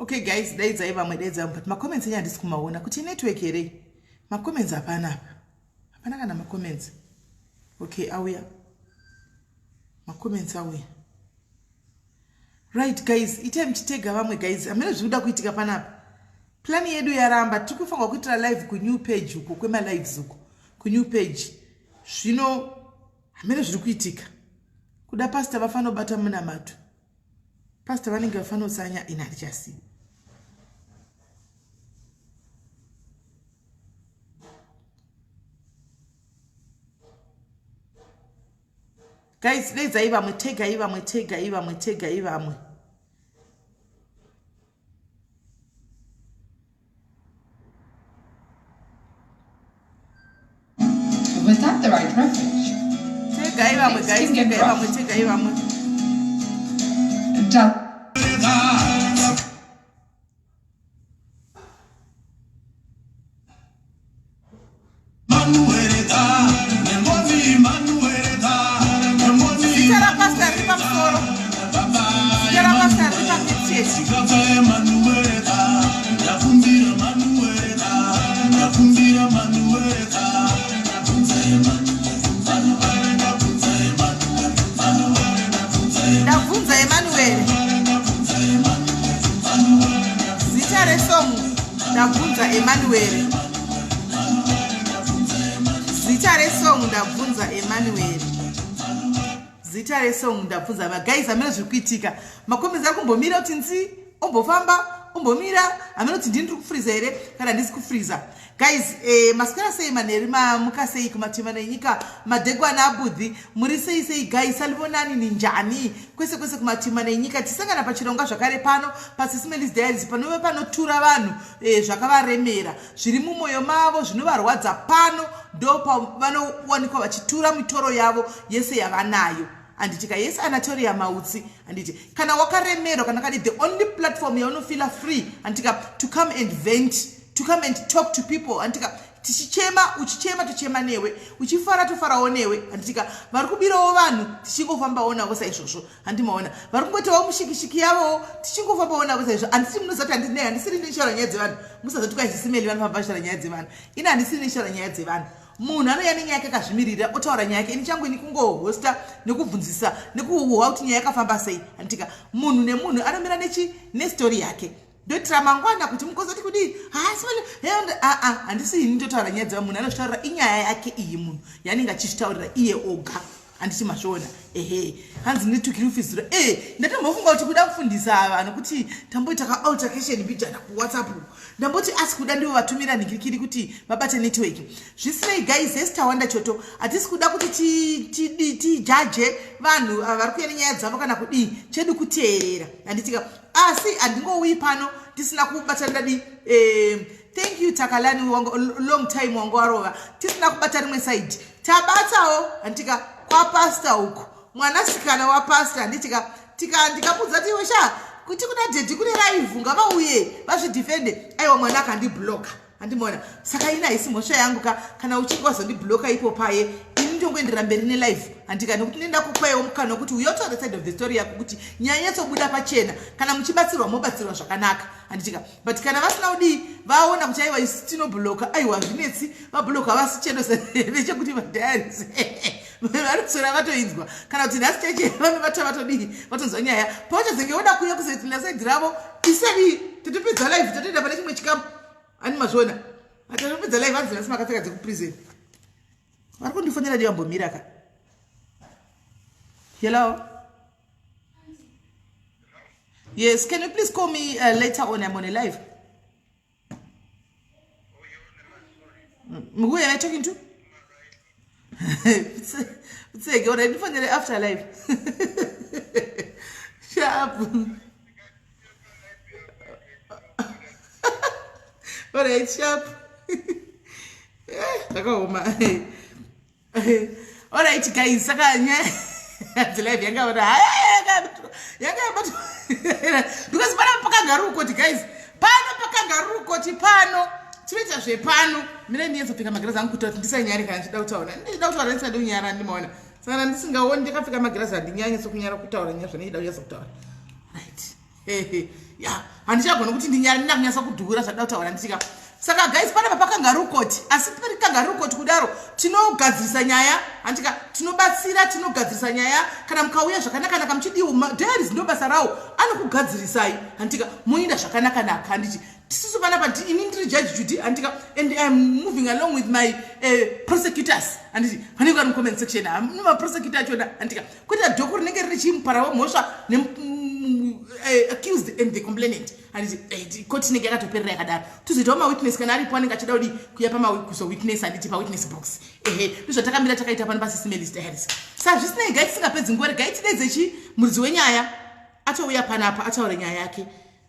Okay guys, daidzai vamwe, daidzai vamwe, but macomments enyu handisi kumaona kuti network here. Macomments hapana apa, hapana kana macomments. Okay, auya macomments, auya. Right guys, itai muchitega vamwe guys. Hamene zviri kuda kuitika panapa. Plan yedu yaramba. Tiri kufanirwa kuitira live kunew page uko, kwemalives uko kunew page. Zvino hamene zviri kuitika. Kuda pastor vafanira kubata munamato. Pastor vanenge vafanira kutsanya, ini handichasiyi. Guys, daidzai vamwe, tegai vamwe, tegai vamwe, tegai vamwe. Without the right reference, Tegai vamwe things guys, can get tegai vamwe, rough. tegai vamwe. Zita rapastor riri pamusoro, zita rapastor riri papicture. Ndabvunza Emmanuel, zita resong. Ndabvunza Emmanuel, zita resong. Ndabvunza Emmanuel, zita resong. Ndabvunza. Maguys, hamene zviri kuitika. Macomments ari kumbomira kuti nzi, ombofamba, ombomira. Hamene kuti ndini ndiri kufriza here kana handisi kufriza. Guys, maswera sei manheri? Mamuka sei kumatima nenyika? Madhegwana abudhi, muri sei sei guys? Salibonani, ninjani kwese kwese kumatima nenyika? Tisangana pachirongwa zvakare pano paSis Melly's Diaries, panove panotura vanhu zvakavaremera, zviri mumwoyo mavo, zvinovarwadza. Pano ndo pavanowanikwa vachitura mitoro yavo yese yavanayo, handitika? Yes, Anatoria Mautsi, handiti? Kana wakaremerwa kana kadi, the only platform yaunofeela free, handitika, to come and vent, to come and talk to people, handitika? Tichichema, uchichema tochema newe, uchifara tofarawo newe, handitika? Vari kubirawo vanhu tichingofambawo navo saizvozvo, handimaona? Vari kungoitawo mushikishiki yavowo tichingofambawo navo saizvo. Handisi, munozati handine, handisiri ndichitaura nyaya dzevanhu. Musazoti kwai Sis Melly vanofamba vachitaura nyaya dzevanhu. Ini handisiri ndichitaura nyaya dzevanhu. Munhu anouya nenyaya yake akazvimirira, otaura nyaya yake. Ini changu ini kungohosta nekubvunzisa nekuhwa kuti nyaya yakafamba sei, handitika? Munhu nemunhu anomira nechi nestori yake. Ndoitira mangwana kuti mukozoti kudii. Haasi, aa, handisi ini ndotaura nyaya dzeva. Munhu anozvitaurira, inyaya yake iyi, munhu yaanenge achizvitaurira iye oga, handiti mazviona? Ehe, hanzi netukiri ufizura. E, ndatombofunga kuti kuda kufundisa ava nokuti tamboita kaaltercation mbijana kuWhatsApp. Ndamboti asi kuda ndivo vatumira nhikirikiri kuti vabate network. Zvisinei guys, hesi tawanda choto. Hatisi kuda kuti tijaje vanhu vari kuya nenyaya dzavo kana kudii. Chedu kuteerera, handitika? Asi handingouyi pano tisina kubata ndadi. Thank you Takalani, long time wanga warova tisina kubata rimwe side. Tabatawo, handitika, kwapasta uku, mwanasikana wapasta, handitika? Tika ndikabudza ti sha kuti kuna daddy kune live, ngavauye vazvidefende. Aiwa, mwana akandibloka, handimona? Saka ini haisi mhosva yangu ka kana uchinge wazondibloka ipo paye. Ini ndongoendera mberi nelive, handika? Nekuti nenda kupaiwo mukana wekuti uyotaura side of the story yako, kuti nyaya nyatsobuda pachena. Kana muchibatsirwa, mobatsirwa zvakanaka, handitika? But kana vasina kudii, vaona kuti aiwa, isu tinobloka, aiwa, zvinetsi vabloka vasi chendo nechekuti madiaries vanoswera vatoinzwa, kana kuti nhasi cheche vanovata vatodii, vatonzwa nyaya. Pavachazenge voda kuuya kuzoitira side ravo, isedi totopedza live, totoenda pane chimwe chikamu. Ani mazviona? Atotopedza live. Hanzi nhasi makapfeka dzekuprison. Vari kundifonera, ndivambomira ka. Hello? Yes, can you please call me later on? I'm on a live. Who am I talking to? Tsege, alright, ndifonere after live. Sharp. Alright, sharp. Zvakaoma. Alright guys, saka nyaya dzelive yanga yanga yabatwa because pano pakangarukoti guys, pano pakangarukoti, pano tinoita zvepano. Mire ndiyezopfeka magirazi angu kuita kuti ndisanyare kana ndichida kutaura. Ndichida kutaura ndisingadi kunyara, ndimaona? Saka ndisingaoni ndakapfeka magirazi, handinyanye sokunyara kutaura nyaya zvandinoida kunyatsa kutaura. Right. Ya, handichagona kuti ndinyara, ndina kunyatsa kudhura zvada kutaura ndichika. Saka guys, panapa pakangaroo court, asi pari kangaroo court kudaro tinogadzirisa nyaya, handika? Tinobatsira, tinogadzirisa nyaya. Kana mukauya zvakanakanaka muchidiwo, madiaries ndo basa rawo, anokugadzirisai, handika? Moenda zvakanakanaka, handiti? Tisisu panapa, ini ndiri Judge Judy, handika? And I am moving along with my prosecutors, handiti? Vanenge vari mucomment section, maprosecutor achona, handika? Kuita dhoku rinenge riri chimupara wemhosva, accused and the complainant, handiti? Koti inenge yakatoperera yakadaro. Tozoitawo mawitness kana aripo anenge achida kudi kuya pamazowitness, handiti, pawitness box. Ehe, ndozvatakamira takaita pano paSisi Melly's Diaries. Saka zvisinei, gai tisingapedzi nguva, regai tidedze chi muridzi wenyaya atouya panapa ataure nyaya yake.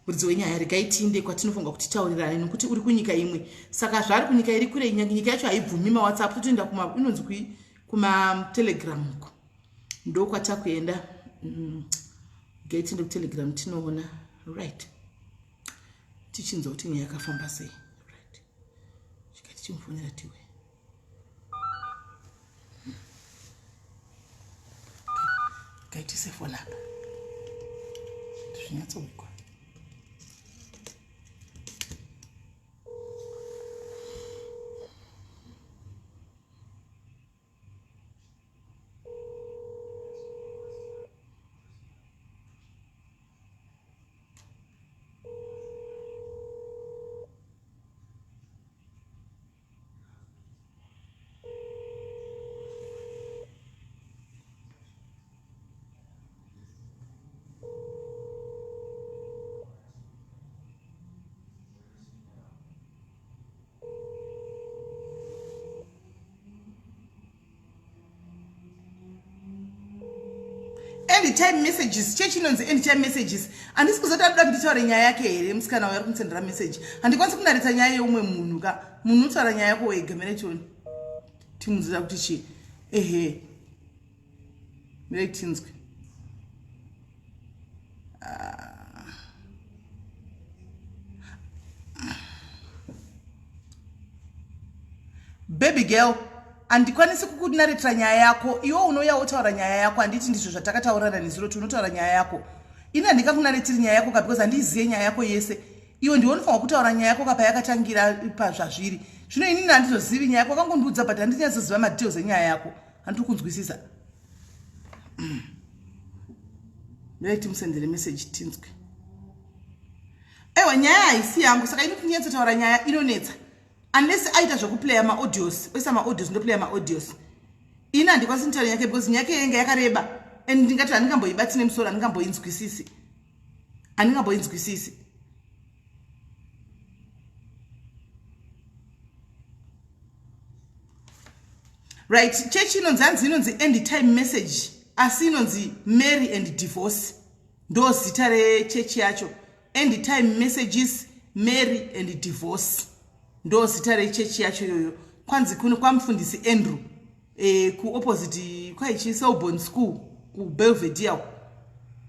Muridzi wenyaya, regai tiinde kwatinofunga kuti taurirane, nokuti uri kunyika imwe. Saka zvaari kunyika iri kure, nyika yacho haibvumi maWhatsApp, totoenda kuma inonzi kui kumaTelegram uko, ndokwatakuenda. Gai tiende kuTelegram, tinoona, right, tichinzwa kuti nyaya yakafamba sei. Right, chika tichimufonera tiwe. Gaitise foni apa zvinyatsoikwa. Anytime Messages, chechi inonzi Anytime Messages. Handisi kuzoti anoda kuti nditaure nyaya yake here? Musikana uyo ari kumusendera message. Handikwanisi kunaritsa nyaya yeumwe munhu ka. Munhu unotaura nyaya yako wega. Mere tione, timunzira kuti chii. Ehe, mirei tinzwe. Ah. Baby girl, handikwanisi kukunaritira nyaya yako. Iwe unouya wotaura nyaya yako, handiti? Ndizvo zvatakataurana nezuro kuti unotaura nyaya yako. Ini handingakunaritiri nyaya yako ka, because handiiziye nyaya yako yese. Iwe ndiwe unofanira kutaura nyaya yako ka, payakatangira, pazvazviri zvino. Inini handizozivi nyaya yako, wakangondiudza, but handinyatsoziva madetails enyaya yako, handiri kunzwisisa. Ndai timusendere message tinzwe. Aiwa, nyaya haisi yangu, saka ini kunyatsotaura nyaya inonetsa unless aita zvekuplaya maaudios, oisa maaudios, ndoplaya maaudios. Ini handikwanisi kutaura nyaya yake because nyaya yake yenge yakareba and ndingati handingamboibati nemusoro, handingamboinzwisisi, handingamboinzwisisi. Right, chechi inonzi, hanzi inonzi End Time Message, asi inonzi Mary and Divorce, ndo zita rechechi yacho. End Time Messages, Mary and Divorce, ndo zita rechechi yacho iyoyo. Kwanzi kuno kwamufundisi Andrew, kuopposite kwaichi Selborne School kuBelvedere,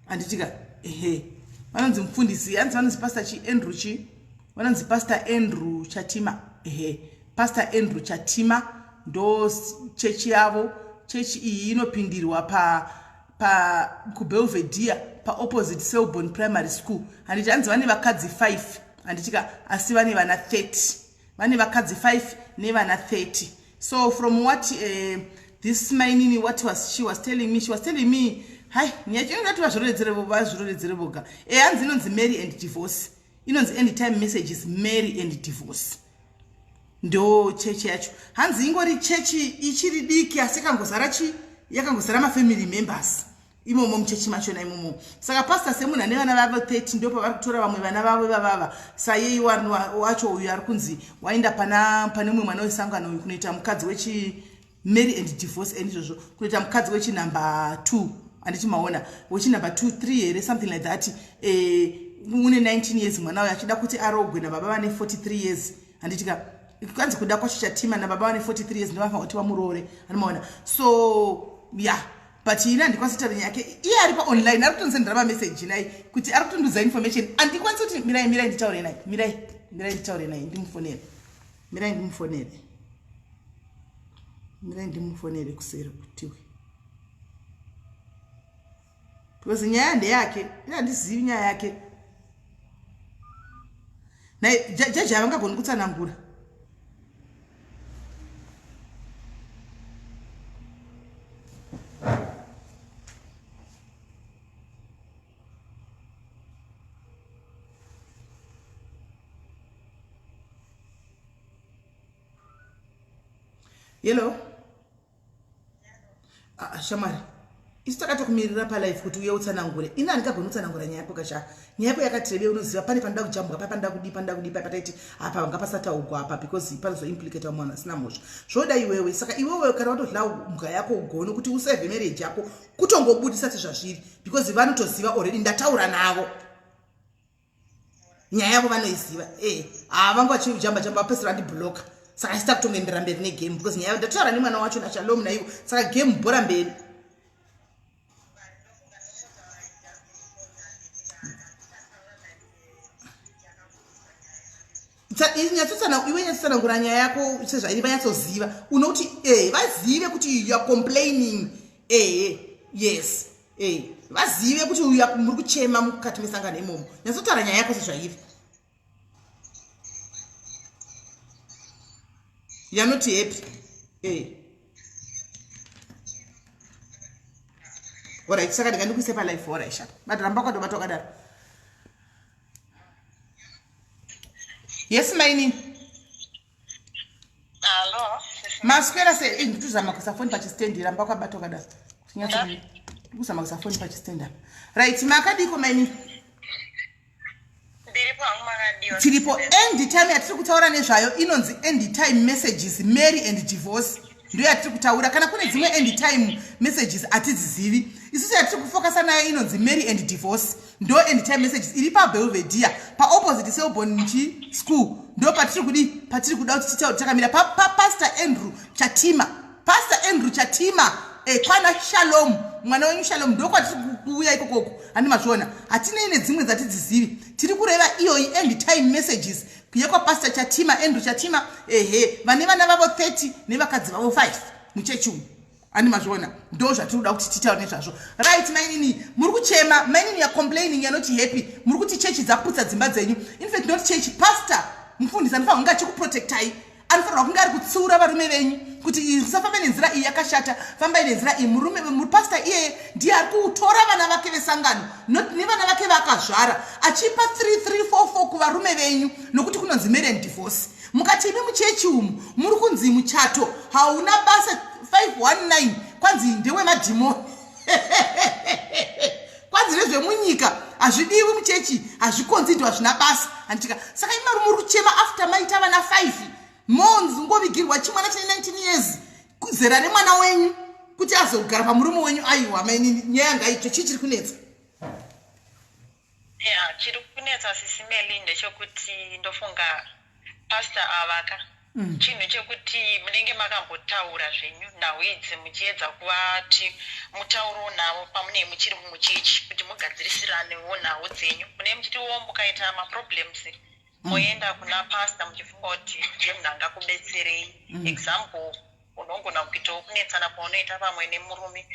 handitika? Ehe, vanonzi mufundisi, hanzi vanonzi Pastor chi Andrew chi, vanonzi Pastor Andrew Chatima. Ehe, Pastor Andrew Chatima, ndo chechi yavo. Chechi iyi inopindirwa pa kuBelvedere, paopposite Selborne Primary School, handiti? Hanzi vane vakadzi 5, handitika? Asi vane vana 30. Vane vakadzi 5 nevana 30. So from what this mainini, what was she was telling me, she was telling me, hai, nyaya inoda kuti vazviroredzere voga. E, hanzi inonzi Mary and Divorce, inonzi Anytime Messages, Mary and Divorce, ndo chechi yacho. Hanzi ingori chechi ichiri diki, asi yakangozara chi, yakangozara mafamily members imomo muchechi machona imomo. Saka pastor semunhu ane vana vavo 30, ndo pavari kutora vamwe vana vavo vavava sayei wacho uyu ari kunzi waenda pana pane mumwe mwana wesangano uyu kunoita mukadzi wechi Mary and Divorce and izvozvo, kunoita mukadzi wechinumber 2, handiti? Maona, wechinumber 2, 3 here, something like that. Une 19 years mwana uyo, achida kuti arogwe nababa vane 43 years, handitika? Kwanzi kuda kwacho Chatima nababa vane 43 years, ndovafanira kuti vamuroore, anomaona? So yeah, but ini handikwanisi kutaura nyaya yake. Iye ari paonline, ari kutondisendera mameseji nai kuti ari kutondiudza information. Handikwanisi kuti, mirai, mirai nditaure nai, mirai, mirai nditaure nai, ndimufonere, mirai ndimufonere, mirai ndimufonere kuseri kutiwe, because nyaya ndeyake, ini handizivi nyaya yake. Nhai jaji havangagoni kutsanangura. Hello. Ah, ah, shamwari isu takatokumirira palife kuti uye utsanangure ini handingagoni kutsanangura nyaya yako kasha nyaya yako yakati rebe unoziva pane panoda kujambwa pa panoda kudii panoda kudii pa pataiti apa vanga pasataugwa apa because panozoimplicata vamwe vanhu vasina mhosva zvoda iwewe saka iwewe kana watodla mbwa yako ugone kuti usave marriage yako kutongobudisa sezvazviri because vanotoziva already ndataura navo nyaya yavo vanoiziva e haa vanga vachijamba jamba vapesera vandibloka saka isita kutongoendera mberi negame because nyaya ndatotaura nemwana wacho nashalom naivo saka game bhora mberi Iwe nyatsotsanangura nyaya yako sezvairi vanyatsoziva unoti e vazive kuti you are complaining ehe yes e vazive kuti uya muri kuchema mukati mesangano imomo nyatsotaura nyaya yako sezvairi yanoti happy e orit saka ndikandikuise palife orit sha but ramba wakatobata wakadaro yes mainini Hello. Maswera sei? Eh, ndikuzama kuisa foni pachistendi ramba wakabata wakadaro. Ndikuzama kuisa foni pachistendi apa. Right, makadiko mainini? Ndiripo hangu makadiwa. Tiripo. End time yatiri kutaura nezvayo inonzi end time messages, marry and divorce. Ndiyo yatiri kutaura. Kana kune dzimwe end time messages hatidzizivi. Isusu yatiri kufokasa nayo inonzi marry and divorce. Ndo end time messages iri paBelvedere, paopposite Selborne chi school. Ndo patiri kudi, patiri kuda kuti titaure takamira pa, pa Pastor Andrew Chatima. Pastor Andrew Chatima eh, kwana Shalom, mwana wenyu Shalom, ndo kwatiri kuuya ikokoko. Handi mazviona, hatinei nedzimwe dzatidzizivi. Tiri kureva iyoyi end time messages yekwa Pastor Chatima, Andrew Chatima, ehe, vane vana vavo 30 nevakadzi vavo 5 muchechi umu. Ani mazviona, ndo zvatiri kuda kuti titaure nezvazvo. Right, mainini muri kuchema, mainini ya complaining yanoti happy, muri kuti chechi dzaputsa dzimba dzenyu. In fact not church, pastor, mufundisi anofanira kunge achikuprotectai, anofanirwa kunge ari kutsiura varume venyu kuti musafambe nenzira iyi yakashata, fambai nenzira iyi. Murume pastor iyeye ndiye ari kutora vana vake vesangano not nevana vake vaakazvara, achipa 3 3 4 4 kuvarume venyu, nokuti kunonzi marry and divorce. Mukati imi muchechi umu muri kunzi muchato hauna basa 519 kwanzi ndewemadhimoni kwanzi nezvemunyika hazvidiwi muchechi hazvikonzidwa hazvina basa handitika. Saka imi marume muri kuchema after maita vana 5 monzi ngovigirwa chimwana chine 19 years zera remwana wenyu kuti azogara pamurume wenyu. Aiwa mainini, nyaya ngaitsve, chii chiri kunetsa? Ya, chiri kunetsa Sisi Melly ndechekuti ndofunga pastor avaka chinhu chekuti munenge makambotaura zvenyu nhau idzi muchiedza kuvati mutaurewo navo pamunenge muchiri muchechi kuti mugadzirisiranewo nhau dzenyu. Munenge muchitiwo mukaita maproblems moenda kuna pastor muchifunga kuti ndiye munhu angakubetserei. Example, unogona kuitawo kunetsana kwaunoita pamwe nemurume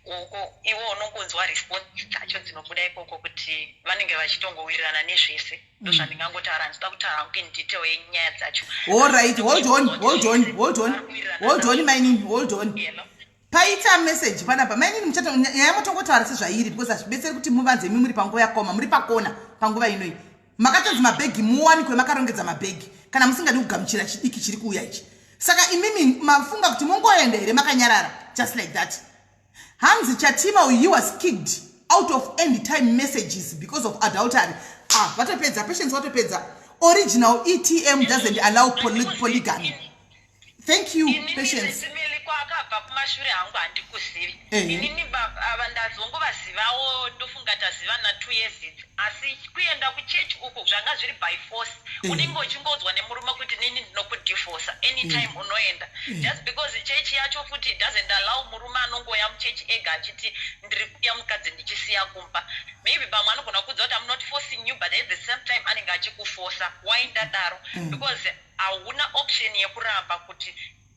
uko, iwe unongonzwa response dzacho dzinobuda ikoko kuti vanenge vachitongowirirana nezvese. Ndozvandingangotaura, handida kutaura hangu in detail yenyaya dzacho. All right, hold on, hold on, hold on, hold on mainini, hold on. Hello. Paita message panapa mainini, muchato nyaya motongotaura sezvairi because hazvibetseri kuti muvanze imi muri panguva yakoma, muri pakona panguva inoi makatonzi mabhegi muwanikwe makarongedza mabhegi kana musingadi kugamuchira chidiki chiri kuuya ichi. Saka imimi mafunga kuti mongoenda here makanyarara just like that? Hanzi Chatima uyu, he was kicked out of end time messages because of adultery. Ah, vatopedza patience, vatopedza. Original ETM doesn't allow polygamy. Thank you, Inini Patience. Sisi Melly, kwaakabva kumashure hangu handikuzivi. Inini ava ndazongovazivawo, ndofunga tazivana 2 years idzi, asi kuenda kuchechi uku zvanga zviri by force. Unenge uchingonzwa nemurume kuti nini ndinokudivorsa anytime, unoenda just because chechi yacho futi doesn't allow murume anongoya muchechi ega achiti ndiri kuya mukadzi ndichisiya kumba. Maybe pamwe anogona kuudza kuti I'm not forcing you, but at the same time anenge achikufosa. Why ndadaro? Because hauna option yekuramba kuti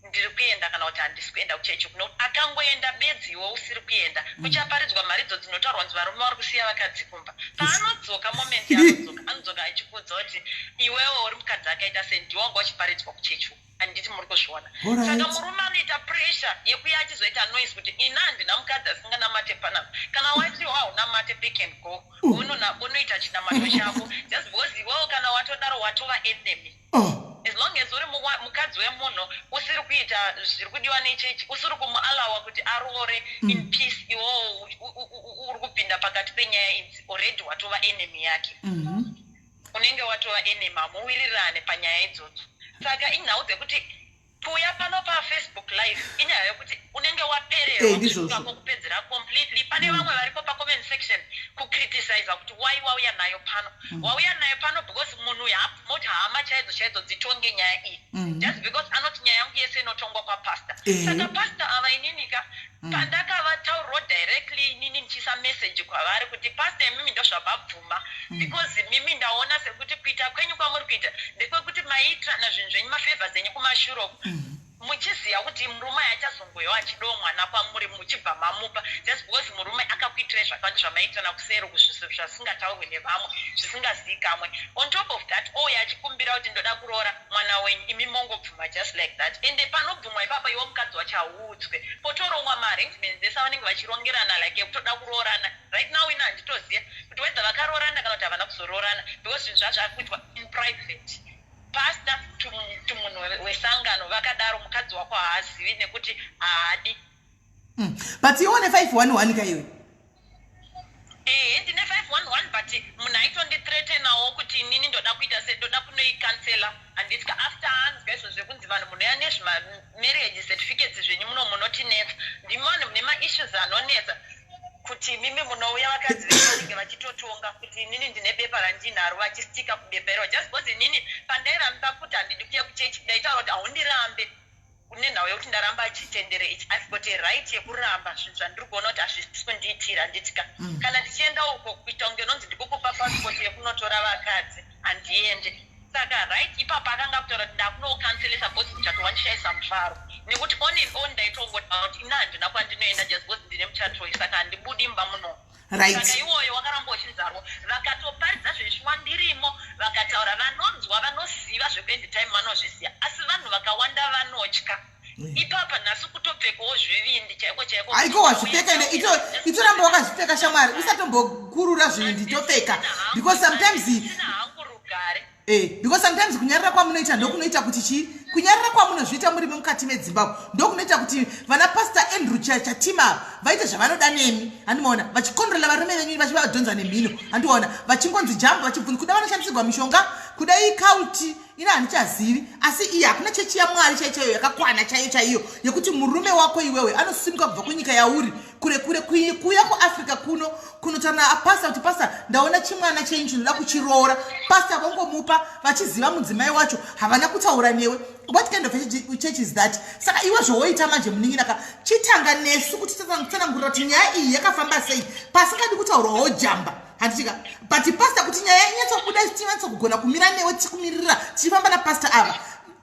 ndiri kuenda. Kuenda kana kuti handisi kuenda kuchechi kuno. Akangoenda bedzi, iwe usiri kuenda, kuchaparidzwa mharidzo dzinotaurwa kunzi varume vari kusiya vakadzi kumba. Paanodzoka, moment yaanodzoka, anodzoka achikuudza kuti iwewe uri mukadzi akaita sei, ndiwe wanga uchiparidzwa kuchechi uku. Handiti muri kuzviona? Alright. Saka murume anoita pressure yekuya achizoita noise kuti ina handina mukadzi asinganamate panapa. Kana wati haunamate, pick and go. Unoita chinamato chako just because iwewo kana watodaro watova enemy. As long as uri mukadzi wemunhu usiri kuita zviri kudiwa nechechi, usiri kumuallowa kuti aroore in peace, iwewo uri kupinda pakati penyaya idzi, already watova enemy yake. Unenge watova enemy, hamuwirirane panyaya idzodzo. Saka inhau dzekuti kuuya pano paFacebook Live inyaya yekuti unenge wapererwa Ndizvozvo. kusvika kwokupedzera completely. Pane vamwe varipo pacomment section kucriticiza kuti wai wauya nayo pano, wauya nayo pano, because munhu uyu haabvuma kuti hama chaidzo chaidzo dzitonge nyaya iyi, just because anoti nyaya yangu yese inotongwa kwapasta. Saka pasta ava, ininika pandakavataurirawo directly inini ndichiisa message kwavari kuti, "Pasta, imimi ndozvamabvuma, because mimi ndaona sekuti kuita kwenyu kwamuri kuita ndekwekuti maiitirana zvinhu zvenyu, mafavours enyu kumashure uku, muchiziva kuti murume achazongoyawo achidawo mwana kwamuri, muchibva mamupa just because murume akakuitirai zvakawanda zvamaitirana kuseri uku, zvasingataurwi nevamwe, zvisingazivikanwe. On top of that, ouya achikumbira kuti ndoda kuroora mwana wenyu, imi mongobvuma just like that." Ende panobvumwa ipapo, iwo mukadzi wacho hauudzwe, potorongwa maarrangements ese avanenge vachirongerana, like yekutoda kuroorana. Right now ina handitoziva kuti whether vakaroorana kana kuti havana kuzoroorana, because zvinhu zvazvo akuitwa in private, pastor to munhu wesangano vakadaro. Mukadzi wako haazivi nekuti haadi. But iwe une 511 ka iwe? Ehe, ndine 511, but munhu aitondithreatenawo kuti inini ndoda kuita se ndoda kunoicancela, handiti? After anzwa izvo zvekunzi vanhu munoya nezvimamarriage certificates zvenyu muno munotinetsa, ndimi vanhu mune maissues anonetsa, kuti mimi munouya vakadzi venyu vanenge vachitotonga kuti inini ndine bepa randinaro, vachistika kubepa iro, just because inini pandairamba kuti handidi kuya kuchechi, ndaitaura kuti haundirambe nenhau yekuti ndaramba chitendero ichi. I've got a right yekuramba zvinhu zvandiri kuona kuti hazvisi kundiitira, handitika? Kana ndichienda uko kuita kunge nonzi ndikukupa passport yekunotora vakadzi, handiende. Saka right ipapo akanga kutaura kuti ndakunocancelesa because muchato wandishayisa mufaro, nekuti on and on ndaitongotaura kuti ina handina kwandinoenda just because ndine muchato, saka handibudi mumba muno. Saka iwoyo wakaramba uchinzarwo, vakatoparidza zveshuwa ndirimo, vakataura, vanonzwa, vanoziva zvekuend time vanozviziva, asi vanhu vakawanda vanotya. Ipapa nhasi kutopfekawo zvivindi chaiko chaiko. Aiko, wazvipfeka, ende itoramba wakazvipfeka, shamwari, usatombokurura zvivindi, topfeka, because sometimes Handisina hangu rugare. Because sometimes kunyarara kwamunoita ndokunoita kuti chii, kunyarara kwamunozviita muri mukati medzimbabwe ndokunoita kuti vana Pastor Andrew Chatima vaite zvavanoda nemi, handimaona? Vachikontrola varume venyu, vachivadhonza nemhino, handiona? Vachingonzi jambo, vachibvunza kuda vanoshandisirwa mishonga, kuda icult, ina handichazivi. Asi iyi hakuna chechi yaMwari chaiyo chaiyo yakakwana chaiyo chaiyo yekuti murume wako iwewe anosimuka kubva kunyika yauri kure kure kuuya kuAfrica kuno kunotaura napasta kuti, "Pasta, ndaona chimwana chenyu, chinoda kuchiroora." Pasta vongomupa vachiziva mudzimai wacho havana kutaura newe. What kind of a church is that? Saka iwe zvowoita manje, munin'ina, chitanga nesu kuti tsanangurira kuti nyaya iyi yakafamba sei, pasingadi kutaurwawo jamba, handitika? But pasta, kuti nyaya inyatsobuda, tinyatsokugona kumira newe, tichikumiririra, tichifamba napasta ava,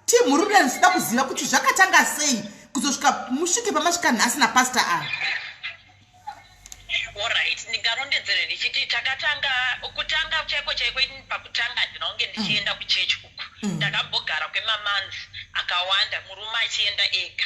timhururira, ndichida kuziva kuti zvakatanga sei kuzosvika musvike pamasvika nhasi napasta ava. Alright, ndingarondedzere ndichiti takatanga, kutanga chaiko chaiko, ini pakutanga handina kunge ndichienda kuchechi uku. Ndakambogara kwemamonths akawanda, murume achienda ega,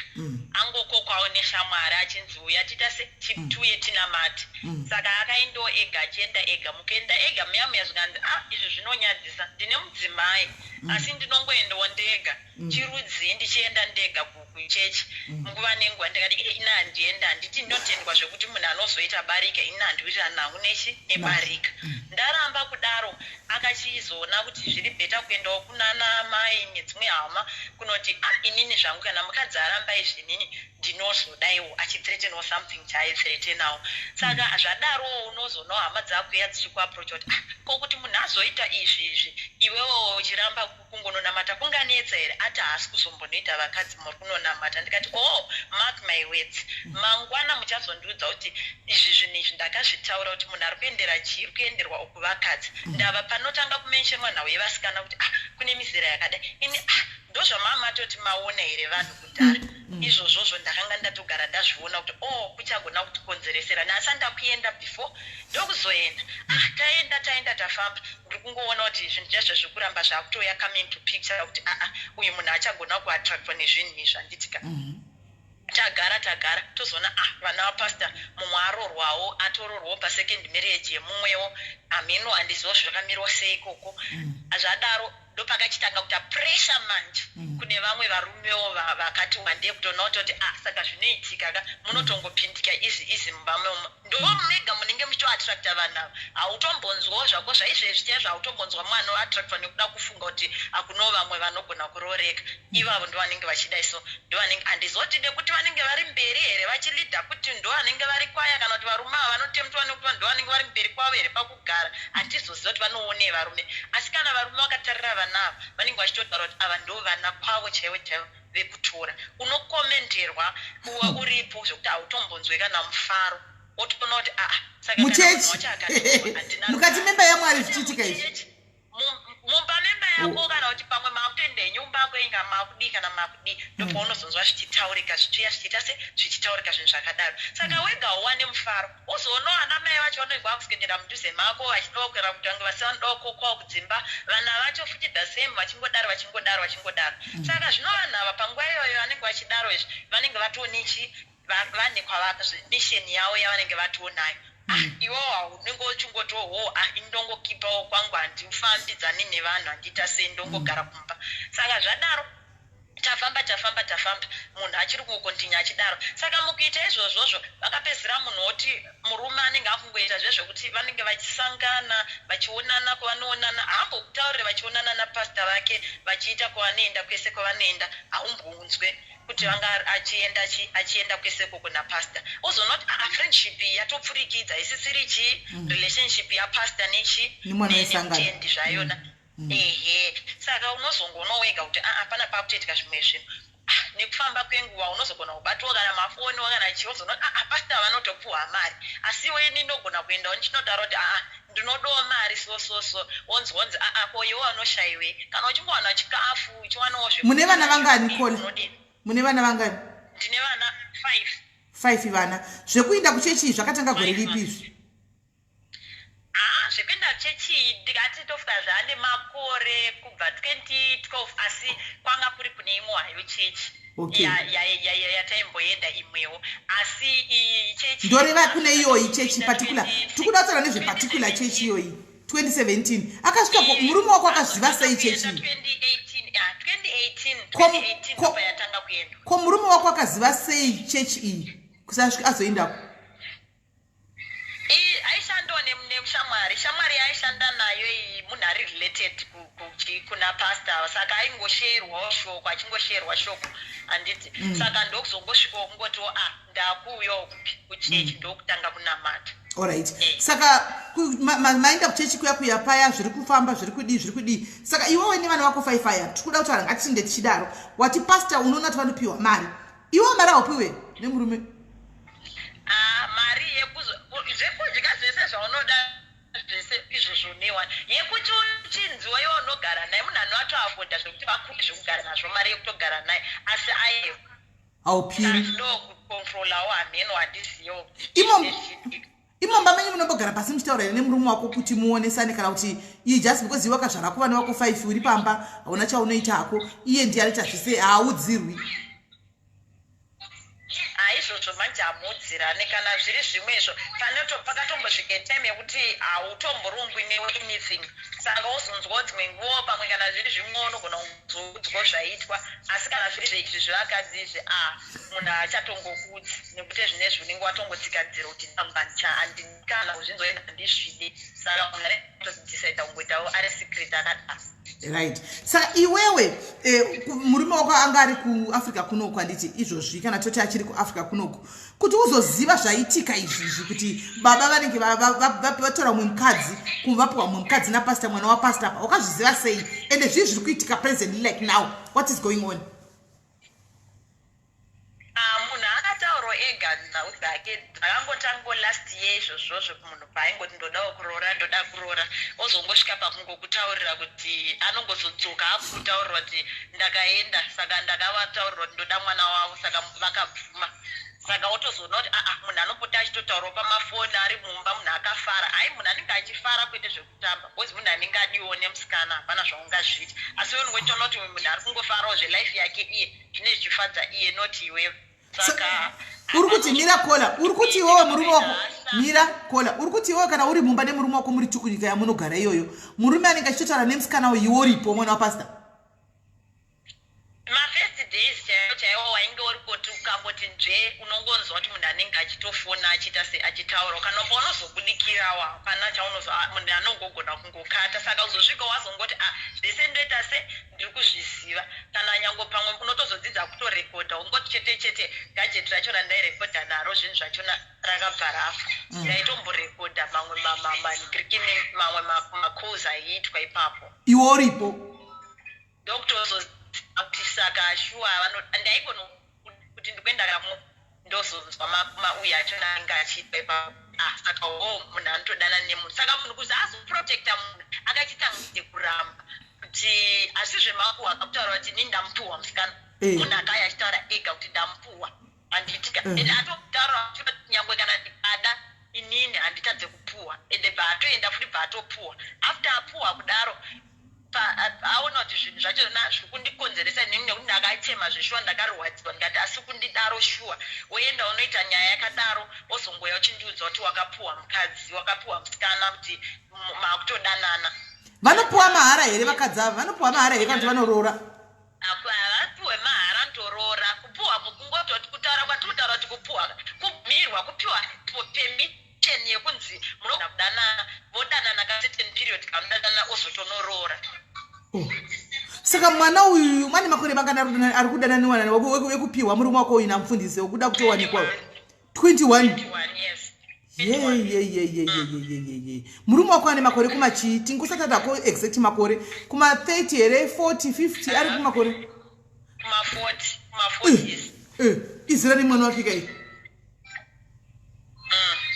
angokokwawo neshamwari achinzi uya tiita se tiuye tinamate. Saka akaendawo ega, achienda ega. Mukuenda ega muya muya, zvikanzi, "A, izvi zvinonyadzisa, ndine mudzimai, asi ndinongoendawo ndega. Chirudzii ndichienda ndega kuchechi nguva nenguva?" Ndikati, "Ii, ina handienda, handiti ndinotendwa zvekuti munhu anozoita barika, ini handiwirirani nangu nechi nebarika." Ndaramba kudaro, akachizoona kuti zviri better kuendawo kunana mai nedzimwe hama kunoti, "Ah, inini zvangu kana mukadzi aramba izvi, inini ndinozodaiwo," achithreatenawo something chaaithreatenawo. Saka zvadarowo, unozoonawo hama dzakuya dzichikuapproacha kuti, "Ah, ko kuti munhu azoita izvi izvi, iwewo uchiramba kungononamata kunganetsa here?" Ati haasi kuzombonoita vakadzi muri kunonamata. Ndikati, "Oh, mark my words, mangwana muchazondiudza kuti izvi zvinhu izvi ndakazvitaura, kuti munhu ari kuendera chii, ri kuenderwa uku vakadzi." Ndava panotanga kumentionwa nhau yevasikana kuti, "Ah, kune mizera yakadai." Ini, "Ah, ndozvamamatoti maona here vanhu kudhara izvozvo?" Izvozvozvo ndakanga ndatogara ndazviona kuti o oh, kuchagona kutikonzeresera nhasi andakuenda before ndokuzoenda. Ah, taenda taenda, tafamba, ndiri kungoona kuti zvinhu chaizvo zviri kuramba zvakutouya come into picture kuti aa, uyu munhu achagona kuattractwa nezvinhu izvi, handitika? Tagara tagara, tozoona, ah, vana vapastor, mumwe arorwawo, atororwawo pasecond marriage yemumwewo. Hameno, handizivo zvakamirwa sei ikoko. Zvadaro ndopakachitanga kuita pressure manje kune vamwe varumewo vakati wandei kutoona kutoti, ah, saka zvinoitika ka, munotongopindika easy easy mumba momo. Ndo mega munenge muchitoattracta vanhu ava. Hautombonzwawo zvako zvaizvezvi chaizvo, hautombonzwa mwana oattractwa nekuda kufunga kuti hakuno vamwe vanogona kurooreka. Ivavo ndo vanenge vachidai, so ndo vanenge, handizoti nekuti vanenge vari mberi here vachilidha, kuti ndo vanenge vari kwaya, kana kuti varume ava vanotemptwa nekuti ndo vanenge vari mberi kwavo here pakugara. Hatizoziva kuti vanoonei varume, asi kana varume vakatarira vana ava, vanenge vachitotaura kuti ava ndo vana kwavo chaivo chaivo vekutora. Unokomenderwa uwe uripo zvekuti hautombonzwe kana mufaro, wotoona kuti aa, saka kana munhu Muchechi wacho akatorwa, handina mukati rugare. Memba yaMwari zvichiitika izvi? Muchechi, mumba memba yako, kana kuti pamwe makutoenda nyumba kwenga, makudii kana makudii, ndopaunozonzwa zvichitaurika, zvichiuya zvichiita se zvichitaurika zvinhu zvakadaro. Saka wega uwane mufaro, uzoonawo ana mai vacho vanenge vakuswedera mudhuze mako vachidawo kana kuti vange vasivanodawo kokwawo kudzimba, vana vacho futi the same, vachingodaro, vachingodaro, vachingodaro. Saka zvino vanhu ava panguva iyoyo vanenge vachidaro izvi, vanenge vatonichi vane mission yavo yavanenge vatonayo. Ah, iwewo unenge uchingotowo, ah, ini ndongokipawo kwangu, handifambidzani nevanhu, handiita sei, ndongogara kumba. Saka zvadaro, tafamba tafamba tafamba, munhu achiri kucontinue achidaro. Saka mukuita izvozvozvo, vakapedzisira munhu woti murume anenge akungoita zvezvekuti vanenge vachisangana, vachionana kwavanoonana, haambokutaurire, vachionana napastor vake, vachiita kwavanoenda, kwese kwavanoenda, haumbounzwe kuti vanga achienda achienda kwese ikoko napastor. Uzoona kuti aa, friendship iyi yatopfurikidza, isisiri chii, relationship yapastor nechi Nemwana wesangano. Nemutendi zvayona. Ehe, saka unozongoona wega kuti aa, pana pakutoitika zvimwe zvinhu. Ah, nekufamba kwenguva unozogona kubatwa kana mafoni kana chii, wozoona kuti aa, pastor vanotopuhwa mari, asi iwe ini ndogona kuendawo ndichinotaura kuti aa, ndinodawo mari, so so so, wonzi aa, ko iwe unoshayiwei kana uchingowana chikafu, uchiwanawo Mune vana vangani, Kola? Unodini? Mune vana vangani? Ndine vana five. Five vana. Zvekuenda kuchechi zvakatanga gore ripi izvi? Ah, zvekuenda chechi ndikati tofuka zvaane makore kubva 2012, asi kwanga kuri kune imwe hayo chechi yataimboenda imwewo, asi iyi chechi Ndoreva kune iyoyi chechi particular, tikuda kutaura nezveparticular chechi iyoyi. 2017 akasvika, murume wako akaziva sei chechi iyi? 2018, ah, 2018. 2018 ndopa yatanga kuendwa. Ko murume wako akaziva sei chechi iyi kusasvika azoendako? Iyi aishandawo nemushamwari, shamwari yaaishanda nayo iyi munhu ari related kuna pastor, saka aingosherwawo shoko, achingosherwa shoko, handiti? Saka ndokuzongosvikawo kungotiwo, ah, ndakuuyawo kupi, kuchechi, ndokutanga kunamata. Alright. Saka maenda kuchechi kuya kuya paya, zviri kufamba, zviri kudii, zviri kudii. Saka iwewe nevana vako five aya, tiri kuda kutaura, ngatitinde tichidaro, wati pastor unoona kuti vanopiwa mari, iwewe mari haupiwe nemurume? Ah, mari zvekudya zvese zvaunoda zvese izvozvo newana yekuti uchinziwa iwe unogara naye, munhu anoatoafodha zvekuti vakure zvekugara nazvo, mari yekutogara naye, asi aiwa. Haupiwi. Ndokucontrolawo, hameno, handizivo. Imomba menyu munombogara pasi muchitaura here nemurume wako kuti muonesane, kana kuti iyi just because iwe wakazvara kuvana vako five, uri pamba, hauna chaunoita hako, iye ndiye anoita zvese, haaudzirwi? Haizvozvo manje, hamuudzirane kana zviri zvimwe izvo. Pakatombosvika time yekuti hautomborongwi newe anything, saka wozonzwawo dzimwe nguva pamwe kana zviri zvimwe unogona kuzoudzwa zvaitwa, asi kana zviri zveizvi zvevakadzi izvi, a, munhu haachatongokuudzi nekuti zvinezvi unenge watongotsika dziro kuti handikana kuzvinzwa, handizvidi. Saka munhu anenge atodecida kungoitawo ari secret akadaro. Right, saka iwewe murume wako anga ari kuAfrica kunoku, handiti? Izvozvi kana toti achiri kuAfrica kunoku, kuti uzoziva zvaitika izvizvi, kuti baba vanenge vatora mumwe mukadzi, vapiwa mumwe mukadzi napastor, mwana wapastor apa, wakazviziva sei? Ende zvii zviri kuitika presently, like now, what is going on? Ah, munhu akataurwa ega. ega nhau dzake dzakangotango last year izvozvozvo, munhu paaingoti ndodawo kuroora, ndoda kuroora, ozongosvika pakungokutaurira kuti anongozodzoka akukutaurira kuti ndakaenda, saka ndakavataurira kuti ndoda mwana wavo, saka vakabvuma. Saka wotozoona kuti aa, munhu anopota achitotaurawo pamafoni ari mumba, munhu akafara. Hai, munhu anenge achifara kwete zvekutamba, because munhu anenge adiwo nemusikana, hapana zvaungazviita. Asi iwe unongotoona kuti munhu ari kungofarawo zvelife yake iye, zvine zvichifadza iye, not iwewe. Saka Uri kuti, mira kola, uri kuti iwewe murume wako, mira kola, uri kuti iwewe kana uri mumba nemurume wako muri tukunyika yamunogara iyoyo, murume anenge achitotaura nemusikana uyu, iwe uripo, mwana wapasta? Mafirst days chaiwo chaiwo wainge uri kuti ukangoti nzve, unongonzwa kuti munhu anenge achitofona, achiita se achitaura. Kana paunozobudikirawo hapana chaunozo, munhu anongogona kungokata. Saka uzosvika wazongoti, a, zvese ndoita se ndiri kuzviziva. Kana nyange pamwe unotozodzidza kutorekodha, ungoti chete chete gadget racho randairekodha naro zvinhu zvachona rakabva rafa. Ndaitomborekodha mamwe mangrikini, mamwe macalls aiitwa ipapo. Iwe uripo. Ndokutozoziva kuti saka shuwa ndaigona kuti ndikuenda kamo, ndozonzwa mauya acho anenge achiitwa ipapo. Ah, saka o munhu anotodana nemunhu, saka munhu kuzi azoprotecta munhu akachitangide kuramba kuti asi zvemakuhwa, akakutaura kuti inini ndamupuhwa musikana. Munhu akauya achitaura ega kuti ndamupuhwa, handitika? Ende atotaura kuti nyangwe kana ndikada inini handitadze kupuhwa. Ende bva atoenda futi, bva atopuhwa. After apuhwa kudaro, aona kuti zvinhu zvacho zviri kundikonzeresa inini, nekuti ndakachema zveshuwa, ndakarwadziwa, ndikati asi kundidaro shuwa, woenda unoita nyaya yakadaro, wozongoya uchindiudza kuti wakapuhwa mukadzi, wakapuhwa musikana, kuti makutodanana. Vanopuwa mahara here vakadzi ava? Vanopuwa mahara here kana kuti vanoroora? Havapuhwe mahara, ndoroora. Kupuhwa kungototi kutaura kwatiri kutaura kuti kupuhwa kubmirwa, kupiwa permission yekunzi munogona kudanana, vodanana kacertain period kamudanana, ozotonoroora. Oh. Saka mwana uyu mane makore mangani ari kudananiwa wekupiwa murume wako uyu namufundisi wekuda kutowanikwa? 21? 21, yes. Yeyeyeyeyeyeyeye, murume wako ane makore kumachii? Tingosatadako exact makore, kuma30 here, 40, 50, ari kumakore? Kuma40, kuma40s. Izera remwana wake kai,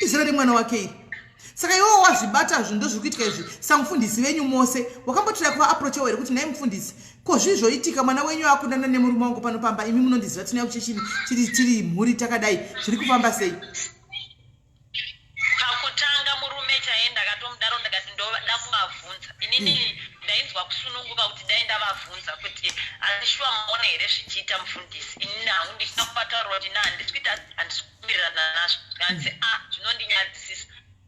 izera remwana wake iri. Saka iwewo wazvibata zvinhu, ndozviri kuitika izvi. Samufundisi venyu mose wakambotira kuvaapproachawo here kuti nhai mufundisi, ko zvii zvoitika, mwana wenyu akudana nemurume wangu pano pamba, imi munondiziva, tinouya kuchechi tiri mhuri takadai, zviri kufamba sei? Pakutanga murume chaiye ndakatomudaro, ndikati ndoda kuvabvunza inini. Ndainzwa kusununguka kuti dai ndavabvunza kuti asi shuwa maona here zvichiita, mufundisi? Inini hangu ndichida kuvataurira kuti ina handisi kuita, handisi kuwirirana nazvo. Zvikanzi, a, zvinondinyadzisisa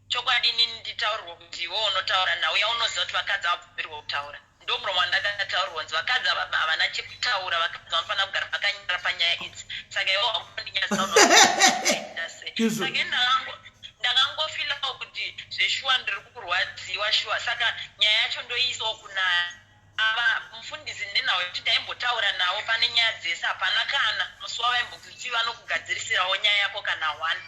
chokwadi inini nditaurirwe kuti iwe unotaura nhau yaunoziva kuti vakadzi havabvumirwe kutaura. Ndomuromo wandakataurirwa kunzi vakadzi ava havana chekutaura, vakadzi vanofanira kugara vakanyara panyaya idzi, saka iwe wakundinyadzisa unoita sei? Izvo. Saka ndakangofilawo kuti zveshuwa ndiri kurwadziwa shuwa. Saka nyaya yacho ndoiisawo kuna ava mufundisi nenhau yekuti ndaimbotaura navo pane nyaya dzese, hapana kana musi wavaimbokuti vanokugadzirisirawo nyaya yako kana one.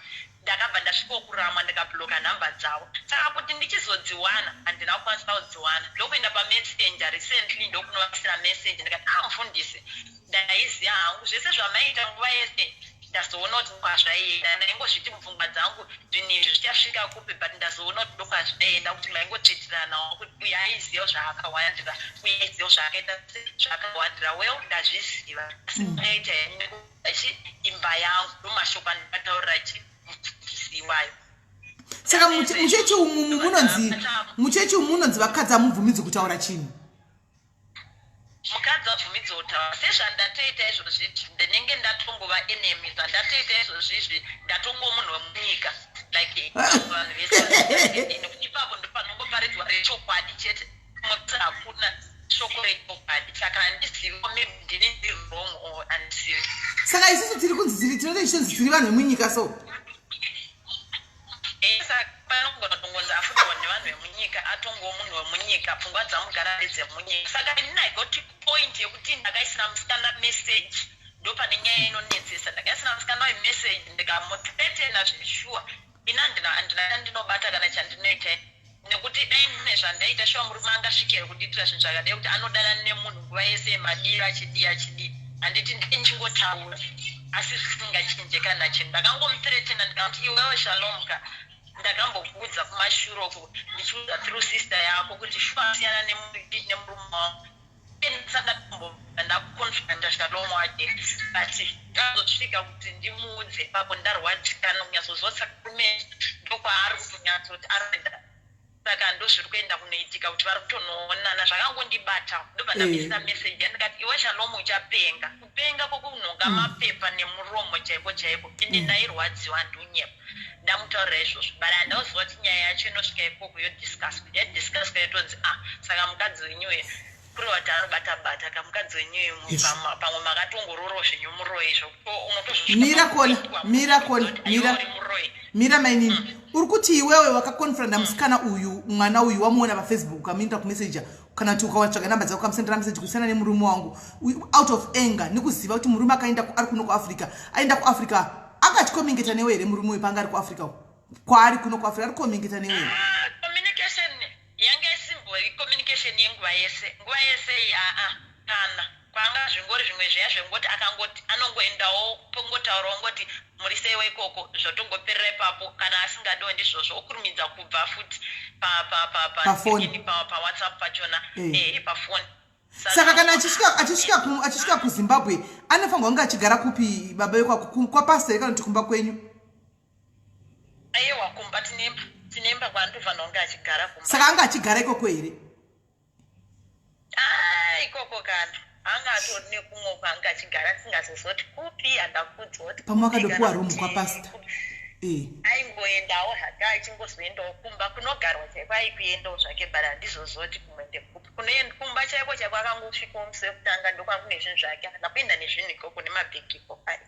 Ndakabva ndasvikawo kuramwa, ndikabloka nhamba dzavo, saka kuti ndichizodziwana handina kukwanisa kudziwana. Ndokuenda pamessenger recently, ndokunovaisira message, ndikati, a, mufundisi, ndaiziva hangu zvese zvamaiita nguva yese, ndazoona kuti kwazvaienda. Ndaingozviti mupfungwa dzangu zvinhu izvi zvichasvika kupi, but ndazoona kuti ndokwazvaienda, kuti maingotsvetiranawo, kuti uyu aiziva zvaakawandira, uyu aiziva zvaakaita, zvaakawandira. Well, ndazviziva, asi makaita henyu chi imba yangu. Ndomashoko andakataurira chi mufundisi iwayo. Saka muchechi umu munonzi, muchechi umu munonzi vakadzi hamubvumidzwi kutaura chinhu? Mukadzi abvumidzwa kutaura. Sezvandatoita izvozvi, ndinenge ndatongova enemy. Zvandatoita izvozvizvi, ndatongova munhu wemunyika like vanhu vese, nekuti ipapo ndopanongoparidzwa rechokwadi chete, kumwe hakuna shoko rechokwadi. Saka handizivi, maybe ndini ndiri wrong or handizivi. Saka isusu tiri kunzi tiri, tinoita ichitonzi tiri vanhu vemunyika, so Saka panogona kutongonzi afundwa nevanhu vemunyika, atongowo munhu wemunyika, pfungwa dzamugara ndedzemunyika. Saka inini I got point yekuti ndakaisira musikana message, ndo pane nyaya inonetsesa. Ndakaisira musikana wemessage, ndikamuthreatena zveshuwa. Ini handina chandinobata kana chandinoita, nekuti dai ndine zvandaita shuwa, murume angasvikire kundiitira zvinhu zvakadai, kuti anodana nemunhu nguva yese yemadiro, achidii achidii? Handiti ndichingotaura. Asi zvisingachinje kana chinhu. Ndakangomuthreatena, ndikamuti, "Iwewe Shalom ka, ndakambokuudza kumashure uku, ndichiudza through sister yako kuti shuwa siyana nemurume wangu." Ndisandatombobva ndakuconfronta Shalom wake, but ndazosvika kuti ndimuudze ipapo ndarwadzikana kunyatsoziva kuti saka murume ndokwaari kutonyatsoti arikuenda. Saka ndozviri kuenda kunoitika kuti vari kutonoonana. Zvakangondibata, ndobva ndamisira meseji yandikati, "Iwe Shalom, uchapenga, kupenga kwokunhonga mapepa nemuromo chaiko chaiko." Ende ndairwadziwa, handinyepa, ndamutaurira izvozvo, but handauziva kuti nyaya yacho inosvika ikoko, yodiscusswa, yadiscusswa, yotonzi, "Ah, saka mukadzi wenyuyo, kureva kuti anobata bata kamukadzi wenyuyo, pamwe makatongororo zvenyu muroyi." Mira kona, mira kona, mira, mira mainini. Uri kuti iwewe wakaconfronta musikana uyu, mwana uyu, wamuona paFacebook, ukamuinda kumeseja kana kuti ukawatsvaga namba dzako, ukamusendera meseji kusiyana nemurume wangu, out of anger, nekuziva kuti murume akaenda ari kuno kuAfrica, aenda kuAfrica, akachicommunicata newe here murume uyu paanga ari kuAfrica? Kwaari kuno kuAfrica, ari kucommunicata newe here? Ah, communication yanga isimbori communication yenguva yese, nguva yese iyi, aa, kana kwanga zvingori zvimwe zviya zvengoti akangoti anongoendawo pongotaurawo ngoti, "Muri seiwo ikoko?" Zvotongoperera ipapo. Kana asingadiwo ndizvozvo, okurumidza kubva futi Pafoni. paWhatsApp pachona. Pafoni. Saka kana achisvika kuZimbabwe, anofanirwa kunge achigara kupi baba vekwako? Kwapastor kana kuti kumba kwenyu? Aiwa, kumba tinemba, tinemba kwaanotofanira kunge achigara kumba. Saka anga achigara ikoko here? Ah, ikoko kana anga atori nekumwe kwaanga achigara, asingazozoti kupi, handakudzwa kuti Pamwe kupi akadopuwa kana room kuti kwapastor. kupi. Aingoendawo hake, achingozoendawo kumba kunogarwa chaiko, aikuendawo zvake, but handizozoti kumwe ndekupi. Kumba chaiko chaiko akangosvikawo musi wekutanga, ndokwakune zvinhu zvake, haana kuenda nezvinhu ikoko nemabhegi ikoko ai.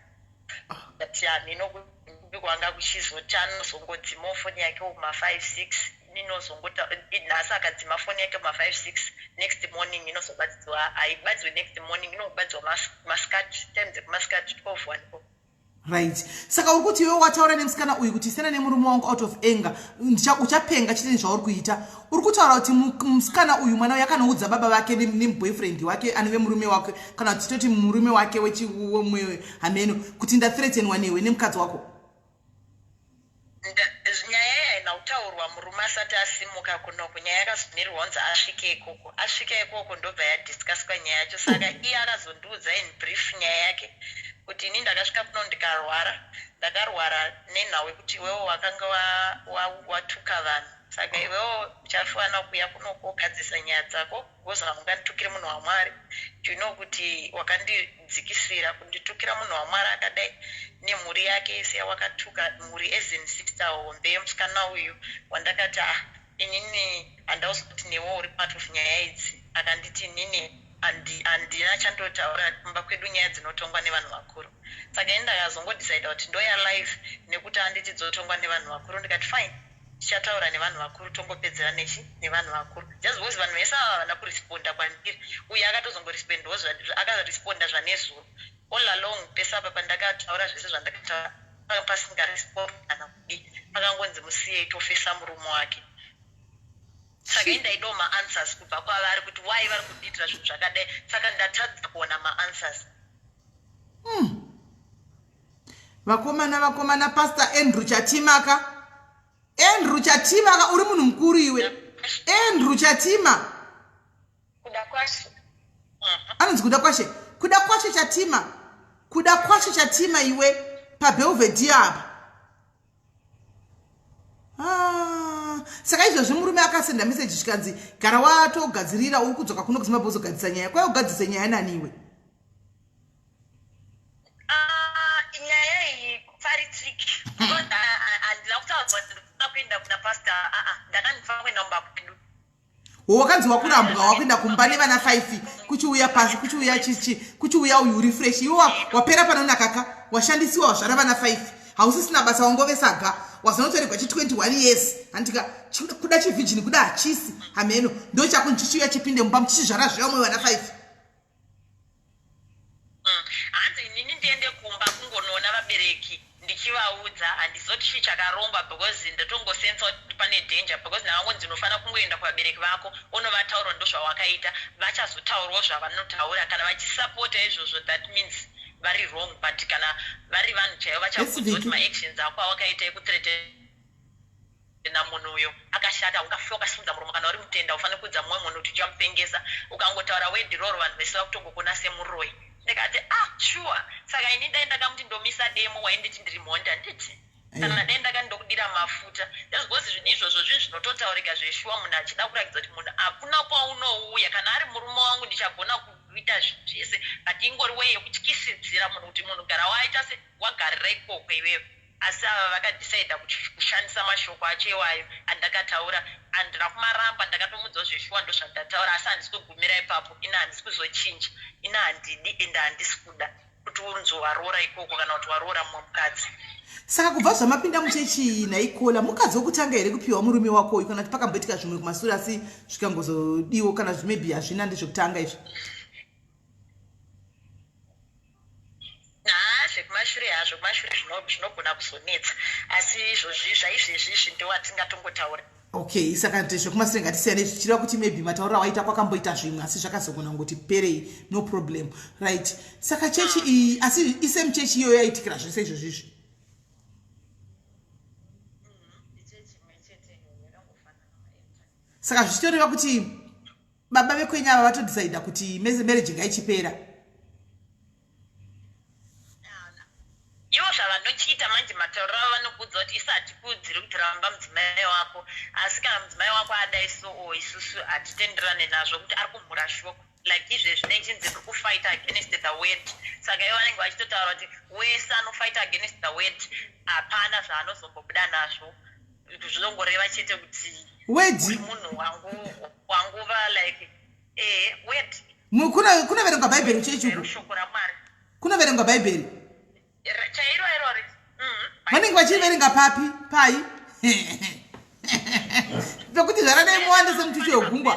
But hameno kupi kwanga kuchizoti anozongodzimawo foni yake kuma5 6, inozongota nhasi akadzima foni yake kuma5 6, next morning inozobatidzwa, haibatidzwe next morning, inobatidzwa masikati, time dzekumasikati, 12 1. Right, saka uri kuti iwe wataura nemusikana uyu kuti siyana nemurume wangu out of anger, uchapenga chete zvauri kuita. Uri kutaura kuti musikana uyu, mwana uyu, akanoudza baba vake nemuboyfriend wake anove murume wake, kana kuti toti murume wake wechimwe, hameno, kuti ndathreatenwa newe nemukadzi wako? Nyaya iyi haina kutaurwa murume asati asimuka kunoku. Nyaya yakazomirirwa kunzi asvike ikoko. Asvika ikoko, ndobva yadiscusswa nyaya yacho. Saka iye akazondiudza in brief nyaya yake kuti, "Ini ndakasvika kuno ndikarwara, ndakarwara nenhau yekuti iwewo wakanga watuka vanhu. Saka iwewo uchafanira kuuya kunoku wogadzisa nyaya dzako because haunganditukiri munhu waMwari. Do you know kuti wakandidzikisira kunditukira munhu waMwari akadai nemhuri yake yese yawakatuka?" Mhuri as in sister hombe yemusikana uyu, wandakati, "Ah, inini handauzi kuti newe uri part of nyaya idzi." Akanditi, "Inini handina chandotaura, kumba kwedu nyaya dzinotongwa nevanhu vakuru." Saka ini ndakazongodecida kuti ndoya live nekuti handiti dzotongwa nevanhu vakuru. Ndikati, "Fine, tichataura nevanhu vakuru, tongopedzera nechi nevanhu vakuru," just because vanhu vese ava havana kuresponda kwandiri. Uye akatozongorespondawo, akaresponda zvanezuro. All along pese apa pandakataura zvese zvandakataura, panga pasingarespond kana kudii, pakangonzi musiyei, tofesa murume wake. Saka indaidawo maanswers kubva kwavari kuti why vari kundiitira zvinhu zvakadai. Saka ndatadza kuona maanswers. Vakomana, vakomana, Pastor Andrew Chatimaka, Andrew Chatimaka, uri munhu mukuru iwe, Andrew Chatima. Kuda Kwashe. Anonzi Kuda Kwashe, Kuda Kwashe Chatima, Kuda Kwashe Chatima, iwe paBelvedere apa. Ah, saka izvozvi murume akasenda meseji zvikanzi, "Gara watogadzirira, uri kudzoka kuno kuZimbabwe uzogadzisa nyaya." Kwai ugadzise nyaya nani iwe? Ah, nyaya iyi pari tricky because handina kutaurwa kuti ndinoda kuenda kuna pastor. Aa, ndakandifana kuenda kumba kwedu. Wakanzi wakurambwa, wakuenda kumba nevana 5, kuchiuya pasi, kuchiuya chichi, kuchiuya uyu uri fresh. Iwe wapera panonakaka, washandisiwa, wazvara vana 5, hausisina basa, wangove saga, wazonotorerwa chi 21 years, handika kuda chivirgin, kuda hachisi, hameno ndo chako chichiuya chipinde mumba muchichizvara zvevamwe vana 5. Hanzi inini ndiende kumba kungonoona vabereki ndichivaudza, handizoti chii chakarongwa because ndatongosensa kuti pane danger, because ndavangonzi ndinofanira kungoenda kuvabereki vako onovataura ndozvawakaita, vachazotaurawo zvavanotaura. Kana vachisapota izvozvo, that means vari wrong, but kana vari vanhu chaivo vachakuudza kuti maactions ako awakaita ekuthreatena munhu uyo akashata. Ungafe wakasimudza muromo kana uri mutenda. Ufanira kuudza mumwe munhu kuti uchamupengesa. Ukangotaura word roro, vanhu vese vakutongokona semuroyi. Ndikati, "Ah, sure." Saka ini dai ndakamuti ndomisa demo, wainditi ndiri mhondi, handiti? Kana dai ndakandokudira mafuta, just because zvinhu izvozvo zvinhu zvinototaurika zveshuwa. Munhu achida kuratidza kuti munhu hakuna kwaunouya. Kana ari murume wangu, ndichagona kuita zvese, but ingori way yekutyisidzira munhu kuti munhu gara waita se wagarira ikoko iwewe. Asi ava vakadhisaidha kushandisa mashoko acho iwayo andakataura. Handina kumaramba, ndakatomudzawo zveshuwa, ndo zvandataura, asi handisi kugumira ipapo. Ina handisi kuzochinja, ina handidi, ende handisi kuda kuti unzi waroora ikoko kana kuti waroora mumwe mukadzi. Saka kubva zvamapinda muchechi naikola, mukadzi wokutanga here kupiwa murume wako uyu, kana kuti pakamboitika zvimwe kumasure asi zvikangozodiwo, kana maybe hazvina, ndezvekutanga izvi? Haa, zvekumashure hazvo, kumashure zvinogona kuzonetsa, asi izvozvi zvaizvezvi izvi ndowatingatongotaura. Okay, saka zvekumasure ngatisiyane, zvichireva kuti maybe matauriro awaita kwakamboita zvimwe, asi zvakazogona kungoti perei. No problem, right? Saka chechi iyi, asi isame chechi iyoyo yaitikira zvese izvozvi izvi? Ichechi imwe chete iyoyo, yakangofanana. Saka zvichitoreva kuti baba vekwenyu ava vatodhisaidha kuti marriage ngaichipera. Ivo zvavanochiita manje, matauriro avo, vanokuudza kuti isu hatikuudziri kuti ramba mudzimai wako, asi kana mudzimai wako adai so, o isusu hatitenderane nazvo kuti ari kumhura shoko. Like izvezvi nechinzi ndiri kufight against the word, saka ivo vanenge vachitotaura kuti wese anofight against the word hapana zvaanozombobuda nazvo. Zvinongoreva chete kuti word uri munhu wangu wanguva like word. Kunoverengwa Bhaibheri kuchechi uku? Shoko raMwari. Kunoverengwa Bhaibheri? Chairo irori. Vanenge vachiverenga papi pai pekuti zvaradai muwande semutucho wegungwa?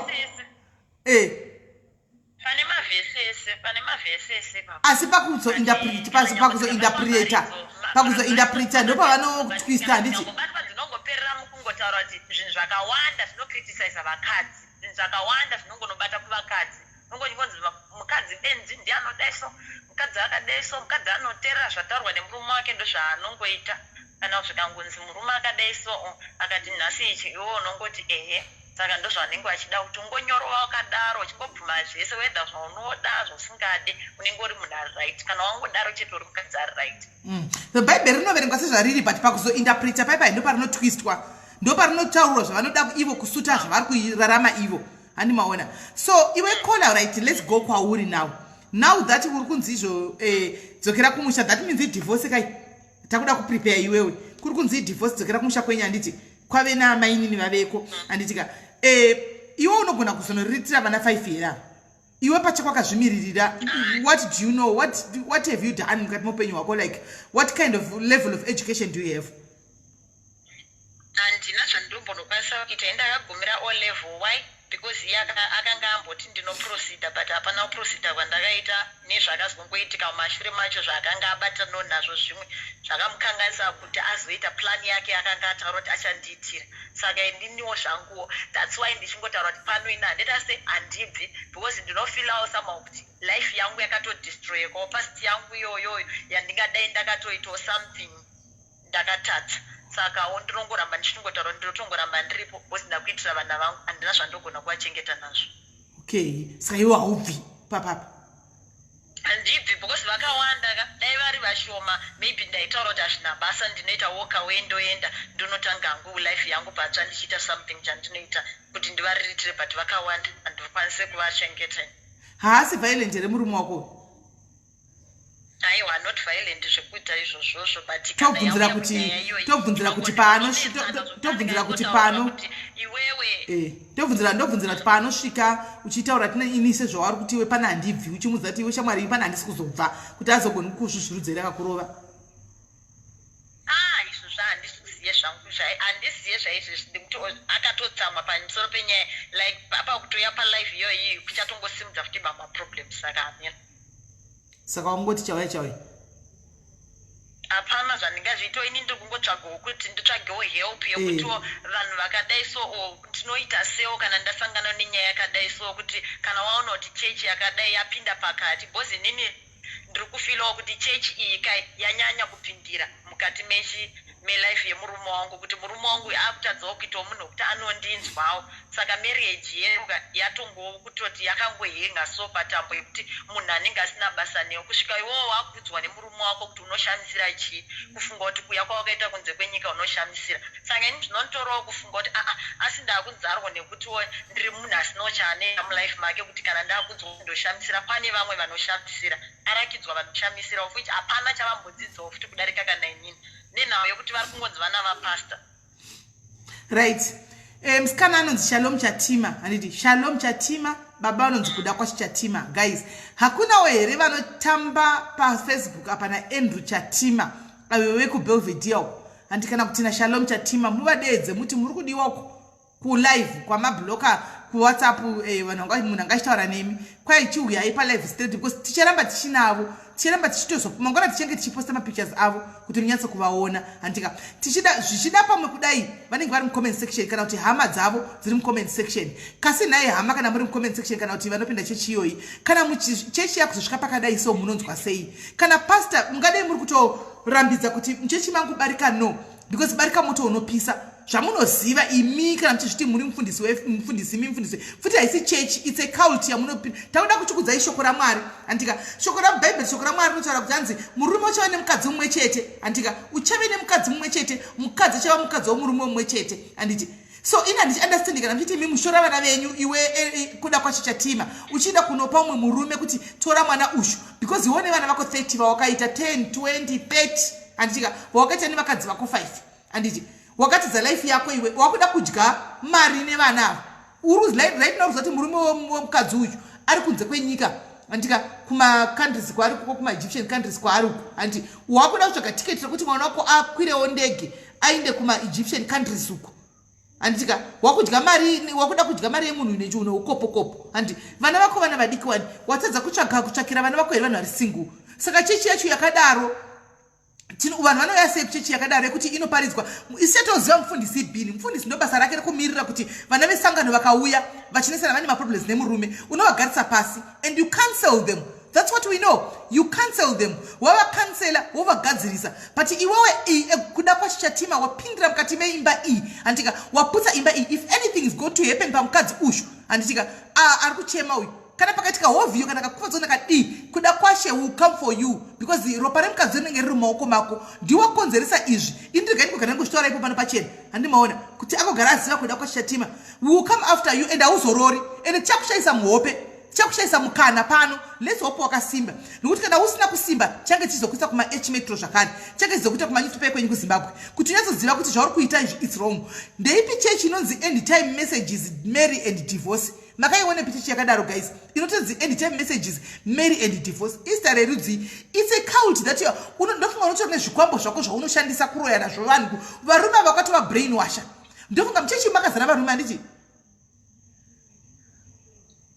Pane mavhesi ese, pane mavhesi ese papa. Asi pakuzointerpreta ndopavanotwista, handiti? Batwa dzinongoperera mukungotaura kuti zvinhu zvakawanda zvinocriticiza vakadzi, zvinhu zvakawanda zvinongonobata kuvakadzi. Nongonzi mukadzi benzi, ndiye anodai so, mukadzi akadai so, mukadzi anoteerera zvataurwa nemurume wake, ndozvaanongoita. Kana zvikangonzi murume akadai so, akati nhasi ichi, iwe unongoti ehe. Saka ndozvanenge vachida kuti ungonyorova wakadaro, uchingobvuma zvese, whether zvaunoda, zvausingade, unenge uri munhu ari right. Kana wangodaro chete, uri mukadzi ari right. The Bhaibheri rinoverengwa sezvariri, but pakuzointerpreta paipai ndoparinotwistwa, ndoparinotaurwa zvavanoda ivo kusuta zvavari kurarama ivo, handi maona? So iwe caller, right, let's go kwauri now. Now that uri kunzi izvo dzokera kumusha, that means idivorce kai takuda kuprepare iwewe. Kuri kunzi idivorce, dzokera kumusha kwenyu, handiti? Kwave naamainini vaveko, handitika? Iwe unogona kuzonoriritira vana 5 here ava? Iwe pachako wakazvimiririra, what do you know? What have you done mukati meupenyu hwako? Like, what kind of level of education do you have? Handina zvandimbonokwanisa kuita. Indakagumira O level. Why? Because iye akanga amboti ndinoproceda, but hapana kuproceda kwandakaita nezvakazongoitika mumashure macho, zvaakanga abatanawo nazvo zvimwe zvakamukanganisa kuti azoita plan yake akanga ataura kuti achandiitira. Saka ininiwo zvanguwo, that's why ndichingotaura kuti pano ina handiita se handibvi, because ndinofeelawo somehow kuti life yangu yakatodestroyekawo, past yangu iyoyoyo yandingadai ndakatoitawo something, ndakatadza. Sakawo ndinongoramba ndichingotaura, ndinotongoramba ndiripo because ndakuitira vana vangu, handina zvandogona kuvachengeta nazvo. Okay, saka iwe haubvi papapa? Handibvi because vakawanda ka. Dai vari vashoma, maybe ndaitaura kuti hazvina basa, ndinoita walk away, ndoenda ndonotanga hangu life yangu patsva, ndichiita something chandinoita kuti ndivariritire, but vakawanda, handikwanise kuvachengeta. Haasi violent here murume wako? Aiwa, not violent zvekuita izvozvozvo, but Tobvunzira kuti pano iwewe Tobvunzira, ndobvunzira kuti paanosvika uchitaura tine ini sezvavari kuti iwe pana handibvi, uchimudza kuti iwe shamwari iyi pana handisi kuzobva, kuti azogoni kuzvuzvurudzera akakurova? Ah, izvozvo handisi kuziye zvangu, handiziye zvaizvezvi, ndikuti akatotsamwa pamusoro penyaya like pakutoya palive iyoyi, kuchatongosimudza futi mamaproblems, saka hamena. Saka wangoti chauya chauya? Hapana zvandingazviitawo ini, ndiri kungotsvagawo kuti nditsvagewo help yekutiwo vanhu vakadai so, o ndinoita sewo kana ndasangana nenyaya yakadai so, kuti kana waona kuti chechi yakadai yapinda pakati, because inini Ndiri kufeelawo kuti chechi iyi kai yanyanya kupindira mukati mechi melife yemurume wangu, kuti murume wangu akutadzawo kuitawo munhu wekuti anondinzwawo. Saka marriage yedu yatongowo kutoti yakangohenga so patambo yekuti munhu anenge asina basa newe, kusvika iwowo wakuudzwa nemurume wako kuti unoshamisira chii, kufunga kuti kuya kwawakaita kunze kwenyika unoshamisira. Saka ini zvinonditorawo kufunga kuti aa, asi ndakunzarwo nekutiwo ndiri munhu asinawo chaanoita mulife make, kuti kana ndakunzwa kuti ndoshamisira, pane vamwe vanoshamisira, arakidzwa vanoshamisira, of which hapana chavambodzidzawo futi kudarika kana inini, nenhau yekuti vari kungonzi vana vapasta. Right. Musikana anonzi Shalom Chatima, handiti? Shalom Chatima, baba vanonzi Kuda Kwacho Chatima. Guys, hakunawo here vanotamba paFacebook apa naAndrew Chatima, avo vekuBelvedere uko, handi? Kana kuti naShalom Chatima, muvadeedze muti muri kudiwa kulive kwamabloka kuWhatsApp. Vanhu, munhu angachitaura nemi kwai chiuyai palive straight, because ticharamba tichinavo, ticharamba tichitozo mangwana tichange tichiposta mapictures avo kuti munyatso kuvaona, handika? Tichida zvichida pamwe kudai vanenge vari mucomment section, kana kuti hama dzavo dziri mucomment section. Kasi nhai hama, kana muri mucomment section, kana kuti vanopinda chechi iyoyi, kana chechi yakuzosvika pakadai so, munonzwa sei? Kana pastor, mungadai muri kutorambidza kuti muchechi mangu barika no, because barika moto unopisa, zvamunoziva imi. Kana muchizviti muri mufundisi, mufundisi, imi mufundisi futi, haisi chechi, it's a cult yamunopinda. Takuda kuchikudzai shoko raMwari, handika? Shoko raBhaibheri, shoko raMwari rinotaura kuti hanzi murume uchava nemukadzi mumwe chete, handika? Uchave nemukadzi mumwe chete, mukadzi achava mukadzi womurume mumwe chete, handiti? So ini handichiunderstandi kana muchiti imi mushora vana venyu. Iwe Kuda Kwacho Chatima, uchida kunopa umwe murume kuti tora mwana ushu, because iwe nevana vako 30 vawakaita, 10, 20, 30, handitika? Vawakaita nevakadzi vako 5, handiti? Wakatidza life yako iwe, wakuda kudya mari nevana ava. Uri right now kuzati murume wemukadzi uyu ari kunze kwenyika, handika? Kumacountries kwaari kuko, kumaEgyptian countries kwaari uko, handi? Wakuda kutsvaga tiketi rekuti mwana wako akwirewo ndege ainde kumaEgyptian countries uko, handitika? Wakudya mari, wakuda kudya mari yemunhu nechiuno ukopokopo, handi? Vana vako vana vadiki wani, watadza kutsvaga kutsvakira vana vako here vanhu vari single? Saka chechi yacho yakadaro, vanhu vanouya sei kuchechi yakadaro yekuti inoparidzwa isi toziva mufundisi ibhini? Mufundisi ndo basa rake rekumirira kuti vana vesangano vakauya vachinesana, vane maproblems nemurume, unovagarisa pasi and you counsel them. That's what we know, you counsel them, wavacounsela, wovagadzirisa. But iwewe Kuda Kwachichatima, wapindira mukati meimba iyi, handitika? Waputsa imba iyi. If anything is going to happen pamukadzi ushu, handitika, ari kuchema uyu, kana pakaitika hovhiyo, kana kakuvadzwa, kadii, Kuda Kwashe will come for you, because ropa remukadzi rinenge riri mumaoko mako. Ndiwakonzeresa izvi. Indirega ndikogara ndingozvitaura ipo pano pachena, handimaona kuti akogara aziva. Kuda Kwashe Chatima will come after you and hauzorori, and tichakushayisa muhope, tichakushayisa mukana pano. Let's hope wakasimba, nekuti kana usina kusimba, change chizokuisa kumah Metro zvakare, change chizokuita kumanewspaper ekwenyu kuZimbabwe, kuti unyatsoziva kuti zvauri kuita izvi, it's wrong. Ndeipi chechi inonzi End Time Messages Marry and Divorce? Makaiona pichechi yakadaro, guys, inotonzi End Time Messages Marry and Divorce? Ista rerudzi? It's a cult that ndofunga unotori nezvikwambo zvako zvaunoshandisa kuroya nazvo vanhu. Varume vakatova brainwasha. Ndofunga muchechi makazara varume, handiti?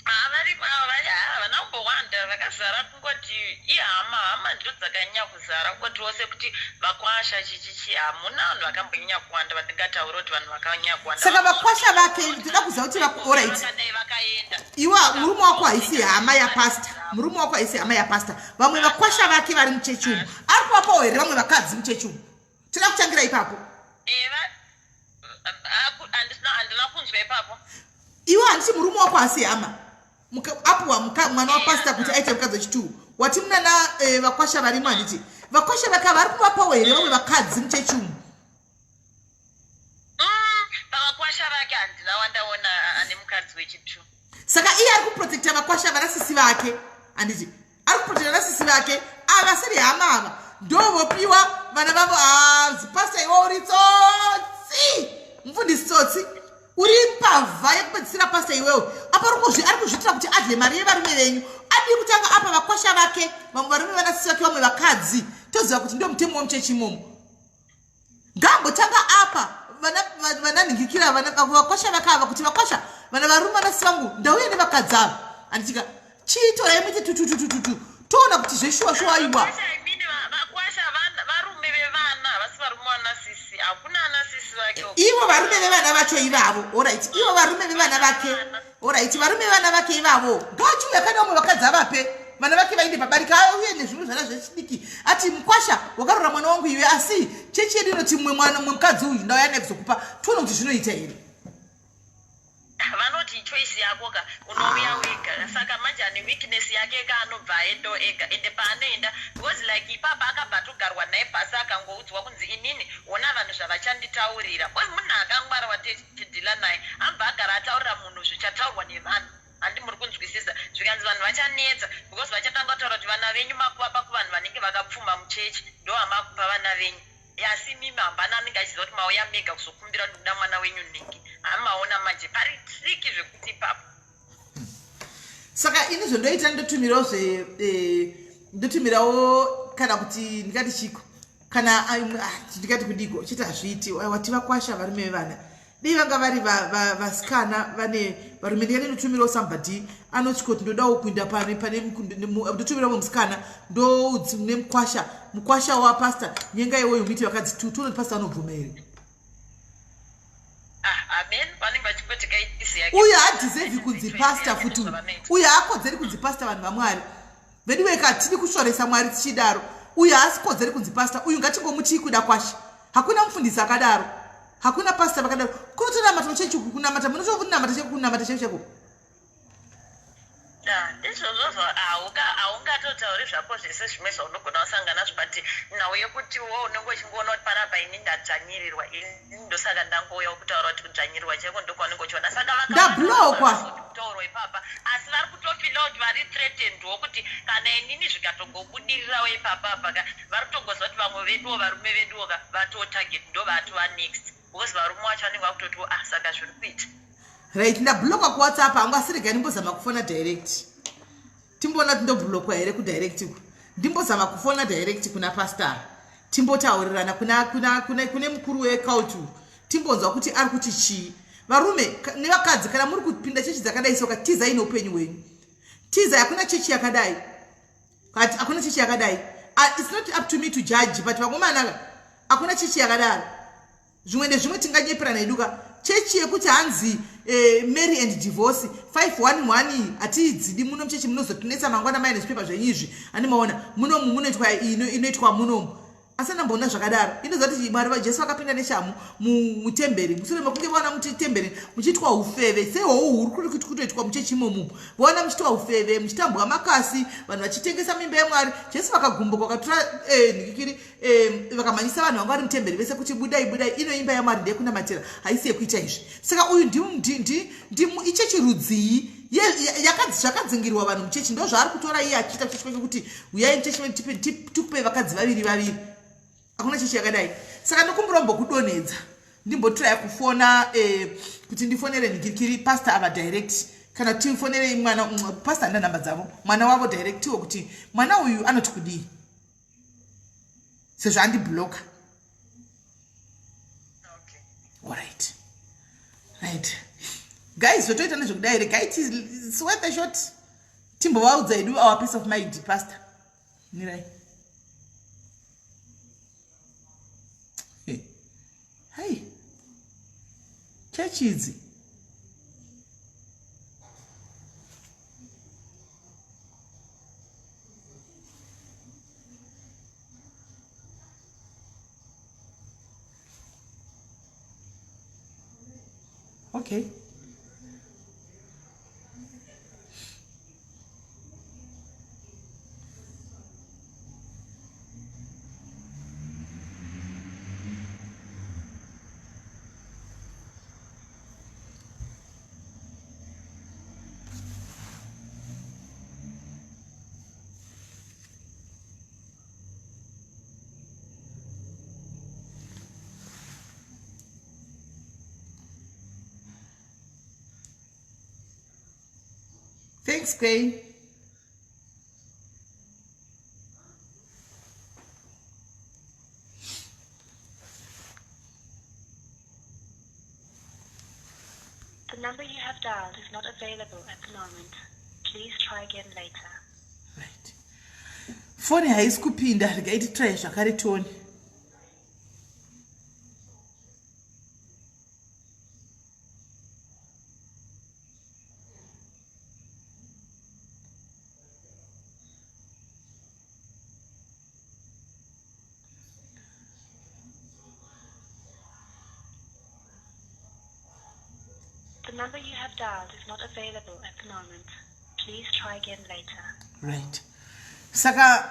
Havana kumbowanda vakazara, kungoti ihama, hama ndo dzakanyanya kuzara, kungotiwo sekuti vakwasha chichichi, hamuna vanhu vakambonyanya kuwanda vandingataura kuti vanhu vakanyanya kuwanda. Saka vakwasha vake, ndoda kuziva kuti, alright. Vakadai vakaenda. Iwa murume wako haisi hama yapasta, murume wako haisi hama yapasta. Vamwe vakwasha vake vari muchechi umu, ari kuvapawo here vamwe vakadzi muchechi umu? Toda kutangira ipapo. Handina kunzwa ipapo. Iwe, handiti murume wako hasi hama? Apuwa mwana wapasta kuti aite mukadzi wechitu, wati munana vakwasha varimo, handiti? Vakwasha vake vari kuvapawo here vamwe vakadzi muchechi umu? Pavakwasha vake handina wandaona ane mukadzi wechitu. Saka iye ari kuprotecta vakwasha, vanasisi vake, handiti? Ari kuprotecta vanasisi vake ava vasiri hama, ava ndovopiwa vana vavo. Zipasta, iwe uri tsotsi, mufundisi tsotsi, uri mbavha yekupedzisira. Pasta iwewe, apa ari kuzviitira kuti adye mari yevarume venyu. Adii kutanga apa vakwasha vake vamwe varume, vanasisi vake vamwe vakadzi? Toziva kuti ndo mutemo wemuchechi imomo. Ngambotanga apa vananhingikira vakwasha vake ava, kuti vakwasha, vana varume, vanasi vangu, ndauya nevakadzi ava, handitika? Chiitorai muite tutututututu, toona kuti zveshuwa shuwa aiwa. Vakwasha, I mean, vakwasha varume vevana, havasi varume vanasisi, hakuna anasisi vake uko. Ivo varume vevana vacho ivavo, alright, ivo varume vevana vake, alright, varume vevana vake ivavo ngavachiuya kana vamwe vakadzi avape. Vana vake vainde pabarika auye nezvimwe zvana zvechidiki, ati, "Mukwasha, wakarora mwana wangu iwe, asi chechi yedu inoti mumwe mwana, mumwe mukadzi uyu ndauya naye kuzokupa." Tione kuti zvinoita here. Vanoti choice yako ka, unouya wega. Saka manje ane weakness yake ka, anobva aendawo ega. Ende paanoenda, because like ipapa akabva atogarwa naye pasi, akangoudzwa kunzi, "Inini ona vanhu zvavachanditaurira," because munhu akangwara watichidhila naye ambva agara ataurira munhu zvichataurwa nevanhu. Handi muri kunzwisisa? Zvikanzi vanhu vachanetsa because vachatanga kutaura kuti vana venyu makuvapa kuvanhu vanenge vakapfuma muchechi, ndo hamakupa vana venyu, asi mimi hambana anenge achiziva kuti mauya mega kuzokumbira, ndikuda mwana wenyu nhingi. Hamaona manje pari tricky zvekuti ipapo. Saka ini zvondoita, ndotumirawo zve ndotumirawo kana kuti ndingati chiko, kana ndingati kudiko chete, hazviiti. Wati vakwasha varume vevana, dei vanga vari vasikana vane varume. Ndingati ndotumirawo somebody anotya kuti ndodawo kuinda pane ndotumirawo musikana ndo nemukwasha, mukwasha wapasta, nyenga iwoyo, muite vakadzi two, tione kuti pasta anobvuma here. Ah, amen, vanenge vachingoti kaitisi yake. Uyo haadhiservi kunzi pasta futi uyu. Uyo haakodzeri kunzi pasta. Vanhu vaMwari vedu weka, hatidi kushoresa Mwari tichidaro. Uyu haasikodzeri kunzi pasta uyu. Ngatingomutii kuda kwashe. Hakuna mufundisi akadaro, hakuna pasta vakadaro. Kunotonamata muchechi uku, kunamata munotokunamata cheko, kunamata cheko cheko. Ndizvozvozvo, haungatotauri zvako zvese zvimwe zvaunogona kusangana nazvo, but nhau yekuti wo unenge uchingoona kuti panapa ini ndadzvanyirirwa, ini ndosaka ndangouya kutaura kuti kudzvanyirirwa chaiko ndokwaunenge uchiona. Saka Ndablockwa. Kutaurwa ipapa, asi vari kutofeela kuti vari threatenedwo, kuti kana inini zvikatongobudirirawo ipapa apa ka, vari kutongoziva kuti vamwe veduwo, varume veduwo ka, vatoo target, ndo vatova next, because varume vacho vanenge vakutotiwo, "Ah, saka zviri kuita." Right, ndablockwa kuWhatsApp hangu, asi regai ndimbozama kufona direct, timboona kuti ndoblockwa here kudirect ku. Ndimbozama kufona direct kuna pastor, timbotaurirana kune mukuru wecult, timbonzwa kuti ari kuti chii. Varume nevakadzi, kana muri kupinda chechi dzakadai soka, tizai neupenyu hwenyu, tizai. Hakuna chechi yakadai, hakuna chechi yakadai. It's not up to me to judge, but vakomanaka, hakuna chechi yakadaro. Zvimwe nezvimwe tinganyeperana iduka. Chechi yekuti hanzi marry and divorce 511, hatiidzidi muno muchechi. Munozotinetsa mangwana mai nezvipepa zvenyu izvi. Handimaona munomu munoitwa inoitwa munomu, asi andamboona zvakadaro. Inoziva kuti Mwari vaJesu vakapinda neshamu mutemberi mushure mekunge vaona mutemberi muchiitwa ufeve sehou huri kutoitwa muchechi imomu. Vaona muchiitwa ufeve, muchitambwa makasi, vanhu vachitengesa mimba yaMwari, Jesu vakagumbuka, vakatora nhikikiri, vakamhanyisa vanhu vanga vari mutemberi vese kuti, "Budai, budai, ino imba yaMwari, ndeyekunamatira, haisi yekuita izvi." Saka uyu ichechi rudzii zvakadzingirwa vanhu muchechi? Ndo zvaari kutora iye achiita chechi kwake kuti, "Uyai muchechi medu, tikupei vakadzi vaviri vaviri." Hakuna chechi yakadai. Saka ndokumbira mbokudonhedza, ndimbotraya kufona kuti ndifonere nhikirikiri pastor ava direct, kana tifonere mwana pastor, handina nhamba dzavo, mwana wavo direct iwo, kuti mwana uyu anoti kudii sezvo andibloka. Alright, right guys, zvotoita nezvekudai. Regai, it's worth a shot, timbovaudza hedu our peace of mind. Pastor mirai. Hai, chechi idzi. Okay. Thanks, Kay. The number you have dialed is not available at the moment. Please try again later. Right. Foni haisi kupinda, regai titry zvakare tione. number you have dialed is not available at the moment. Please try again later. Right. Saka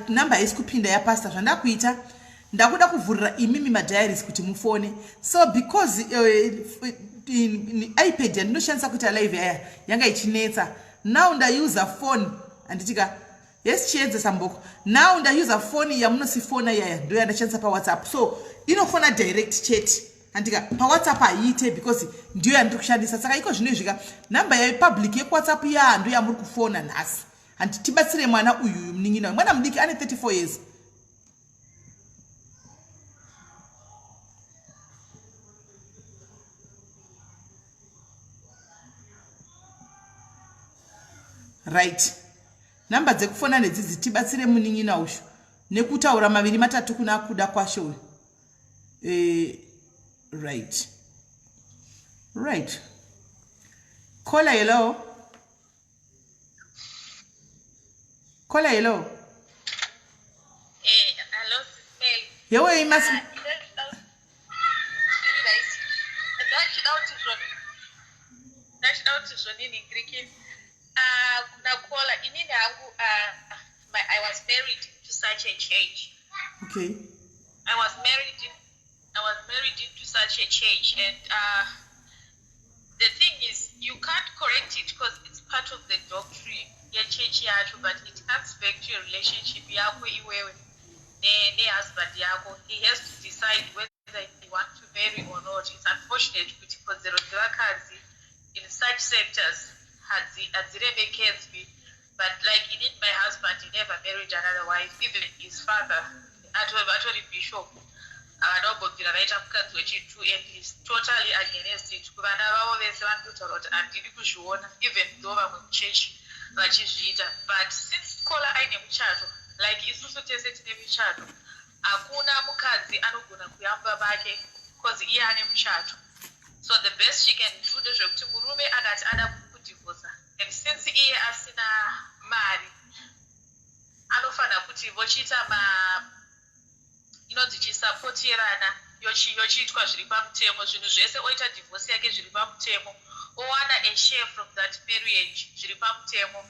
number haisi kupinda yapastor zvandakuita ndakuda kuvhurira imimi madiaries kuti mufone so because uh, ipad yandinoshandisa kuita live aya yanga ichinetsa now ndausa phone handitika yes chiedze samboko now ndausa phone yamunosifona iyaya ndo yandashandisa pawhatsapp so inofona direct chete handika pawhatsapp haiite because ndiyo yandiri kushandisa saka iko zvino izvika number yapublic yekuwhatsapp yaa ndo yamuri kufona nhasi handi tibatsire mwana uyuyu munin'ina mwana mudiki ane 34 years right Number dzekufona nedzidzi tibatsire munin'ina uyu nekutaura maviri matatu kuna kuda kwashe uyu. Eh, right. Right. Caller, hello. Caller, hello. Eh, hello, Sis Mel. Yewe imasi. Ah, ndachida kuti zvonini ngiriki Uh, kuna kola inini hangu uh, my, I was married to such a church. Okay. I was married in, I was married into such a church and uh, the thing is you can't correct it because it's part of the doctrine yechechi yacho but it comes back to your relationship yako iwewe nehusband ne yako he has to decide whether he want to marry or not it's unfortunate kuti kodzero dzevakadzi in such sectors hadziremekedzwi but like inini my husband he never married another wife even his father atori bishop havana kumbobvira vaita mukadzi wechitu and is totally against it kuvana vavo vese vanototaura kuti handidi kuzviona even though vamwe muchechi vachizviita but since kola aine muchato like isusu tese tine michato Hakuna mukadzi anogona kuyamba bake coz iye ane muchato so the best she can do ndezvekuti murume akati ada kudivhosa and since iye asina mari anofanira kuti vochiita ma inonzi chi support yevana yochiitwa zviri pamutemo zvinhu zvese oita divorce yake zviri pamutemo owana a share from that marriage zviri pamutemo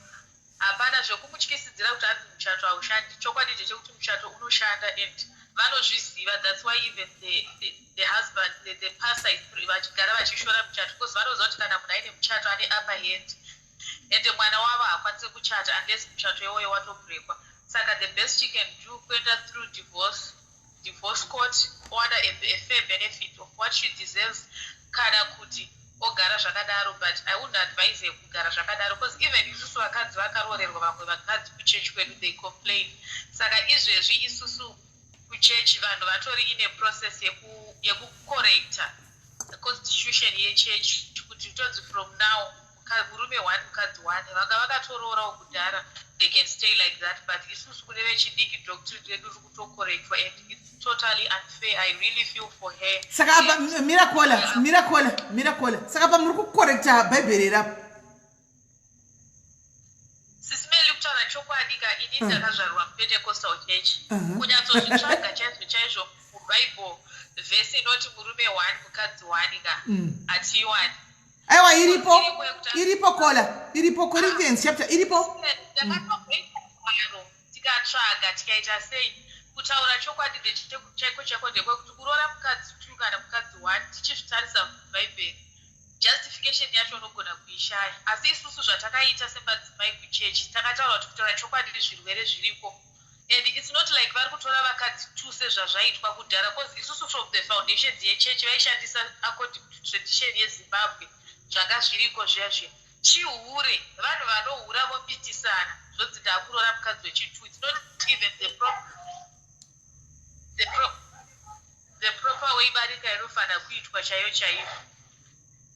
Hapana zvekumutyisidzira kuti hanzi muchato haushandi chokwadi ndechekuti muchato unoshanda and vanozviziva that's why even the, the, the husband the, the pastor is vachigara vachishora muchato because vanoziva kuti kana munhu aine muchato ane upper hand and mwana wavo haakwanise kuchata unless muchato iwoyo watobrekwa saka the best she can do kuenda through divorce divorce court owana a, a fair benefit of what she deserves kana kuti ogara zvakadaro but i wouldn't advise her kugara zvakadaro bcause even isusu vakadzi vakaroorerwa vamwe vakadzi kuchechi kwedu they complain saka izvezvi isusu kuchechi vanhu vatori ine process yekucorrecta yeku constitution yechechi kuti tonzi from now murume one mukadzi one vanga vakatoroorawo kudhara they can stay like that but isusu kune vechidiki doctrine redu riri kutocorrectwa and it's totally unfair i really feel for her saka apa mirakola mirakola mirakola saka apa muri kucorrecta bhaibheri here apa sisimeli kutaura chokwadi ka ini hmm. ndakazvarwa mupentecostal church uh-huh. kunyatsozvitsvaga chaizvo chaizvo mubible vhesi inoti murume one mukadzi one ka hmm. hatiiwani aiwa iripo iripo kola iripo corinthians chapter iripo ndakatogoitaro tikatsvaga tikaita sei kutaura chokwadi chaiko chaiko ndekwekuti kuroora mukadzi two kana mukadzi one tichizvitarisa mubhaibheri justification yacho unogona kuishaya asi isusu zvatakaita semadzimai kuchechi takataura kuti kutaura chokwadi zvirwere zviriko and it's not like vari kutora vakadzi two sezvazvaitwa kudhara cause isusu from the foundations yechechi vaishandisa according to tradition yezimbabwe zvanga zviriko zviya zviya chihure vanhu vanohura vomitisana zvonzi ndakuroora mukadzi wechitu it's not even the, pro the, pro the proper way barika inofanira kuitwa chaiyo chaiyo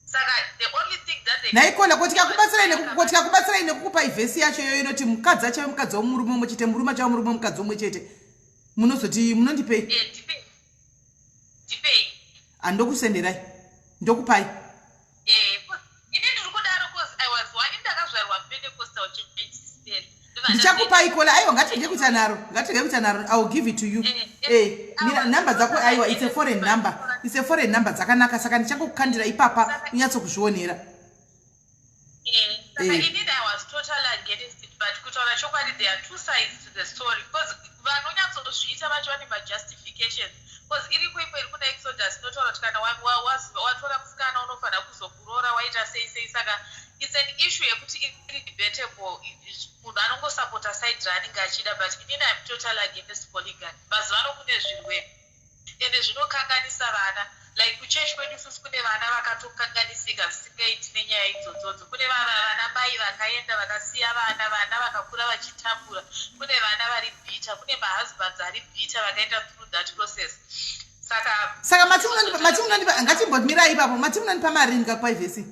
saka the only thing that they naikona ko tikakubatsirai nekukupai vhesi yacho iyoyo inoti mukadzi achave mukadzi womurume umwe chete murume achava murume mukadzi umwe chete munozoti munondipei eh, ndipei andokusenderai ndokupai eh, ini ndiri kudaro cause i was one ndakazvarwa mupentecostal church sister ndichakupai kola aiwa ngatirege kuita naro ngatirege kuita naro i will give it to you eh, eh, mira number dzako aiwa it's a foreign number It's a foreign number dzakanaka saka ndichangokukandira ipapa unyatsokuzvionera. Eh, saka inini I was totally against it, but kutaura chokwadi there are two sides to the story, because vanonyatsozviita vacho vane majustifications, because iriko imwe iri kuna Exodus inotaura kuti kana watora musikana unofanira kuzokuroora waita sei sei. Saka it's an issue yekuti iri debatable, munhu anongosapota side raanenge achida, but inini I'm totally against polygamy. Mazuva ano kune zvirwere ende zvinokanganisa vana. Like kuchechi kwedu isusu kune vana vakatokanganisika zvisingaiti nenyaya idzodzodzo. Kune vana mai vakaenda vakasiya vana, vana vakakura vachitambura. Kune vana vari bitter, kune mahusbands ari bitter vakaenda through that process. Saka Saka mati munondipa, ngatimbotimirai ipapo, mati munondipa marini kakupai vhesi?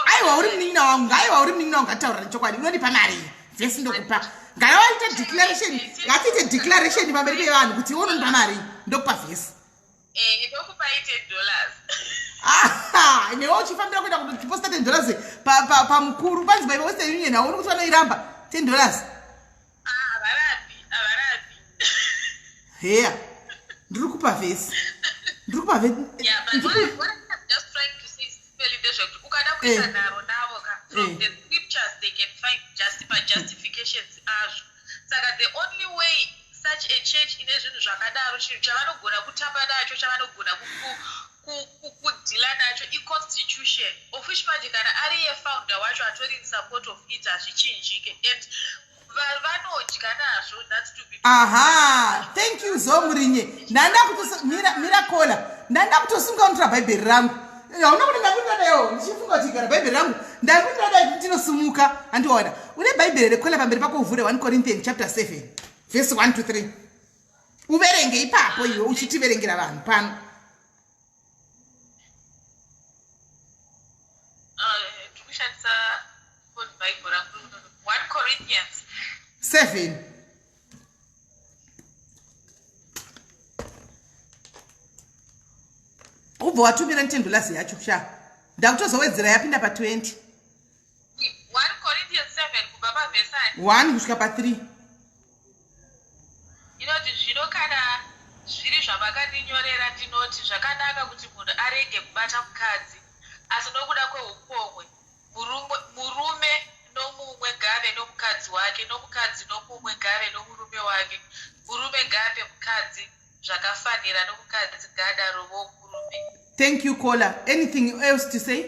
Aiwa, uri munin'ina wangu, aiwa, uri munin'ina wangu, ngataurira chokwadi. Unondipa mari, vhesi ndokupa. Ngavaite declaration, ngatiite declaration pamberi pevanhu kuti iwe unondipa mari, ndokupa vhesi. Ndokupai $10. Aha, newe uchifambira kuenda kudeposita $10 pamukuru panzi paipa Western Union, hauni kuti vanoiramba $10? Havarambi, havarambi. Heya, ndiri kupa vhesi, ndiri kupa vhesi. Yeah, but what I'm just trying to say simply ndezvekuti ukada kuita nharo navo ka, from the scriptures they can find justifications azvo. Saka the only way such a church ine zvinhu zvakadaro, chinhu chavanogona kutamba nacho, chavanogona kudeala nacho iconstitution, of which manje kana ari iye founder wacho atori in support of it, hazvichinjike, and vanodya nazvo. That's to be Aha, thank you zomurinye. Ndanda kutomira mira kola, ndanda kutosunga unotora bhaibheri rangu. Hauna kuti ndakundadayo ndichifunga kuti igara bhaibheri rangu, ndakundadai kuti ndinosumuka. Handiona une bhaibheri rekola pamberi pako? Uvhure 1 Corinthian chapter 7 verse 1 to 3, uverenge ipapo iwe uchitiverengera vanhu pano. Ndikushandisa phone Bible rangu. 1 Corinthians 7. Ubva watumira $10 yacho sha, ndakutozowedzera yapinda pa20. 1 Corinthians 7 kubva pavhesani 1 kusvika pa3. Inoti, "Zvino kana zviri zvamakandinyorera, ndinoti zvakanaka kuti munhu arege kubata mukadzi. Asi nokuda kweupombwe, murume nomumwe ngave nomukadzi wake, nomukadzi nomumwe ngave nomurume wake. Murume ngaape mukadzi zvakafanira, nomukadzi ngaadarowo murume." Thank you, caller. Anything else to say?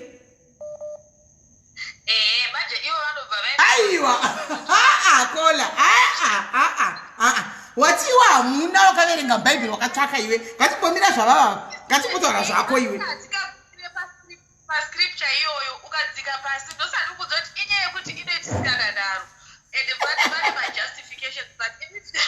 Ehe, manje ivo vanobva vaenda Aiwa, aa, caller, aa, aa, aa, watiwa hamuna wakaverenga bhaibheri wakatsvaka iwe. Ngatimbomira zvavava, ngatimbotaura zvako iwe. Pascripture iyoyo ukadzika pasi, ndosati kudza kuti inyaya yekuti inoitisika daro, and vane majustifications, but batsira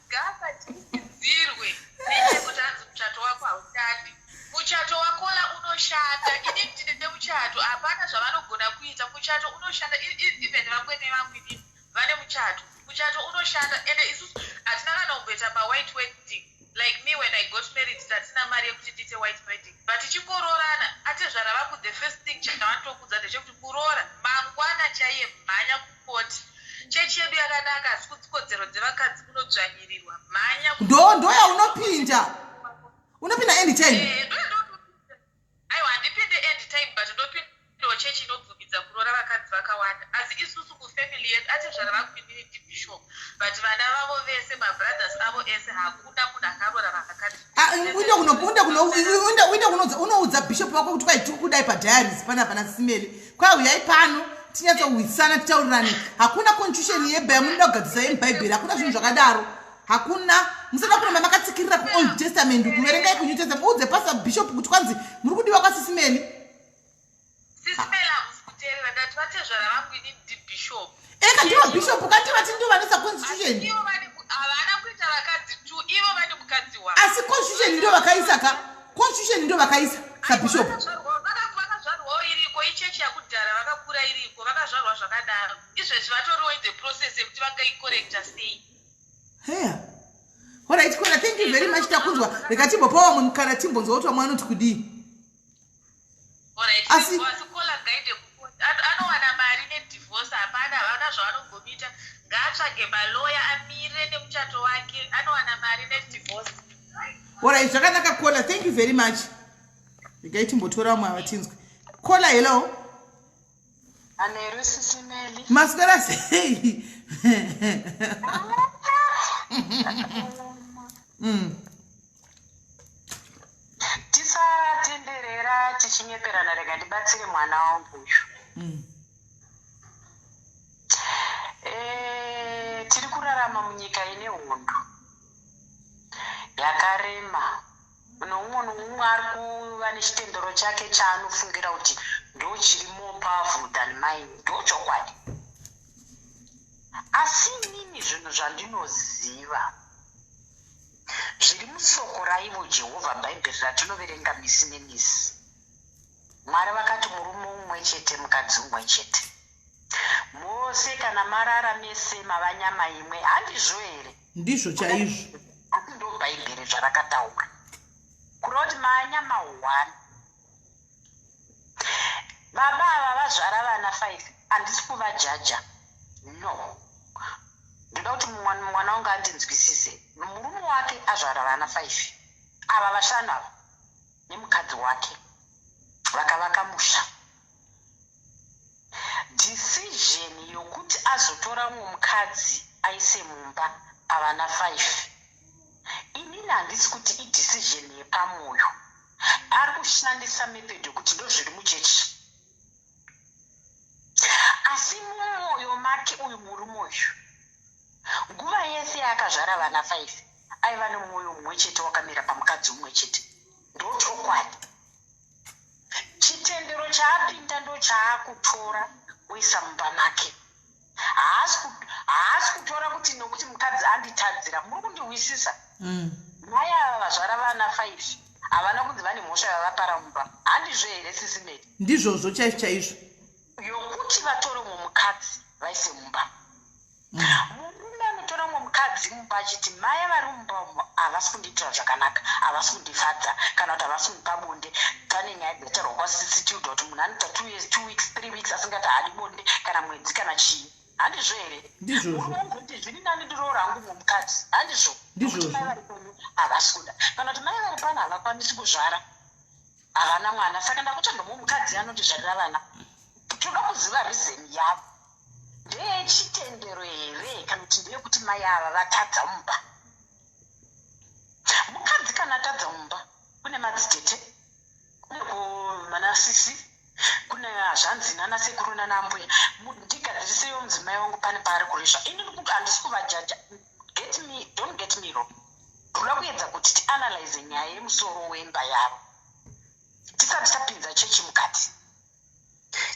gasatyisidzirwe nenyaya yekuti hanzi muchato wako haushandi. Muchato wakola unoshanda. Ini ndine muchato, hapana zvavanogona kuita. Muchato unoshanda. Even vamwene vangu inini vane muchato. Muchato unoshanda, ende isusu hatina kana kumboita mawhite wedding. Like me, when I got married, tatina mari yekuti tiite white wedding, but tichingoroorana, atezvara vangu the first thing chavanotokudza ndechekuti, "Muroora mangwana chaiye mhanya kukoti. Chechi yedu yakanaka, asi kodzero dzevakadzi kunodzvanyirirwa. Mhanya." Ndo yaunopinda, unopinda anytime. Eh, aiwa, handipinde anytime, but ndopindawo chechi inobvumidza kuroora vakadzi vakawanda. Asi isusu kufamily yedu, atezvara vangu inini ndibishop, but vana vavo vese, mabrothers avo ese, hakuna munhu akaroora vakadzi. Ah, uinde unoudza bishop wako kuti kwai tiri kudai padiaries pana pana simeli, kwauyai pano tinyatsowisana, titaurirane. Hakuna constitution yebhaya munoda kugadzisa yemubhaibheri, hakuna zvinhu zvakadaro, hakuna. Musada kuramba makatsikirira kuOld Testament, kuverengai kuNew Testament. Udze pastor bishop kuti kwanzi muri kudiwa kwasisimeli. Sisimeli, hamusi kuteerera. Ndati vatezvara vangu inini ndibishop. Eka, ndivo bishop kati vati ndivo vanoisa constitution. Ivo havana kuita vakadzi two, ivo vane mukadzi wavo. Asi constitution ndo vakaisa ka, constitution ndo vakaisa sabishop. Vakazvarwawo iriko, ichechi yakudhara, vakakura iriko, vakazvarwa zvakadaro. Izvezvi vatoriwo in the process yekuti vangaicorrecta sei. Heya, alright kona, thank you very much, takunzwa. Rega timbopa vamwe mukana, timbonzwa kuti vamwe vanoti kudii. Alright. Asi Asi caller ngaende anowana mari nedivorce. Zvedivorce hapana, havana zvavanogomuita. Ngaatsvage maloya, amire nemuchato wake, anowana mari nedivorce. Alright, zvakanaka, caller. Thank you very much. Regai timbotora vamwe avatinzwe. Caller, hello. Manheru, Sisi Melly. Maswera sei? Tisatenderera tichinyeperana. Rega ndibatsire mwana wangu uyu. Tiri kurarama munyika ine hondo yakarema. Noumwe noumwe ari kuva nechitendero chake chaanofungira kuti ndo chiri more powerful than mine. Ndo chokwadi. Asi inini zvinhu zvandinoziva zviri musoko raivo Jehovha, Bhaibheri ratinoverenga misi nemisi, Mwari vakati murume umwe chete, mukadzi umwe chete. Mose kana marara mese mava nyama imwe, handizvo here? Ndizvo chaizvo. Asi ndo Bhaibheri zvarakataura, kureva kuti maanyama one. Baba ava vazvara vana 5. Handisi kuvajaja, no. Ndoda kuti mwana wangu andinzwisise. Murume wake azvara vana 5 ava, vashanu ava nemukadzi wake, vakavaka musha. Decision yokuti azotora mumwe mukadzi aise mumba pavana 5, inini handisi kuti idecision yepamwoyo. Ari kushandisa method yokuti ndo zviri muchechi, asi mumwoyo make uyu murume uyu nguva yese yaakazvara vana 5 aiva nemwoyo mumwe chete wakamira pamukadzi umwe chete. Ndochokwadi. Chitendero chaapinda ndo chaakutora oisa mumba make. Haasi kutora kuti nokuti mukadzi anditadzira. Muri kundihwisisa? Mai ava vazvara vana 5 havana kunzi vane mhosva yavapara mumba, handizvo here, Sisi Melly? Ndizvozvo chaizvo chaizvo. Yokuti vatore mumwe mukadzi vaise mumba. Murume anotora mumwe mukadzi mumba achiti mai vari mumba umo havasi kundiitira zvakanaka, havasi kundifadza, kana kuti havasi kundipa bonde. Pane nyaya dzataurwa kwasisitiuda kuti munhu anoita 2 years, 2 weeks, 3 weeks asingati haadi bonde, kana mwedzi, kana chii, handizvo here? Ndizvozvo. Murume unozoti zviri nani ndiroora hangu mumwe mukadzi, handizvo? Ndizvozvo. Nokuti mai vari pano havasi kuda, kana kuti mai vari pano havakwanisi kuzvara, havana mwana, saka ndakutsvaga mumwe mukadzi anondizvarira vana. Toda kuziva reason yavo. Ndeyechitendero here, kana kuti ndeyekuti mai ava vatadza mumba? Mukadzi kana atadza mumba, kune madzitete, kune kumanasisi, kune hazvanzi nanasekuru nanambuya. Ndigadzirisewo mudzimai wangu, pane paari kuresva. Ini handisi kuvajaja. Get me, don't get me wrong. Ndoda kuedza kuti tianalyze nyaya yemusoro wemba yavo tisati tapinza chechi mukati.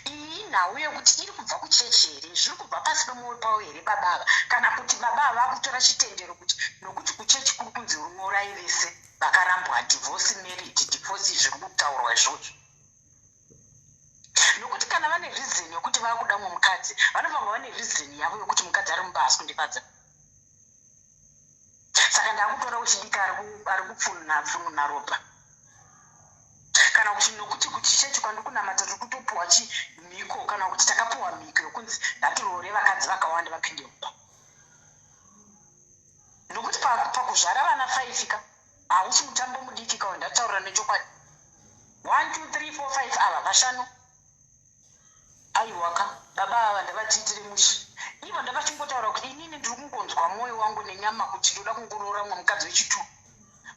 Iyi nhau yekuti iri kubva kuchechi here, zviri kubva pasi pemwoyo pavo here baba ava, kana kuti baba ava vakutora chitendero kuti nokuti kuchechi kuri kunzi roorai vese vakarambwa, divorce, married, divorce, zviri kutaurwa izvozvo? Nokuti kana vane reason yokuti vakuda mumwe mukadzi, vanofanirwa vane reason yavo yokuti mukadzi ari mumba haasi kundifadza, saka ndakutora wechidiki ari kupfununa pfununa ropa, kana kuti nokuti kuchichechi kwandiri kunamata tiri kutopiwa chimhiko, kana kuti takapiwa mhiko yokunzi ngatiroore vakadzi vakawanda vapinde mumba. Nokuti pakuzvara vana 5 ka, hausi mutambo mudiki kawo. Ndataurira nechokwadi. 1, 2, 3, 4, 5, ava vashanu. Aiwaka, baba ava ndavatiitire mushe. Ivo ndavachingotaura kuti inini ndiri kungonzwa mwoyo wangu nenyama kuti ndoda kungoroora mumwe mukadzi wechitu.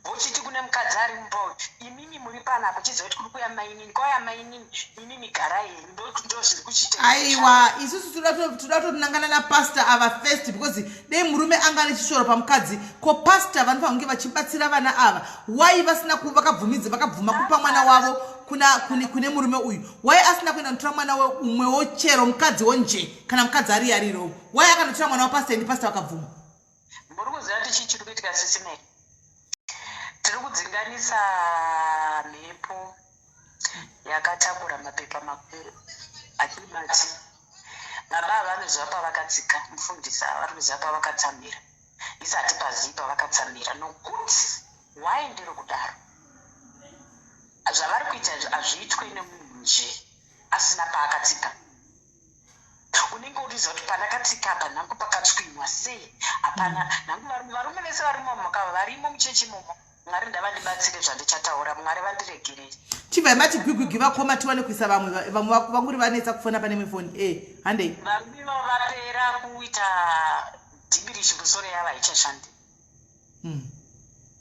Vochiti kune mukadzi ari mumba uyu, imimi muri panapa, chiziva kuti kuri kuya mainini, kwauya mainini, inini garai henyu. Ndo zviri kuchitendero. Aiwa, isusu toda kutonangana napastor ava first, because dei murume anga ane chishoro pamukadzi, ko pastor vanofanira kunge vachibatsira vana ava. Wai vasina vakabvumidza, vakabvuma kupa mwana wavo kune murume uyu? Wai asina kuenda notora mwana umwewo, chero mukadziwo nje, kana mukadzi ari yariro? Wai akanotora mwana wapastor ende pastor vakabvuma? Muri kuziva kuti chii chiri kuitika, Sisi Melly? Tiri kudzinganisa mhepo yakatakura mapepa makuru achibati. Baba ava vanoziva pavakatsika, mufundisi ava vari kuziva pavakatsamira. Isati pazivi pavakatsamira, nokuti wai ndiri kudaro? Zvavari kuita izvi hazviitwe nemunhu nje asina paakatsika. Unenge uriziva kuti pandakatsika apa nhangu pakatswinywa sei, hapana. Nhangu varume vese varimo mukava, varimo muchechi imomo. Mwari ndavandibatsire zvandichataura, Mwari vandiregerere. Chibvai mati gwigwigwi, vakoma, tiwane kuisa vamwe. Vamwe vanguri vanetsa kufona pane imwe foni. E, handei. Varume vavo vapera kuita dhibirishi, musoro yavo haichashandi.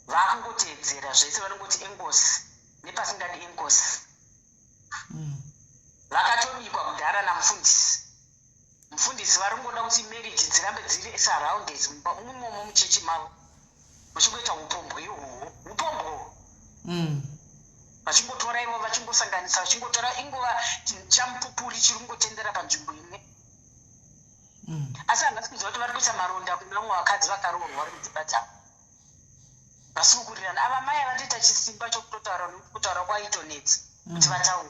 Vakungoteedzera zvese, vanongoti engosi nepasingadi engosi. Vakatobikwa kudhara namufundisi. Mufundisi vari kungoda kuti marriage dzirambe dziri surrounded imomo muchechi mavo, vachingoita upombwe ihwohwo, upombwe. Vachingotora ivo, vachingosanganisa, vachingotora, ingova chamupupuri chiri kungotendera panzvimbo imwe. Asi havasi kuziva kuti vari kuisa maronda kune vamwe vakadzi vakaroorwa vari mudzimba dzavo, vasiri kukurirana. Ava mai avatoita chisimba chokutotaura, nokuti kutaura kwaitonetsa kuti vataure.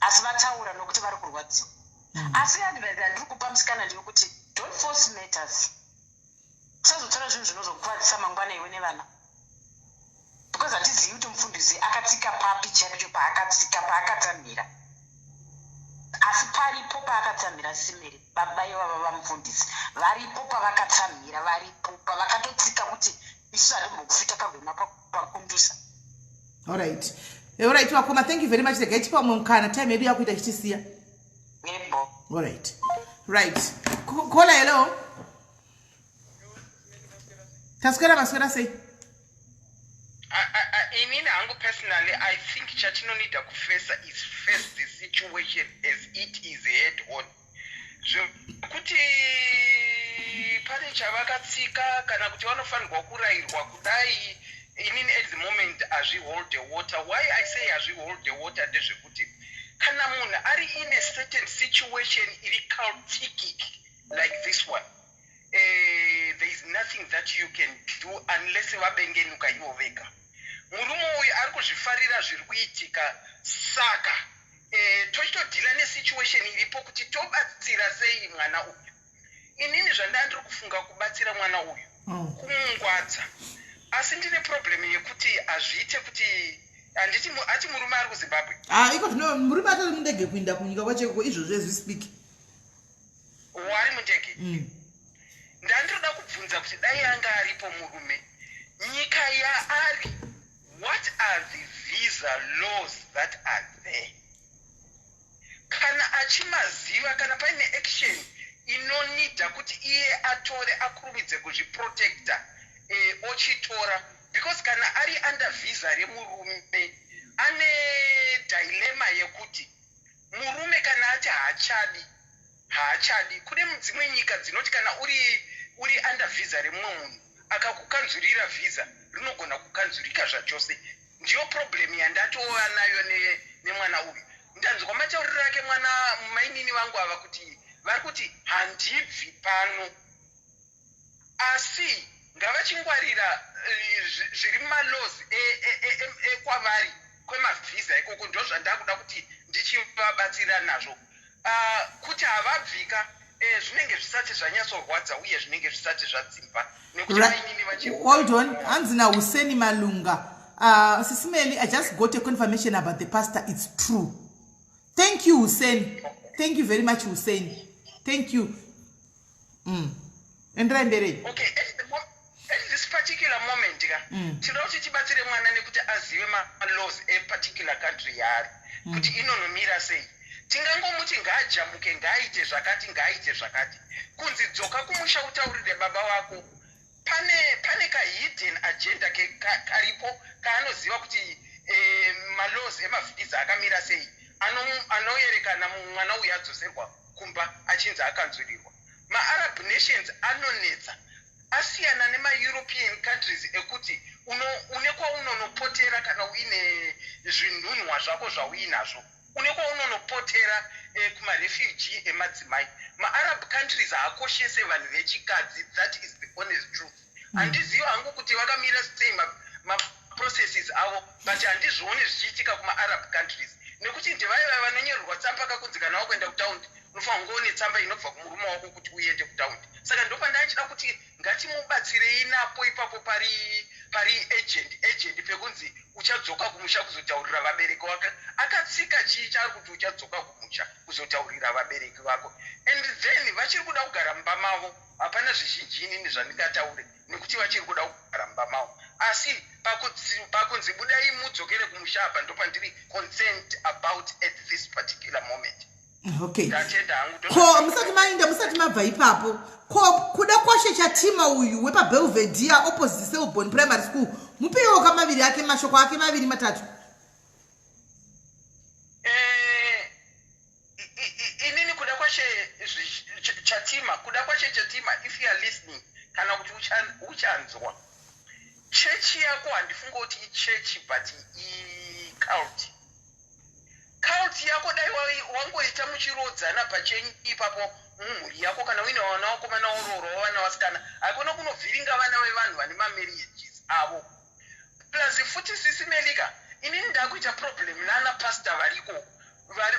Asi vataura nokuti vari kurwadziwa. Asi advice yandiri kupa musikana ndeyekuti don't force matters. Usazotora zvinhu zvinozokuvadzisa mangwana iwe nevana, because hatizivi kuti mufundisi akatsika papi chaicho, paakatsika, paakatsamhira. Asi paripo paakatsamhira, simiri baba ivava vamufundisi varipo pavakatsamhira, varipo pavakatotsika kuti isu hatimbokufi takaguma pakundusa. Alright, vakoma, thank you very much. Regai tipa umwe mukana, time yedu yakuita chitisiya. Yebo. Alright, right, caller, hello. Taswera, maswera sei? Inini hangu personally, I think chatinonida kufesa is face the situation as it is head on. Zvekuti pane chavakatsika kana kuti vanofanirwa kurayirwa kudai, inini at the moment hazvihold the water. Why I say hazvihold the water ndezvekuti kana munhu ari in a certain situation iri cultic like this one, there is nothing that you can do unless vabengenuka ivo vega. Murume uyu ari kuzvifarira zviri kuitika, saka tochitodeala nesituation iripo kuti tobatsira sei mwana uyu. Inini zvandaa ndiri kufunga kubatsira mwana uyu kumungwadza, asi ndine problem yekuti hazviite kuti handiti ati murume ari kuZimbabwe. Ah, iko zvino murume atori mundege kuinda kunyika kwacheko izvozvo as we speak. Wari mundege. Ndandiroda kubvunza kuti dai anga aripo murume, nyika yaari, what are the visa laws that are there? Kana achimaziva, kana paine action inonida kuti iye atore, akurumidze kuzviprotecta, ochitora, because kana ari under visa remurume ane dilemma yekuti murume kana ati haachadi, haachadi. Kune dzimwe nyika dzinoti kana uri under visa remumwe munhu, akakukanzurira visa, rinogona kukanzurika zvachose. Ndiyo problem yandatova nayo nemwana uyu. Ndanzwa matauriro ake mwana mainini vangu ava kuti vari kuti handibvi pano, asi ngavachingwarira zviri mumalaws ekwavari kwemavhisa ikoko. Ndo zvandakuda kuti ndichivabatsira nazvo. Ah, kuti havabvika, zvinenge zvisati zvanyatsorwadza uye zvinenge zvisati zvadzimba nekuti mainini vachiri Hold on. Hanzi naHuseni Malunga, "Sisi Meli, I just got a confirmation about the pastor. It's true." Thank you, Hussein. Thank you very much, Hussein. Thank you. Enderai mberi. Okay, at this particular moment ka, tinoda kuti tibatsire mwana nekuti azive malaws eparticular country yaari, kuti inonomira sei. Tingangomuti ngaajamuke, ngaaite zvakati, ngaaite zvakati, kunzi dzoka kumusha utaurire baba vako, pane kahidden agenda karipo kaanoziva kuti malaws emavhisa akamira sei. Anoyerekana mwana uyu adzoserwa kumba achinzi akanzurirwa. MaArab nations anonetsa, asiyana nemaEuropean countries ekuti une kwaunonopotera kana uine zvinhunhwa zvako zvauinazvo, une kwaunonopotera kumarefugee emadzimai. MaArab countries haakoshese vanhu vechikadzi, that is the honest truth. Handizivi hangu kuti vakamira sei maprocesses avo, but handizvioni zvichiitika kumaArab countries, nekuti ndevaiva vanonyorerwa tsamba kakunzi kana wakuenda kutaundi unofanira kunge une tsamba inobva kumurume wako kuti uende kutaundi. Saka ndopandaichida kuti ngatimubatsirei napo ipapo pari agent pekunzi uchadzoka kumusha kuzotaurira vabereki wake akatsika chii chaari kuti uchadzoka kumusha. Kuzotaurira vabereki vako, and then vachiri kuda kugara mumba mavo. Hapana zvizhinji inini zvandingataure nekuti vachiri kuda kugara mumba mavo, asi pakunzi budai mudzokere kumusha, apa ndopandiri concerned about at this particular moment. Okay. Ndatenda hangu. Ko musati maenda, musati mabva ipapo, ko Kudakwashe Chatima uyu wepaBelvedere opposite Selborne Primary School, mupeiwo kamaviri ake, mashoko ake maviri matatu. Inini Kudakwashe Chatima, Kudakwashe Chatima, if you are listening kana kuti uchanzwa, chechi yako handifunge kuti ichechi but icult. Cult yako dai wangoita muchirodzana pachenyu ipapo mumhuri yako. Kana uine vana vakomana, oroorwa vana vasikana. Haikona kunovhiringa vana vevanhu vane mamarriages avo. Plus futi, Sisi Melika, inini ndakuita problem nana pastor variko,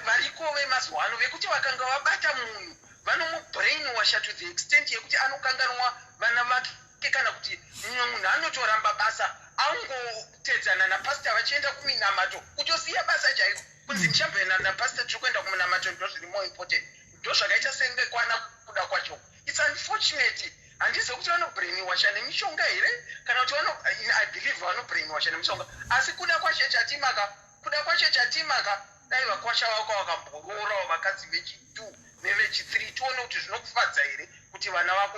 variko vemazuva ano vekuti vakanga vabata munhu vanomubrainwasha to the extent yekuti anokanganwa vana vake, kana kuti mumwe munhu anotoramba basa angotedzana napastor vachienda kuminamato, kutosiya basa chaiko, kunzi ndichamboenda napastor, tiri kuenda kumunamato, ndo zviri more important. Ndo zvakaita senge kwana kuda kwacho. It's unfortunate. Handizivi kuti vanobrainwasha nemishonga here kana kuti vano, I believe vanobrainwasha nemishonga. Asi Kudakwashe Chatimaka, Kudakwashe Chatimaka, dai vakwasha vako vakamboroораwo vakadzi vechi2 nevechi3, tione kuti zvinokufadza here kuti vana vako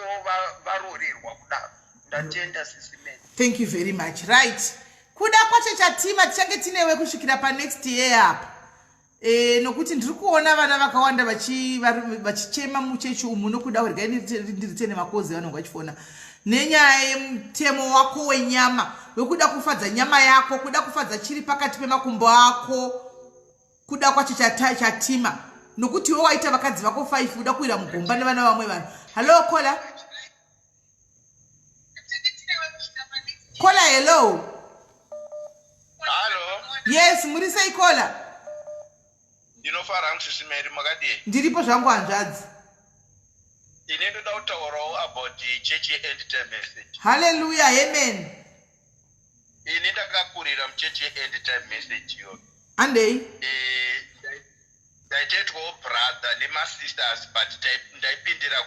varorerwa kudaro. Ndatenda, Sisi Meli. Thank you very much. Right, Kudakwashe Chatima, tichange tinewe kusvikira panext year apa, nokuti ndiri kuona vana vakawanda vachichema muchechi umu nokuda. Regai ndiritene makozi vanonge vachifona nenyaya yemutemo wako wenyama, wekuda kufadza nyama yako, kuda kufadza chiri pakati pemakumbo ako. Kudakwashe Chatima, nokuti iwe waita vakadzi vako 5, uda kuwira mugomba nevana vamwe vanhu. Hallo, caller, caller, hello. Hallo. Yes, muri sei, caller? Ndinofara hangu, Sisi Meri, makadii? Ndiripo zvangu, hanzvadzi. Ini ndoda kutaurawo about chechi yeEnd Time Message. Halleluya, amen. Ini ndakakurira muchechi yeEnd Time Message iyoyo. Andei. Ndaitoitwawo brother nemasisters, but ndaipindira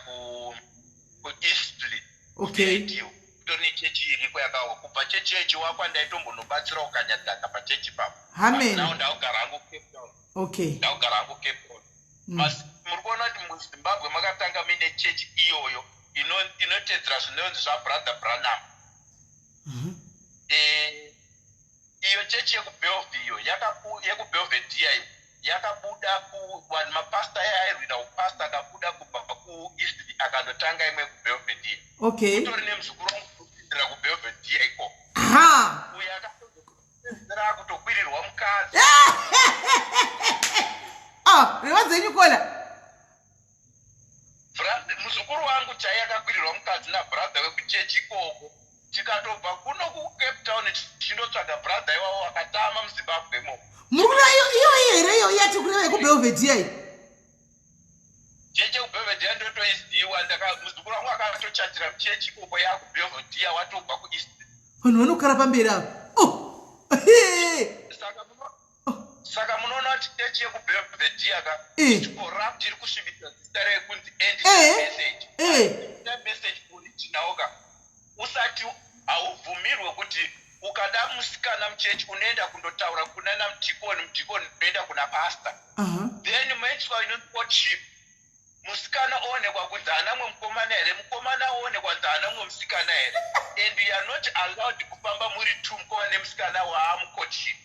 kuEastlea. Kutori nechechi iriko yakawa kubva chechi yechiwakwa. Ndaitombonobatsirawo kanyadhaka pachechi papo. Amen. Now ndakugara hangu Cape Town. Ndakugara hangu Cape Town. Muri kuona kuti muZimbabwe makatanga muine chechi iyoyo inotedzera zvinonzi zvaBrother Branham. Iyo chechi yekuBellevue, yekuBelvedere iyo yakabuda kuvanhu, mapasta airwira upasta, akabuda kubva kuEast akandotanga imwe kuBelvedere. Kutori nemuzukuru wangu kupindira kuBelvedere ikoko. Uyo akatozopedzera akutokwirirwa mukadzi. Ah, reva dzenyu, caller. Muzukuru wangu chai akakwirirwa mukadzi nabrother wekuchechi ikoko. Tikatobva kuno kuCape Town tichindotsvaga brother iwavo, akatama muZimbabwe mo. Muri kuda iyo iyo here, iyo yati kureva yekuBelvedere iyi? Chechi yekuBelvedere ndotoiziwa. Muzukuru wangu akatochatira muchechi ikoko yakuBelvedere, watobva kuEast. Vanhu vanokara pamberi ava. Oh. Saka munoona kuti chechi yekuBelvedere ka corrupt, iri kusvibisa zita rekunzi End Message. Message original ka, usati haubvumirwe kuti ukada musikana muchechi unoenda kundotaura kuna namudhikoni, mudhikoni unoenda kuna pasta, then moitiswa inonzi courtship. Musikana oonekwa kunzi haana mumwe mukomana here, mukomana oonekwa kunzi haana mumwe musikana here, and you are not allowed kufamba muri two, mukomana nemusikana waamucourtship.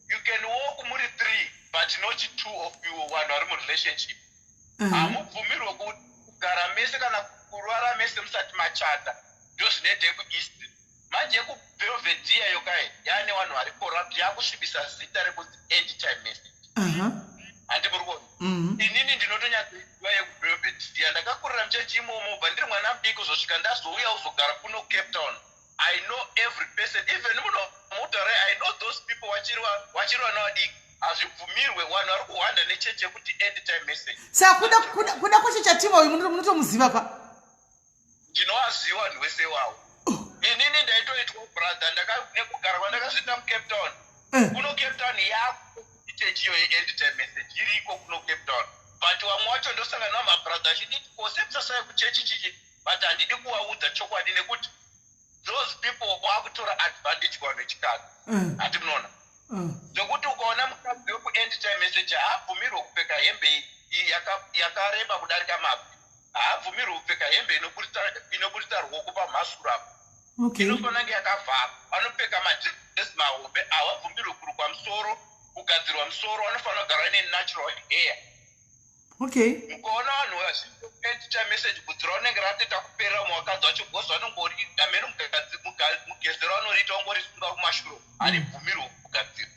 You can walk muri three but not two of you vanhu vari murelationship. Hamubvumirwe kugara mese kana kurara mese musati machata. Ndo zvinoita yekuEast. Manje yekuBelvedere yokai yaane vanhu vari corrupt, yakusvibisa zita rekunzi End Time Message. Handi muri kuona? Inini ndinotonyatsoiziva yekuBelvedere. Ndakakurira muchechi imomo bva ndiri mwana mudiki kuzosvika ndazouya kuzogara kuno Cape Town. I know every person, even muno mutaure I know those people vachiri vana vadiki. Hazvibvumirwe, vanhu vari kuhwanda nechechi yekuti End Time Message. Saka Kudakwashe Chatima uyu munotomuziva ka? Ndinovaziva vanhu vese ivavo. Inini ndaitoitwa brother nekugara kwandakazviita muCape Town. Kuno Cape Town yako. Chechi iyoyo End Time Message iriko kuno Cape Town, but vamwe wacho ndosangana namabrother achiditi kosepsasai kuchechi chichi, but handidi kuvaudza chokwadi nekuti those people vakutora advantage kuvanhu vechikadzi. Hati munoona zvekuti ukaona mukadzi wekuEnd Time Message haabvumirwe kupfeka hembe yakareba kudarika mabvi, haabvumirwe kupfeka hembe inoburitsa ruoko pamhasuru apo. Inofanira kunge yakavhara. Vanopfeka madresi mahombe, havabvumirwe kurukwa musoro, kugadzirwa musoro, vanofanira kugara vaine natural hair. Mukaona vanhu vazhinji End Time Message, bvudzi raunenge ratoita kuperera muvakadzi vacho because vanongori hameno mugezero vanoriita, ungorisunga kumashure, haribvumirwe kugadzirwa.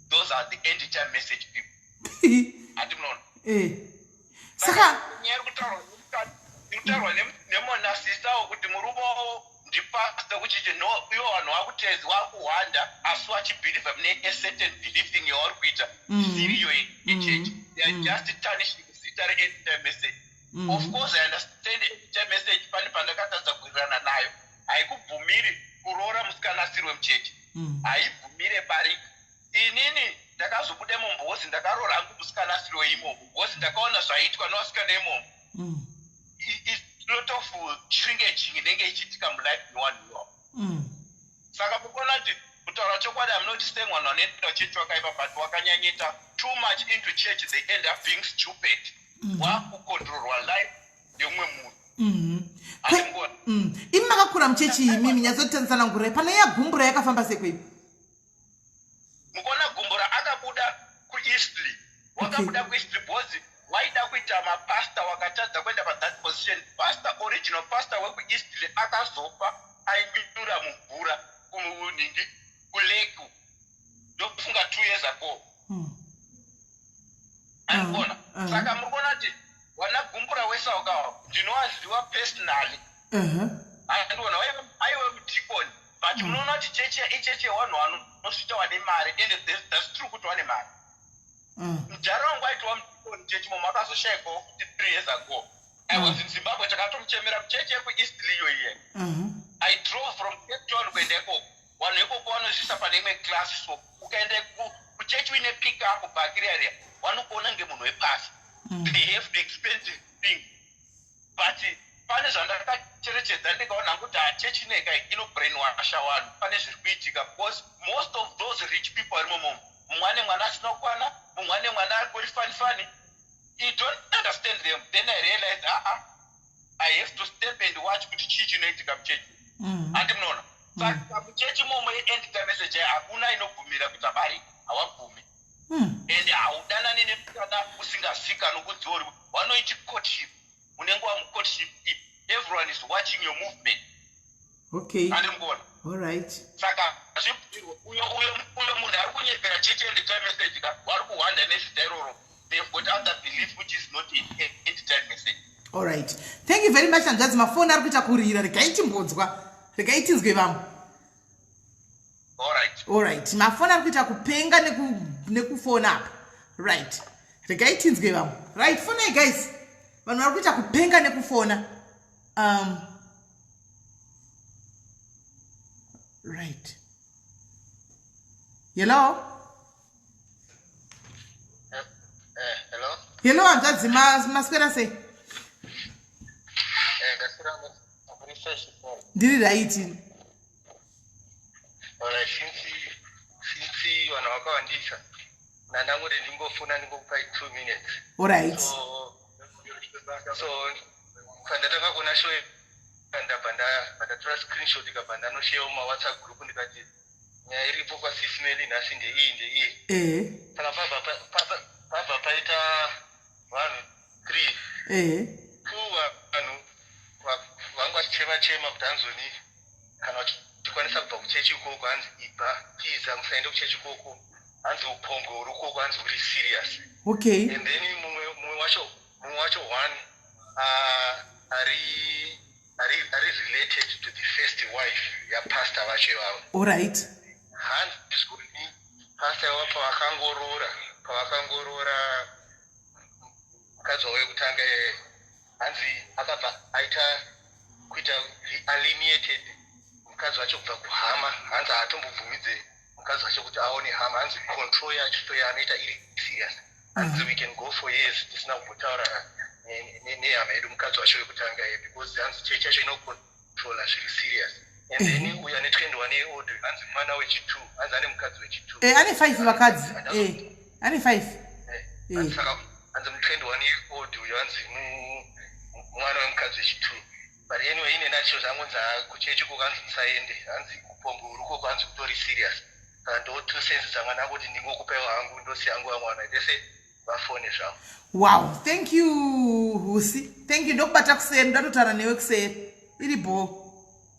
Those are the End Time Message people, hati munoona? Eh. Saka nyaya iri kutaurwa nemonasisawo kuti murume wavo ndipastor kuchichi, no, ivo vanhu vakutezi vakuhwanda asi vachibhilivha mune a certain believing yavari kuita isiriyo yechechi. They are just tarnishing zita reEnd Time Message. Of course I understand End Time Message, pane pandakatadza kuwirirana nayo. Haikubvumiri kuroora musikana asiriwe muchechi, haibvumire barika. Inini ndakazobuda mumbozi, ndakaroora hangu musikana asiriwe imomo because ndakaona zvaiitwa nevasikana imomo. Lot of shrinkage inenge ichiitika mulife newanhu iwavo. Saka mukuona kuti kutaura chokwadi, I'm not saying vanhu vanoenda chechi wakaipa, but wakanyanyita too much into church, they end up being stupid, wakukontrolwa life yemumwe munhu. Handimubona. Imi makakura muchechi imimi, nyatsotsanangurai pane yaGumbura yakafamba sekwei? Mukuona Gumbura akabuda kuEastlea, wakabuda kuEastlea because waida kuita mapasta, wakatadza kuenda pathat position. Pastor, original pastor wekuEastlea akazofa ainyura mumvura kuningi kuleku, ndokufunga 2 years ago. Andikuona. Saka muri kuona kuti wana Gumbura wesaukawa ndinowaziva personally. Andiona aiwe mudhikoni, but munoona kuti chechi ichechi yevanhu vanosvita vane mari, and that's true kuti vane mari. Mudhara wangu aitova mudhikoni chechi momo, akazoshayikwawo futi 3 years ago. I was in Zimbabwe, takatomuchemera muchechi yekuEastlea iyo iye. I drove from Cape Town kuenda ikoko. Vanhu ikoko vanozvisa pane imwe class, so ukaenda kuchechi uine pick up bhaki riya riya, vanokuona ngemunhu wepasi. They have the expensive thing, but pane zvandakacherechedza, ndikaona kuti hachechi ineka inobrainwasha vanhu. Pane zviri kuitika because most of those rich people vari momomo, mumwe ane mwana asina kukwana, mumwe ane mwana ari funny funny. You don't understand them. Then I realized, aa, I have to step and watch kuti chii chinoitika muchechi. Handi munoona? Saka muchechi momo yeEnd Time Message hakuna inobvumira kuita barika, hawabvumi. And haudanani nemusikana usingazikanwi kunzi uri, vanoiti courtship, unenge wamucourtship, everyone is watching your movement. Handi mukuona? Alright. Saka zvibvumirwe. Uyo munhu ari kunyepera chechi End Time Message ka, vari kuhwanda nezita iroro, they've got other belief which is not in End Time Message. Alright, thank you very much, hanzvadzi. Mafoni ari kuita kurira, regai timbonzwa, regai tinzwe vamwe. Alright. Alright, mafoni ari kuita kupenga nekufona apa. Right, regai tinzwe vamwe. Right, fonai guys, vanhu vari kuita kupenga nekufona. Right, hello. Hello. Hello hanzvadzi, maswera sei? Ndaswera muri? Ndiri right. Alright, since vanhu vakawandisa, ndandangoti ndingofona ndingokupai 2 minutes. Alright. So pandatanga kuona show, ndabva ndatora screenshot, ikabva ndanosharewo mumawhatsapp group, ndikati nyaya iripo kwaSis Melly nhasi ndeiyi ndeiyi. Saka pabva paita vanhu three. Two vanhu vanga vachichema chema kuti hanzoni kana uchikwanisa kubva kuchechi ikoko, hanzi ibva, tiza, musaende kuchechi ikoko, hanzi upombwe uri ukoko, hanzi uri serious. And then mumwe wacho one ari related to the first wife yapastor vacho ivavo. Hanzi zvoni pastor ivavo pavakangoroora mukadzi wavo wekutanga, hanzi akabva aita kuita he alienated mukadzi wacho kubva kuhama, hanzi haatombobvumidze mukadzi wacho kuti aone hama, hanzi control yacho yaanoita iri serious. Hanzi we can go for years tisina kumbotaura nehama yedu, mukadzi wacho wekutanga iye, because hanzi chechi yacho inocontrola zviri serious. And then uyu ane 21 year old, hanzi mwana wechi2, hanzi ane mukadzi wechi2. Ane 5 vakadzi. Ane 5. Saka hanzi mu21 year old uyu hanzi mwana wemukadzi wechi2. But anyway, ine nacho zvangonzi kuchechi koko hanzi musaende, hanzi kupombo urukoko hanzi kutori serious. Saka ndo 2 cents dzanga ndangoti ndingokupaiwo hangu, ndosiya hangu vamwana vese vafone zvavo. Wow, thank you, Husi, thank you. Ndokubata kuseri, ndatotaura newe kuseri, iri bho.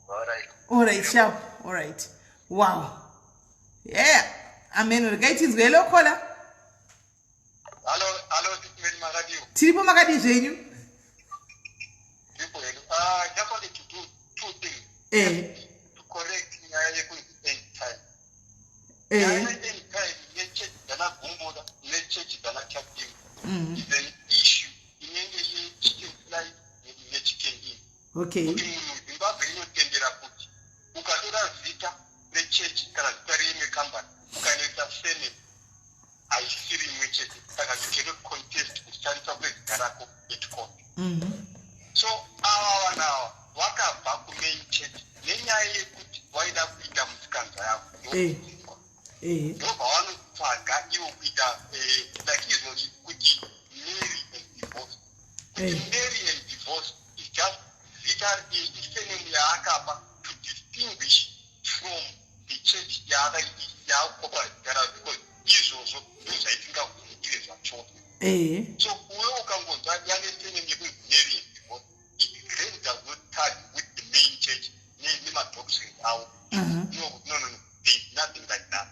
Alright. Alright, sharp. Alright, wow, yeah, amen. Regai tinzwe. Hello, caller. Hello, hello, Mary, makadiwa? Tiripo, makadii zvenyu? Ndipo hedu. I just wanted to do two things. To correct nyaya yekunzi end time. Nyaya ye-end time yechechi dzanaGumbura nechechi dzanaChatima is an issue inenge yeChicken Flight neChicken Inn. Kuti munhu, Zimbabwe inotendera kuti ukatora zita rechechi kana zita reimwe kambani ukanoisa surname, haisisiri imwe chete, saka you cannot contest kushandiswa kwezita rako at court. So ava vanhu ava vakabva kumain church nenyaya yekuti vaida kuita musikanzwa yavo, ndokudzingwa. Ndobva vanotsvaga ivo kuita like izvozvi kuti marry and divorce, kuti marry and divorce is just zita, isurname yaakapa to distinguish from the church yaakukopa zita ravo, because izvozvo ndo zvaitingabvumikire zvachose. So uwe ukangonzwa yane surname yekunzi marry and divorce, it then does not tally with the main church nemadoctrines avo. No, there is nothing like that.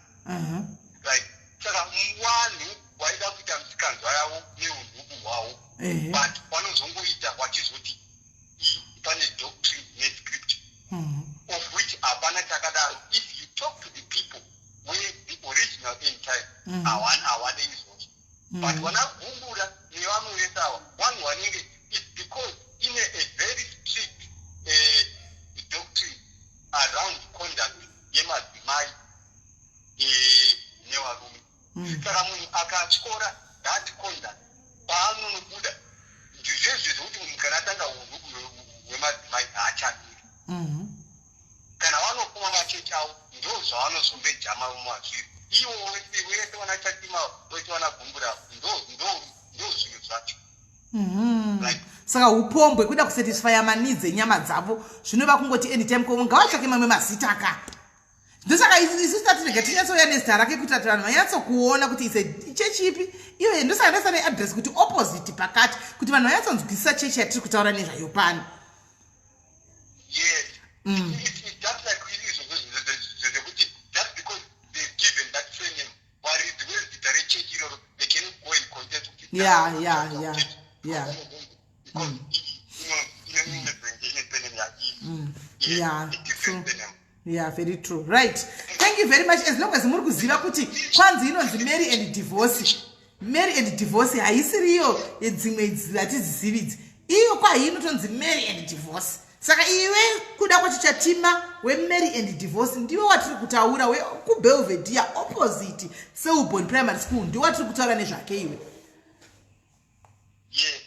Right, saka vanhu vaida kuita musikanzwa yavo neunhubu hwavo, but vanozongoita vachizoti pane doctrine nescript, of which hapana chakadaro. If you talk to the people where the original end time, havade izvozvo. But vanaGumbura nevamwe vese ava, vanhu vanenge, it's because ine a very strict doctrine around conduct yemadzimai nevarume. Saka munhu akatyora that conduct, paanonobuda ndizvezve zvokuti munhu kana atanga unhu hwemadzimai haachamiri. Kana vanopuma machechi avo, ndo zvavanozomejama mazviri ivo vese vese, vanaChatima vese, vanaGumbura, ndo zvinhu zvacho. Right. Saka upombwe kuda kusatisfya maneeds enyama dzavo, zvinova kungoti anytime ko ngavatsvake mamwe mazita ka. Ndosaka isu tatirega tinyatsouya nezita rake kuitira kuti vanhu vanyatsokuona kuti ise chechi ipi iyo. Ndosaka ndaisa neaddress kuti opposite pakati, kuti vanhu vanyatsonzwisisa chechi yatiri kutaura nezvayo pano. Yes. It's just like izvo zvekuti just because they've given that surname, varidzi vezita rechechi iroro, they cannot go and contest kuti because ine surname Yeah, a different true. surname. Yeah, very true. Right, thank you very much. As long as muri kuziva kuti kwanzi inonzi marry and divorce, marry and divorce haisiriyo dzimwe hatizizivi idzi. Iyo kwahi inotonzi marry and divorce. Saka iwe kuda kwacho Chatima wemarry and divorce ndiwe watiri kutaura, wekuBelvedere opposite Selborne Primary School, ndiwe watiri kutaura nezvake iwe. Yes.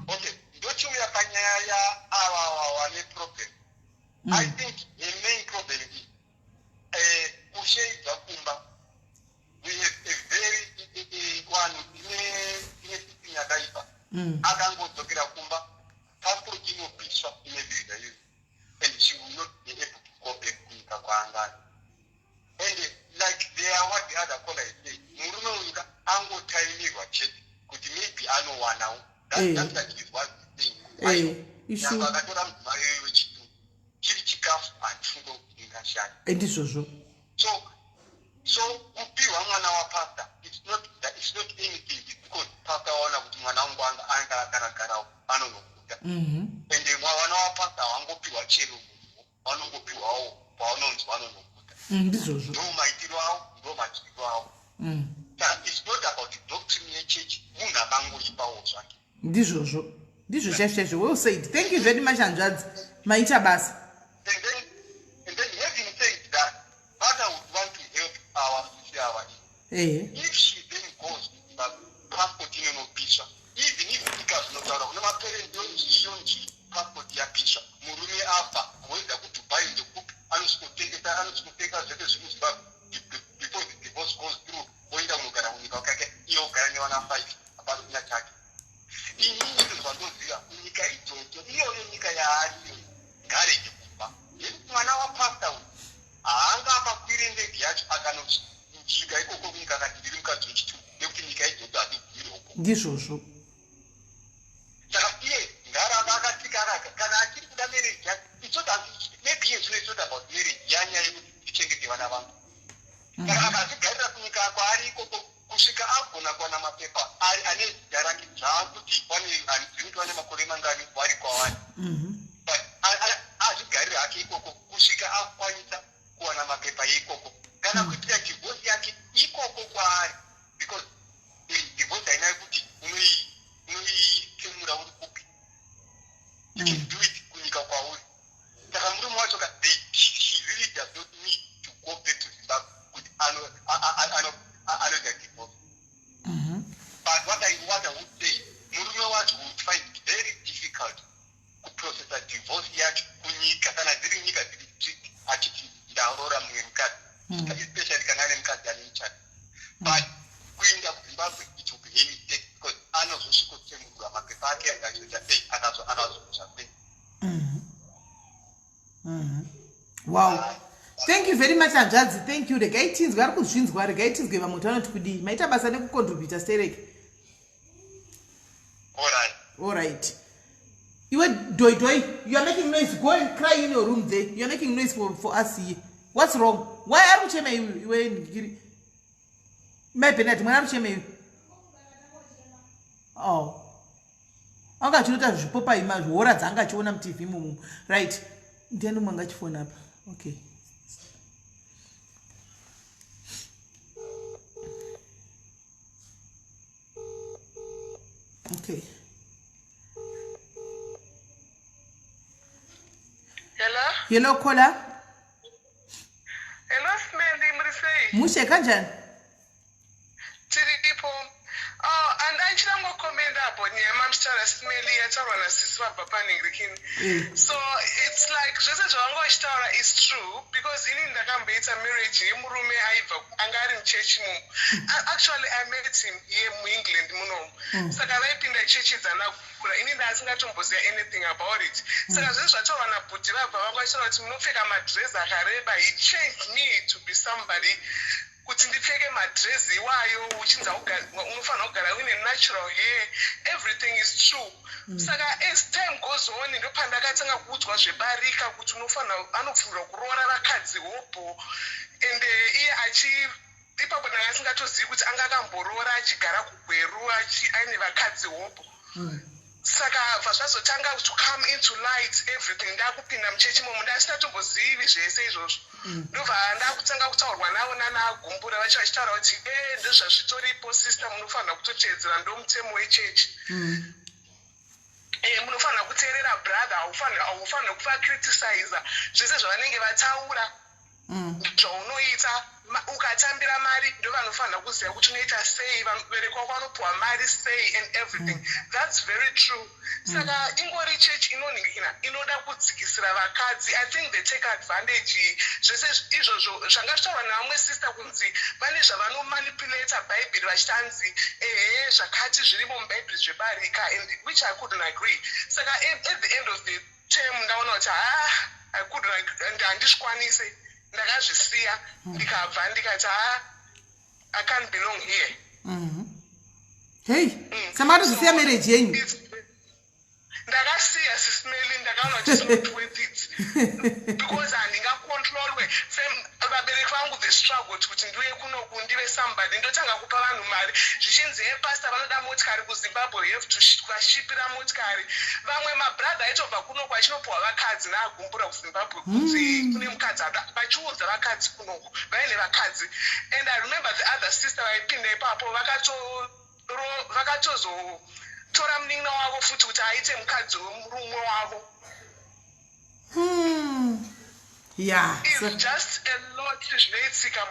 Okay, ndochiuya panyaya yaava vane problem. I think the main problem is kusheidza kumba. We have a very vanhu ine system yakaipa. Akangodzokera kumba, passport inopiswa ine visa iyo, and she will not be able to go back kunyika kwaangari. And like they are what the other caller is saying, murume uyu ka angotaimirwa chete kuti maybe anowanawo. That's like his wife is saying, Ishu. nyangwe akatora mudzimai wechitu, chiri chikafu handifunge kuti ingashaya. Ndizvozvo. So kupiwa mwana wapastor, it's not anything. It's because pastor waona kuti mwana wangu anga akaragarawo anonokuta. And vana wapastor havangopiwa chero munhu, vanongopiwawo pavanonzi vanonokuta. Ndizvozvo. Ndo maitiro avo, ndo madyiro avo. Saka it's not about doctrine yechechi, munhu akangoipawo zvake. Ndizvozvo, ndizvo chaizvo chaizvo. Well said, thank you very much, hanzvadzi, maita basa. And then having said that, what I would want to help our sister, our if she then goes to Zimbabwe, yaari iyoyo ngaarege kubva nekuti mwana wapasta uyu haanga akakwire ndege yacho akanosvika ikoko kunyika akati ndiri mukadzi wechitu nekuti nyika idzodzo hadzibviri uko. Ndizvozvo. Saka iye ngaaramba akatsika akaka kana achiri kuda marriage yake it's not maybe iye zvino it's not about marriage yanyaya yekuti ndichengete vana vangu. Saka akazvigarira kunyika kwaari ikoko kusvika agona kuwana mapepa ari ane zita rake zvaakuti wane handizivi wane makore mangani wari kwavari but azvigarire hake ikoko kusvika akwanisa kuwana mapepa yeikoko kana kuitira divorce yake ikoko kwaari because divorce haina yekuti unoitemura uri kupi, you can do it kunyika kwauri. Saka murume wacho ka she really does not need to go back to Zimbabwe kuti anoita divorce. But what I would say, murume wacho would find it very difficult kuprocessa divorce yacho kunyika kana dziri nyika dziri strict achiti ndaroora mumwe mukadzi, especially kana ane mukadzi ane muchato. But kuinda kuZimbabwe, it will be a mistake because anozosvikotsemurwa mapepa ake akazoita sei akazoita sei. Wow, thank you very much, hanzvadzi, thank you. Regai tinzwe ari kuzvinzwa, regai tinzwe vamwe kuti vanoti kudii. Maita basa nekucontributa stereke. Alright. Alright. Iwe doi doi, you are making noise. Go and cry in your room there. You are making noise for us here. What's wrong? Why ari kuchema iwe? Iwe ndikiri mai Benard, mwana ari kuchema iwe. Oh, anga achinoita zvipopai mazvihora dzaanga achiona muTV mumu. Right, ndiani umwe anga achifona apa? Okay. Okay. Hello? Hello, caller. Hello, Smelly, muri sei? Mushe, kanjani? Tiripo. Oh, and achida ngokomenda apo nyaya mamuchitaura, Smelly, yataurwa nasisi vabva panhingirikini. So it's like zvese zvavanga vachitaura is true because inini ndakamboita marriage yemurume aibva anga ari muchechi mumu. Actually, I met him here muEngland munomu. Saka vaipinda chechi dzanakura, ini ndaasingatomboziva anything about it. Saka zvese zvataurwa nabhudhi vabva vanga vachitaura kuti munopfeka madress akareba, he changed me to be somebody kuti ndipfeke madress iwayo uchinzi unofanira kugara uine natural hair. Everything is true. Saka as time goes on ndopandakatanga kuudzwa zvebarika kuti unofanira anobvumirwa kuroora vakadzi hobho and iye achi ipapo ndanga asingatozivi kuti anga akamboroora achigara kuGweru aine vakadzi hobho. Saka bva zvazotanga to come into light everything ndakupinda muchechi momo ndasitatombozivi zvese izvozvo. Ndobva ndakutanga kutaurwa navo nanaGumbura vacho vachitaura kuti e ndozvazvitoripo sister, munofanira kutoteedzera ndo mutemo wechechi. Munofanira kuteerera brother, haufaniri kuvacriticiza zvese zvavanenge vataura zvaunoita. Ukatambira mari ndovanofanira kuziva kuti unoita sei, vabereki wako vanopiwa mari sei and everything. That's very true. Saka ingori chechi inonhingikina inoda kudzikisira vakadzi. I think they take advantage zvese izvozvo zvanga zvitaurwa nevamwe sister kunzi vane zvavanomanipulata bhaibheri vachiti anzi ehe zvakati zvirimo mubhaibheri zvebarika, and which I couldn't agree. Saka at the end of the term ndaona kuti ha, I couldn't, handizvikwanise, ndakazvisiya ndikabva ndikati ha, I can't belong here. Hei, samatozisiya marriage yenyu? Ndakasiya, Sis Melly, ndakaona kuti it's not worth it because handingacontrolwe. Vabereki vangu, they struggled kuti ndiuye kunoku ndive somebody. Ndotanga kupa vanhu mari zvichinzi he pastor vanoda motikari kuZimbabwe, you have to kuvashipira motikari. Vamwe mabrother aitobva kunoku achinopiwa vakadzi naaGumbura kuZimbabwe kunzi kune mukadzi vachiudza vakadzi kunoku vaine vakadzi. And I remember the other sister vaipinda ipapo vakatozotora munin'ina wavo futi kuti aite mukadzi wemurume wavo. Yeah. It's just a lot zvinoitika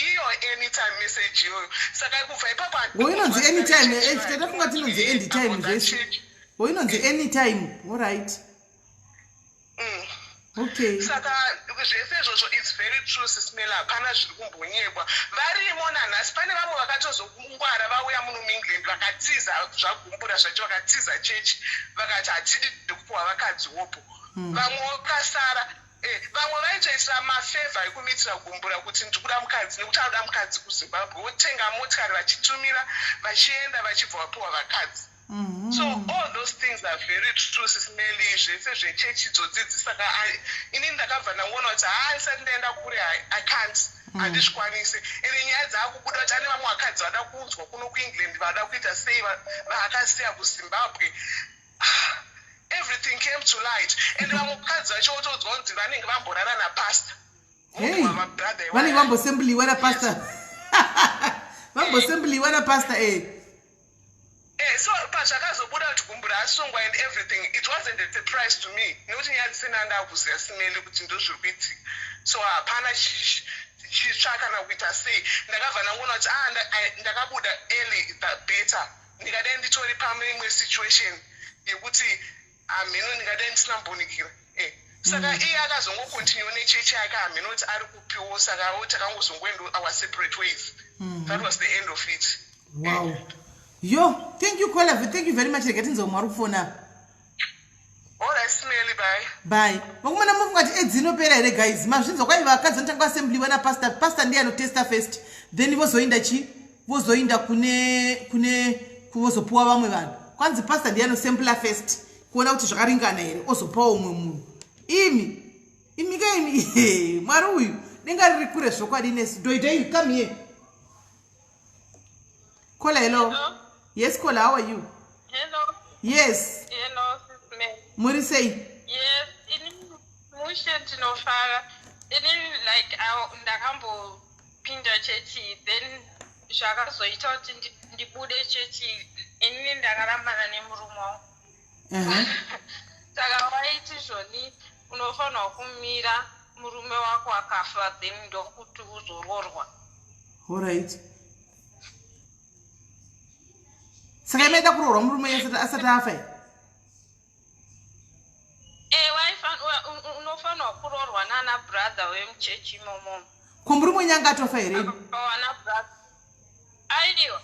iyo anytime message iyoyo. Saka kubva ipapo Wo inonzi anytime, tatafunga tinonzi end time zvese. Wo inonzi anytime, alright. Okay. Saka zvese izvozvo, it's very true, Sis Melly, hapana zviri kumbonyekwa. Varimo nanhasi. Pane vamwe vakatozongwara vauya muno muEngland, vakatiza zvaGumbura zvacho, vakatiza chechi, vakati hatidi kupuhwa vakadzi wopo. Vamwe vakasara. Vamwe vaitoisira mafavour ekumitira Gumbura kuti ndikuda mukadzi nekuti anoda mukadzi kuZimbabwe, votenga motikari vachitumira, vachienda, vachibva vapiwa vakadzi. So all those things are very true, Sis Melly, zvese zvechechi idzodzi. Saka inini ndakabva ndangoona kuti haa, isati ndaenda kure, I can't, handizvikwanisi. Ende nyaya dzaakubuda kuti ane vamwe vakadzi vada kuunzwa kuno kuEngland, vada kuita sei, vaakasiya kuZimbabwe. Everything came to light, and vamwe vakadzi vacho votodzwa kunzi vanenge vamborara napastor. Hey, vanenge vambosembuliwa napastor, vambosembuliwa napastor, eh. So pazvakazobuda kuti Gumbura asungwa and everything, it wasn't a surprise to me, nekuti nyaya dzisina ndakuziva, Sis Melly, kuti ndo zviri kuitika. So hapana chitsva kana kuita sei. Ndakabva ndangoona kuti ah, ndakabuda early the better. Ndingadai nditori pamwe situation yekuti hamheno, ndingadai ndisina mbonikira. Saka iye akazongocontinue nechechi yake, hamheno kuti ari kupiwo. Saka wo takangozongoenda our separate ways. That was the end of it. Wow, yo, thank you, caller, thank you very much. Rega tinzwa mwari kufona. Alright, Sis Melly, bye. Bye. Vakomana, mufunga kuti edzi inopera here, guys? Mazvinzwa, kwai vakadzi vanotanga vasembuliwa napastor. Pastor ndiye anotesta first, then vozoinda chi vozoinda kune vozopuwa vamwe vanhu. Kwanzi pastor ndiye anosembula first kuona kuti zvakaringana here, ozopawo umwe munhu. Imi imika imi, Mwari uyu, denga riri kure zvokwadi nesu. Doidoi, come here. Caller, hello. Hello. Yes, caller, how are you? Hello. Yes. Hello, Sis Melly. Muri sei? Yes, ini mushe, ndinofara. Ini like ndakambopinda chechi, then zvakazoita kuti ndibude chechi, inini ndakarambana nemurume wangu. Saka waiti zvoni unofanirwa kumira murume wako akafa, then ndokuti uzororwa. Alright, saka imaida kuroorwa murume asati afa here? Eh, unofanirwa kuroorwa nana brother wemuchechi imomo. Ko murume wenyu anga atofa here? Wana brother, aiwa,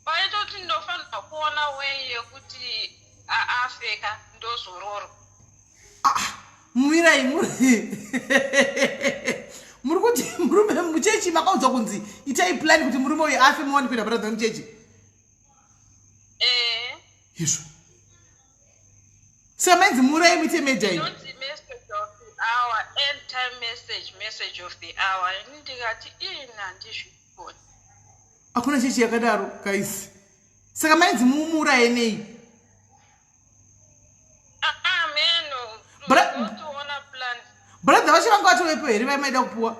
waitoti ndofanirwa kuona way yekuti afeka, ndozororwa. Mirai, muri kuti murume muchechi makaudzwa kunzi itai plan kuti murume uyu afe, muwani kuenda brother wemuchechi? Eh. Izvo, saka mainzi murai muite murder ini? Inonzi message of the hour, end time message, message of the hour. Ini ndikati ini handizvikoni. Hakuna chechi yakadaro, guys. Saka mainzi mumuraye nei? Ameno. Toona plan. Brother vacho vanga vatovepo here vaimaida kupuwa?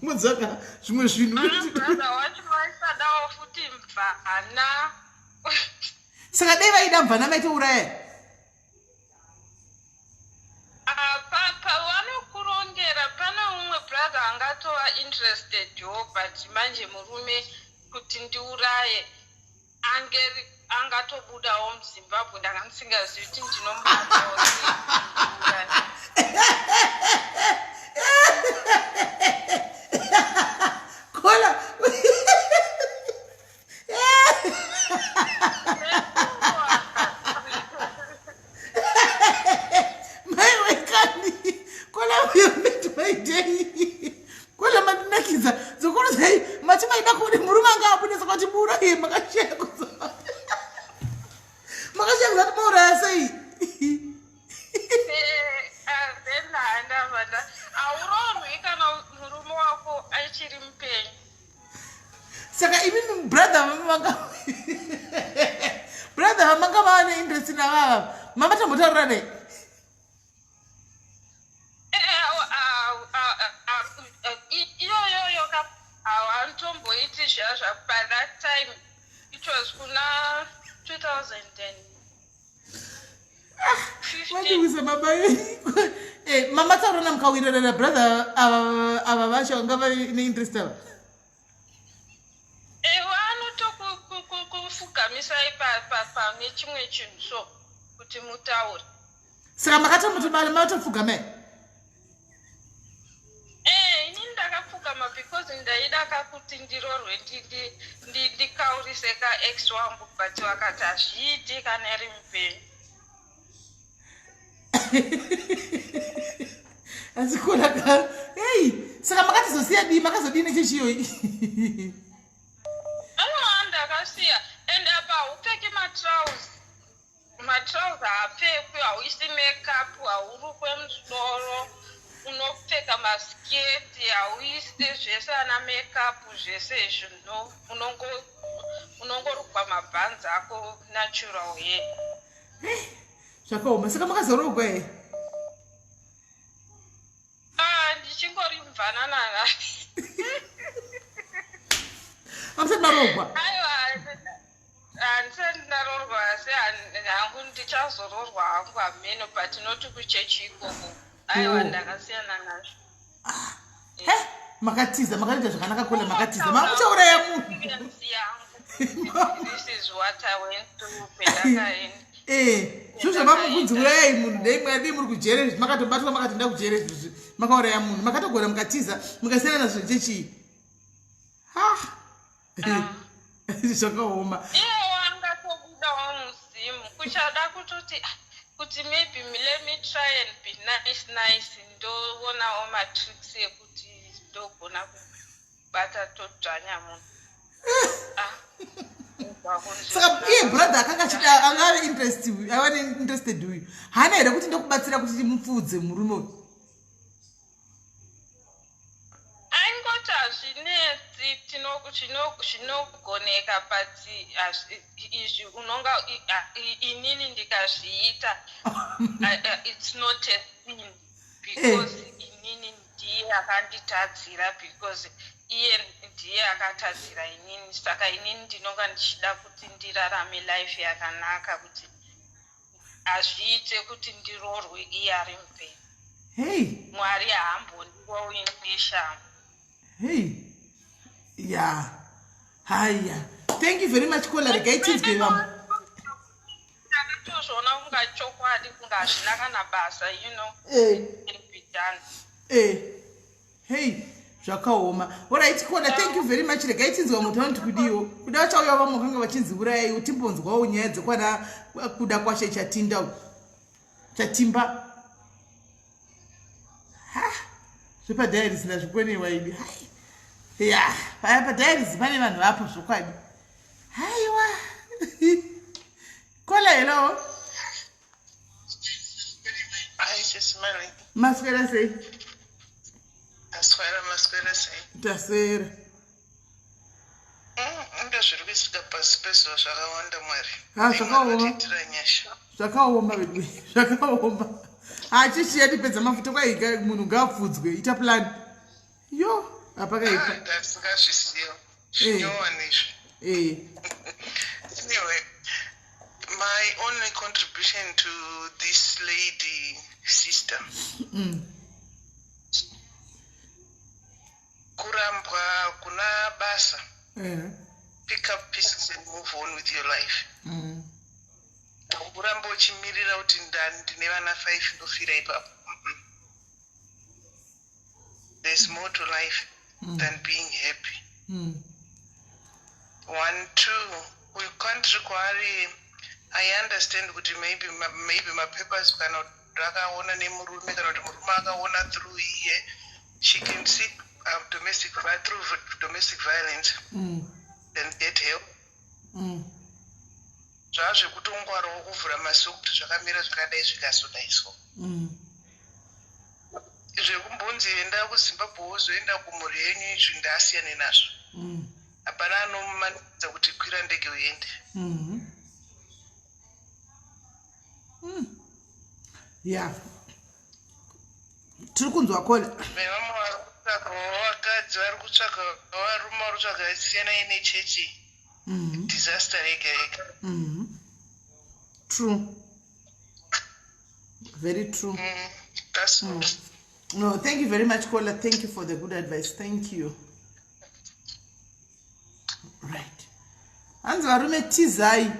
Mudzaka zvimwe zvinhu. Brother wacho vaisadawo futi mvana. Saka dai vaida mvana, maitouraya? Papa vanokurongera. Pane umwe brother angatova interested wo, but manje murume kuti ndiuraye angeri angatobudawo muZimbabwe. Ndanga ndisingazivi kuti ndinomubatawo sei. Caller. Maiwe kani, caller, you made my day. Caller, mandinakidza. Dzokorozai, mati maida kuti murume anga abude, saka kuti muuraye, makashaya makashaya kuzati mauraya sei? Then handavada, hauroorwi kana murume wako achiri mupenyu. Saka imi brother vamanga, brother vamanga vava neinterest navava, mama tambotaurira nei? Iyoyoyo ka, hawantomboiti zvazva. By that time it was kuna 2015. Mandikuisa baba. Mama taurana mukawirirana, brother ava vacho vanga vaine interest ava? Vanotokufugamisai pane chimwe chinhu so kuti mutaure. Saka makatomatopfugama here? Eh, ini ndakapfugama because ndaida kakuti ndirorwe ndikaurise ka ex wangu but vakati hazviiti kana iri mupenyu. Asi kona ka hey, saka makatizosiya dii makazodii nechechi iyoyi? Aiwa ndakasiya and apa haupfeki matrouse matrouse haapfekwi hauisi makeup haurukwe musoro unopfeka masketi hauisi zvese ana makeup zvese izvi no unongorukwa mabhanzi ako natural hair. Zvakaoma saka makazorogwa here? Ah, ndichingori mvanana. Hamusati marogwa? Aiwa, handisati ndarorwa asi hangu ndichazororwa hangu hameno but not kuchechi ikoko. Aiwa, oh. Ndakasiyana nazvo. Ah, he, makatiza makatoita zvakanaka kola makatiza mamuchauraya munhu. This is what I went through pendakaenda. Eh, zvo zvamamukunzi urayai munhu dai mwadii muri kujere izvi makatobatwa makatoenda kujere izvozvi makauraya munhu makatogona mukatiza mukasiyana nazvo chechii ha ah. Zvakaoma. Iye wangatobudawo muzimu kuchada kutoti ah, kuti maybe let me try and be nice nice ndoonawo matricks ekuti ndogona kubata todzvanya munhu. Ah, saka iye brother akanga achida anga ave interest ava neinterested uyu haana here kuti ndokubatsira kuti timupfuudze murume uyu? Aingoti hazvinetsi zvinogoneka but izvi unonga inini ndikazviita it's not a sin because inini ndiye akanditadzira because iye ndiye akatadzira inini saka inini ndinonga ndichida kuti ndirarame life yakanaka kuti hazviite kuti ndirorwe iye ari mupenyu. Hey. Mwari haambondirowi neshamu. Hey. Ya haya thank you very much kola regai tinzwe vamwe. Ndakatozviona kunga chokwadi kunga hazvina kana basa you know. Eh. Can be done. Eh. Hey zvakaoma orit kola thank you very much regai tinzwe vamwe taona kuti kudiwo kuda vachauya vamwe vakanga vachinzi urayaiwo timbonzwawo nyaya dzekwana kuda kwashe chatinda chatimba ha zvepadiaries ndazvikonewa ini hai ya paya padiaries pane vanhu vapo zvokwadi haiwa kola hello. Hi, Sis Mary. Maswera sei? Maswera, maswera sei? Taswera. Inga zviri kuitika pasi pezuva zvakawanda Mwari. Ha, zvakaoma. Vatiitira nyasha. Zvakaoma vedu. Zvakaoma. Ha, chechi yatipedza mafuta kwai munhu ngaapfudzwe. Ita plan. Yo, apakaipa. Ah, ndasingazviziva. Zvinyowani izvi. Eh. Anyway, my only contribution to this lady sister. Kurambwa kuna basa. Pick up pieces and move on with your life. Uramba uchimirira kuti ndine vana 5 ndofira ipapo. There's more to life than being happy. 1, 2, uyu country kwaari I understand kuti maybe mapapers kana kuti akaona nemurume kana kuti murume akaona through iye she can seek domestic through domestic violence and get help. Zvazvekutongwarawo kuvhura masuo kuti zvakamira zvakadai zvikazodai so. Zvekumbonzi enda kuZimbabwe wozoenda kumhuri yenyu izvi ndaasiyane nazvo. Hapana anomumanikidza kuti kwira ndege uende. Ya tiri kunzwa kola. Vevamwe vari kutsvagawo vakadzi vari kutsvaga varume vari kutsvaga siyanai nechechi. Disaster rega rega. True. Very true. That's all. No, thank you very much, Kola. Thank you for the good advice. Thank you. Right. Hanzi varume tizai.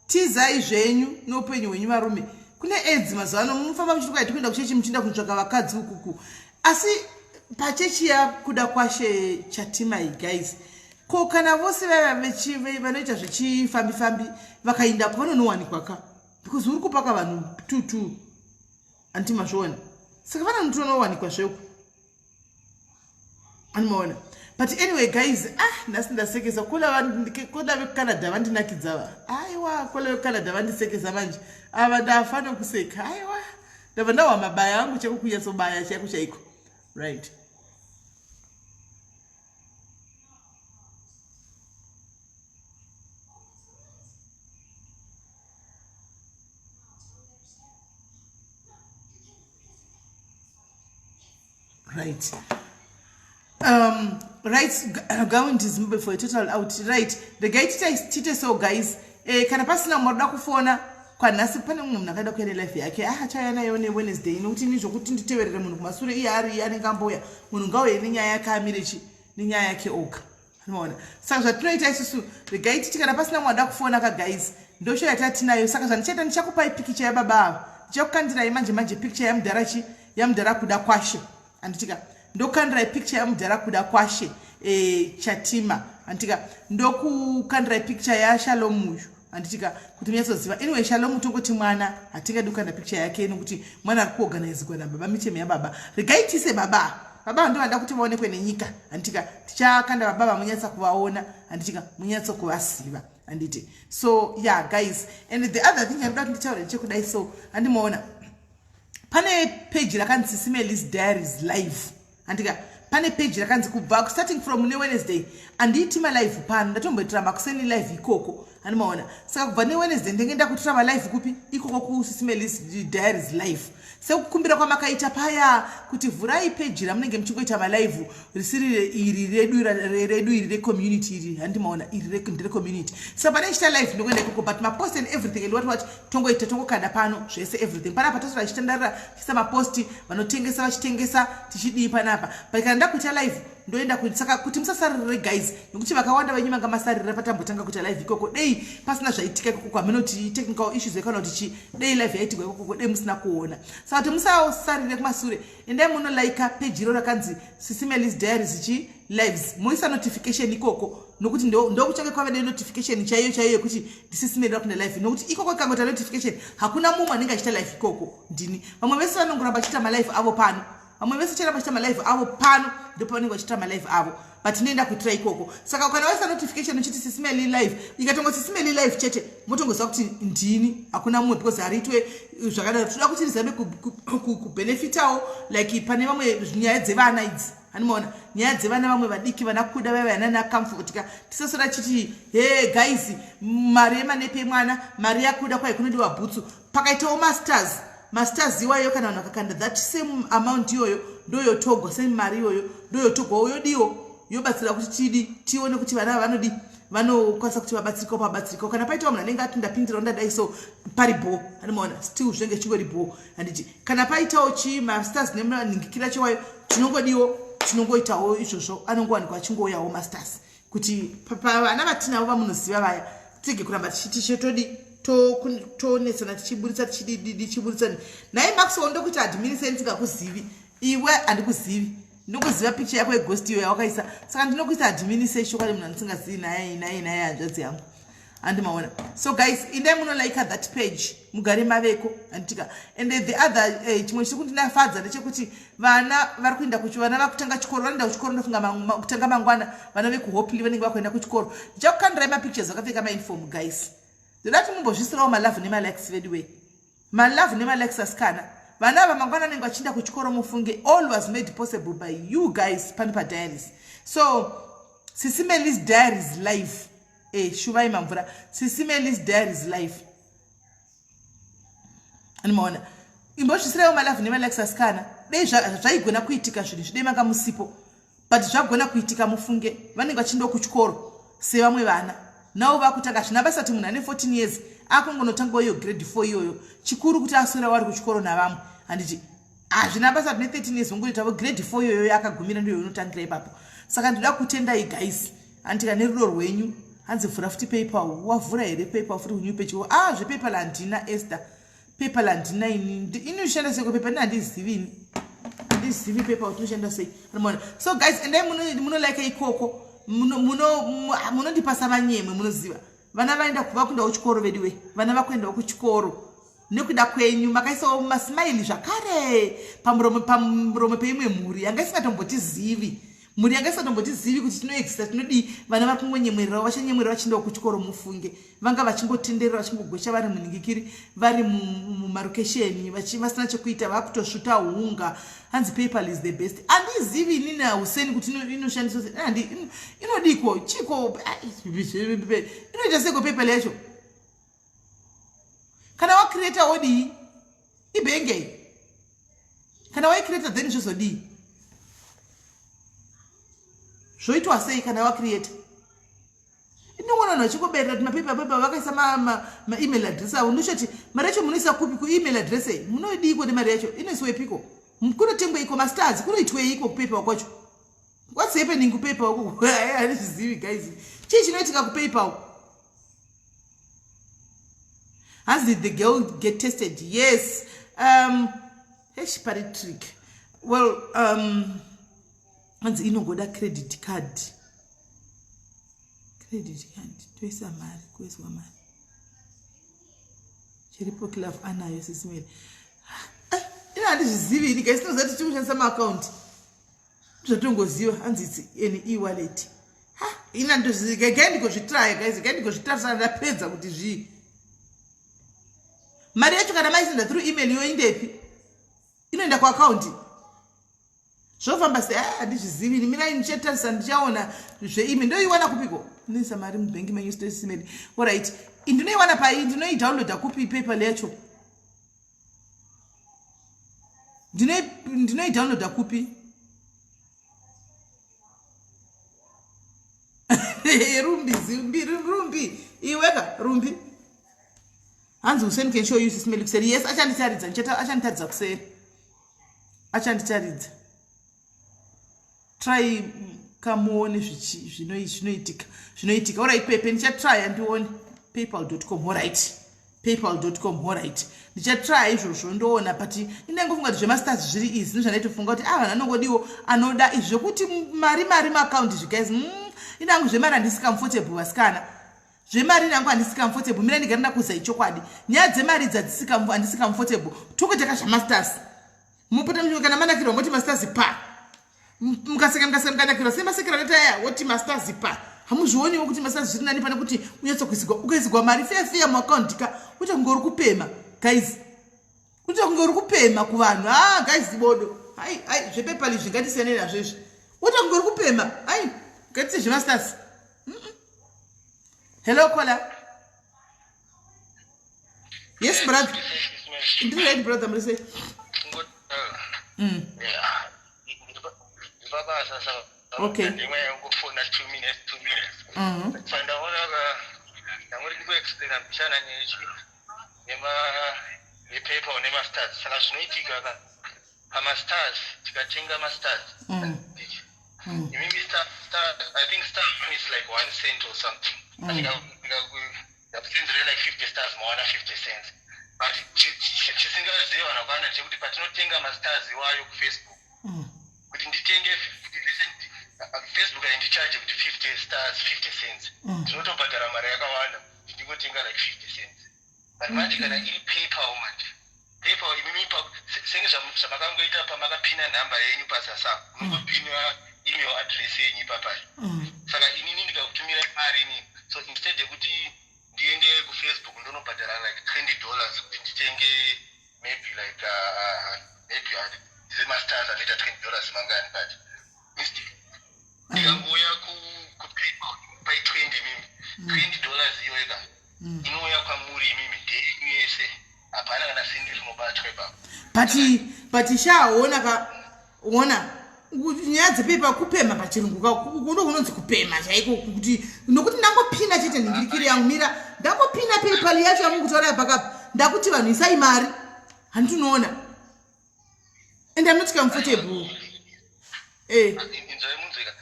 Tizai zvenyu neupenyu hwenyu varume. Kune aids mazuva ano, munofamba muchiti kwaiti kuenda kuchechi muchienda kunotsvaka vakadzi ukuku. Asi pachechi yakuda kwashe Chatimai guys, ko kana vose vaiva vanoita zvechifambi fambi vakaendako vanonowanikwa ka, because uri kupaka vanhu tutu, handiti mazviona? Saka vanonotonowanikwa zveko, animaona? But anyway guys, ah, nhasi ndasekesa. Koda vekuCanada vandinakidza va. Aiwa, kola vekuCanada vandisekesa manje ava, ndafa nokuseka. Aiwa, ndabva ndahwa mabaya angu chaiko, kunyatsobaya chaiko chaiko. Right, right. Right, going to Zimbabwe for a total out. Right, regai tite. So guys, kana pasina mumwe arikuda kufona kwanhasi, pane mumwe munhu akaida kuya nelife yake. Ah, achauya nayo neWednesday, nokuti ini zvokuti nditeverere munhu kumasure, iye ari anenge ambouya, munhu ngauye nenyaya yake, amire chi nenyaya yake oga, anoona. Saka zvatinoita isusu, regai titi kana pasina mumwe ada kufona ka guys, ndosho yatatinayo. Saka zvandichaita, ndichakupai pikicha yababa ava, ndichakukandirai manje manje pikicha yamudhara chi yamudhara Kuda Kwashe, handitika? Ndokukandirai picture yamudhara Kuda Kwashe Chatima, handitika? Ndokukandirai picture yaShalom uyu, handitika, kuti munyatsoziva. Anyway, Shalom tongoti mwana, hatingadi kukanda picture yake nokuti mwana ari kuorganizwa nababa, mitemo yababa. Regai tise baba, baba ndo vanda kuti vaonekwe nenyika, handitika? Tichakanda baba vamunyatsa kuvaona, handitika, munyatso kuvaziva, handiti? So yeah guys, and the other thing yandoda kuti nditaure ndechekudai. So handimaona pane peji rakanzi Sisi Melis Diaries Live, handika? Pane peji rakanzi kubva starting from neWednesday handiiti malive pano, ndatomboitira makuseni live ikoko, handimaona? Saka kubva neWednesday ndenge ndakuitira malive kupi? Ikoko kuSisi Melis Diaries Live, sekukumbira kwamakaita paya kuti vhurai peji ramunenge muchingoita malive risiri iri redu, redu iri recommunity iri, handimaona? Iri nderecommunity. Saka pane ichita live ndongoenda ikoko, but mapost and everything and what what tongoita, tongokanda pano zvese everything panapa. Tosora tichitandarira, tichiisa maposti, vanotengesa vachitengesa, tichidii panapa. But kana ndakuita live ndoenda. Saka kuti musasaririre guys, nekuti vakawanda venyu manga masaririra patambotanga kuita live ikoko. Dei pasina zvaitika ikoko, kwaminoti technical issues kana kuti chi, dei live yaitigwa ikoko, dei musina kuona. Saka kuti musasarire kumasure, endai munolaika peji iro rakanzi Sisi Melis Diaries chi Lives, moisa notification ikoko, nokuti ndokuchange kwave nenotification chaiyo chaiyo yekuti ndiSisi Meli vakunda live. Nokuti ikoko ikangoita notification, hakuna mumwe anenge achiita live ikoko, ndini. Vamwe vese vanongoramba achiita malive avo pano, vamwe vese charamba achiita malive avo pano, ndopavanenge vachiita malive avo, but ndinoenda kuitira ikoko. Saka kana waisa notification uchiti Sisi Meli live, ikatongo Sisi Meli live chete, motongoziva kuti ndini, hakuna mumwe, because hariitwe zvakadaro. Toda kuti rizame kubenefitawo like pane vamwe nyaya dzevana idzi, handimaona? Nyaya dzevana vamwe vadiki, vana Kuda vaiva yanana Comfort ka, tisasora chiti he guys, mari yemanepi emwana, mari yaKuda kwai kunodiwa bhutsu. Pakaitawo masters, masters iwayo, kana vanhu vakakanda that same amount iyoyo, ndoyotogwa same mari iyoyo, ndoyotogwawo, yodiwo, yobatsira kuti tidi tione kuti vana vanodi vanokwanisa kuti vabatsirikawo, pabatsirikawo. Kana paitawo munhu anenge ati ndapindirawo, ndadai, so pari bho, handimaona? Still zvinenge chingori bho, handiti? Kana paitawo chii, masters nemanhingikira chewayo, tinongodiwo, tinongoitawo izvozvo, anongowanikwa achingouyawo masters, kuti pavana vatinavo vamunoziva vaya, tirege kuramba tichiti chetodi tonetsana tichiburitsa, tichidididi, tichiburitsa. Nhai Maxwell, ndokuti admin sei ndisingakuzivi iwe? Handikuzivi, ndinokuziva picture yako yeghost iyo yawakaisa. Saka ndinokuisa admin sei chokwadi munhu andisingazivi? Naye naye naye, hanzvadzi yangu, handimaona? So guys, indai munolika that page, mugare maveko, handitika? And the other chimwe chiri kundinafadza ndechekuti vana vari kuenda kuchi vana vakutanga chikoro, vanoenda kuchikoro, ndofunga kutanga mangwana vana vekuHopley vanenge vakuenda kuchikoro. Ndichakukandirai mapictures vakapfeka mauniform guys. Ndoda kuti mumbozvisirawo malove nemalikes vedu wei, malove nemalikes asikana. Vana ava mangwana anenge vachienda kuchikoro, mufunge. All was made possible by you guys pano padiaries. So Sisi Melis Diaries Live, shuvai mamvura, Sisi Melis Diaries Live, animaona? Imbozvisiraiwo malove nemalikes asikana. Dei zvaigona kuitika zvinhu zvidei manga musipo, but zvagona kuitika mufunge. Vanenge vachiendawo kuchikoro sevamwe vana navo vakutanga. Zvina basa kuti munhu ane 14 years akungonotangawo iyo grade 4 iyoyo, chikuru kuti aswera wari kuchikoro navamwe, handiti? Hazvina basa tine 13 years, ongoitavo grade 4 iyoyo yakagumira, ndiyo inotangira ipapo. Saka ndinoda kutendai guys, handitika, nerudo rwenyu. Hanzi vhura futi PayPal. Wavhura here PayPal futi kunew page? Ah, zvePayPal handina, Esther. Paypal handina ini. Inoshanda sei ko paypal? Ini handizivi ini. Handizivi paypal kuti inoshanda sei. Anomaona. So guys, endai muno like ikoko. Munondipasa manyemwe munoziva. Vana vaenda vakuendawo kuchikoro veduwe. Vana vakuendawo kuchikoro. Nekuda kwenyu makaisawo masmile zvakare pamuromo pamuromo peimwe mhuri yanga isingatombotizivi. Mhuri yanga isingatombotizivi kuti tinoexista tinodii. Vana vari kungonyemwererawo vachanyemwerera vachiendawo kuchikoro mufunge. Vanga vachingotenderera vachingogwesha vari munhingikiri vari mumarokesheni vasina chekuita vakutosvuta hunga. Hanzi PayPal is the best. Andizivi inini Hussein kuti inoshandiswa sei. Handi inodiko chiko inoita seiko PayPal yacho? Kana wacreata wodii? Ibhenge. Kana waicreata then zvozodii? Zvoitwa sei kana wacreata? Ndinoona vanhu vachingoberera kuti mapepa pepa vakaisa maemail address avo. Ndochati mari yacho munoisa kupi kuemail address iyi? Munoidiiko nemari yacho? Inoiswepiko? Kunotengweiko mastars? Kunoitweiko kuPayPal kwacho? What's happening kuPayPal uko? Handizvizivi guys. Chii chinoitika kuPayPal? Has did the girl get tested? Yes. Eish, pari trick. Well, hanzi inongoda credit card. Credit card toisa mari, kuiswa mari. Chiripo club anayo sisimeli. Ina handizvizivi ini guys, tinoziva kuti tikushandisa maaccount. Zvatongoziva hanzi it's an e-wallet. Ha, ina ndozviziva. Gai ndigozvitraya guys, gai ndigozvitarisa ndapedza kuti zvii. Mari yacho kana maisenda through email yoindepi? Inoenda kuaccount. Zvofamba sei? Ah, handizvizivi ini. Mirai ndichatarisa ndichaona zveemail. Ndoiwana kupiko? Ndinoisa mari mubhengi menyu sisimeli. Alright. Ndinoiwana pai? Ndinoidownloada kupi PayPal yacho? Ndinoidownloada kupi? Rumbi, zimbi, rumbi. Iweka, rumbi. Hanzi Hussein can show you sisimeli kuseri. Yes, achanditaridza. Achanditaridza kuseri. Achanditaridza. Try kamuone zvinoitika. Zvinoitika. Alright, Pepe, ndichatry ndione. Paypal.com. Alright. Paypal.com. Alright. Ndichatry izvozvo ndoona, but inengofunga kuti zvemastars zviri easy. Ndozvandaitofunga kuti vanhu anongodiwo anoda izvi zvekuti mari mari maaccount izvi guys. Inangu zvemari handisi comfortable vasikana. Zvemari nangu handisi comfortable. Mira ndigare ndakuudzai chokwadi. Nyaya dzemari idzi handisi comfortable. Tokuita ka zvamastars. Mopota muchiona kana manakirwa moti mastars pa. Mukaseka mukaseka mukanakirwa semasekero anoita aya woti mastars pa. Hamuzvioniwo kuti mastars zviri nani pane kuti unyatsokuisigwa ukaisigwa mari feya feya muaccount ka uite kunge uri kupema guys. Uite kunge uri kupema kuvanhu. Guys bodo. Hai hai zvePayPal izvi ngatisiyane nazvo izvi. Uite kunge uri kupema. Hai ngatise zvemastars. Hello caller. Yes brother. Ndiri right brother muri sei? Okay. Ndimwe yangofona 2 minutes 2 minutes. Saka ndaona ndangori ndikuexplaina mbichana nechi nema nePayPal nemastars. Saka zvinoitika ka pamastars tikatenga mastars. Imimi star, star, I think star one is like 1 cent or something. Ndikakusenzera like 50 stars mawana 50 cents. But chisingazivi vanhu vakawanda ndechekuti patinotenga mastars iwayo kuFacebook, kuti nditenge Facebook haindicharge kuti 50 stars 50 cents. Ndinotobhadhara mari yakawanda kuti ndingotenga like 50 cents. But manje kana iri PayPal manje, PayPal imimi senge zvamakangoita pamakapina nhamba yenyu pasasa, munongopina email address yenyu ipapai. Saka inini ndikakutumira mari inini, so instead yekuti ndiende kuFacebook ndonobhadhara like $20 kuti nditenge maybe like maybe mastars anoita $20 mangani, but ndikangouya kuPayPal pai 20 mimi $20 iyoyo ka inouya kwamuri imimi ndeyenyu yese, hapana kana sendi rinobatwa ipapo. But shaona ka ona nyaya dzePayPal kupema pachirungu ka kuno kunonzi kupema chaiko kuti nokuti ndangopina chete nhingirikiri yangu mira ndangopina PayPal yacho yamukutaura yapakapa ndakuti vanhu isai mari handinoona and I'm not comfortable. Inzwai munzwika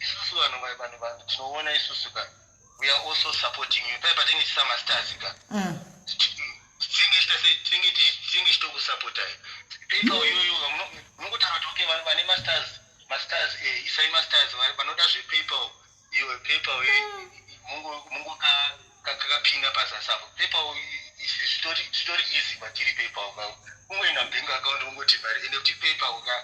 isusu vanhu vanhu vanhu tinoona isusu ka we are also supporting you pai patinenge tichisa mastars ka tinenge tichita sei, tinenge tichitokusapotai. PayPal iyoyo munongotaura kuti okay, vanhu vane mastars, mastars, isai mastars. Vanoda zvePayPal, iyo PayPal mungokakapinda pazasi apo. PayPal zvitori easy kwatiri. PayPal ka, kungoenda bank account, ungoti mari ende kuti PayPal ka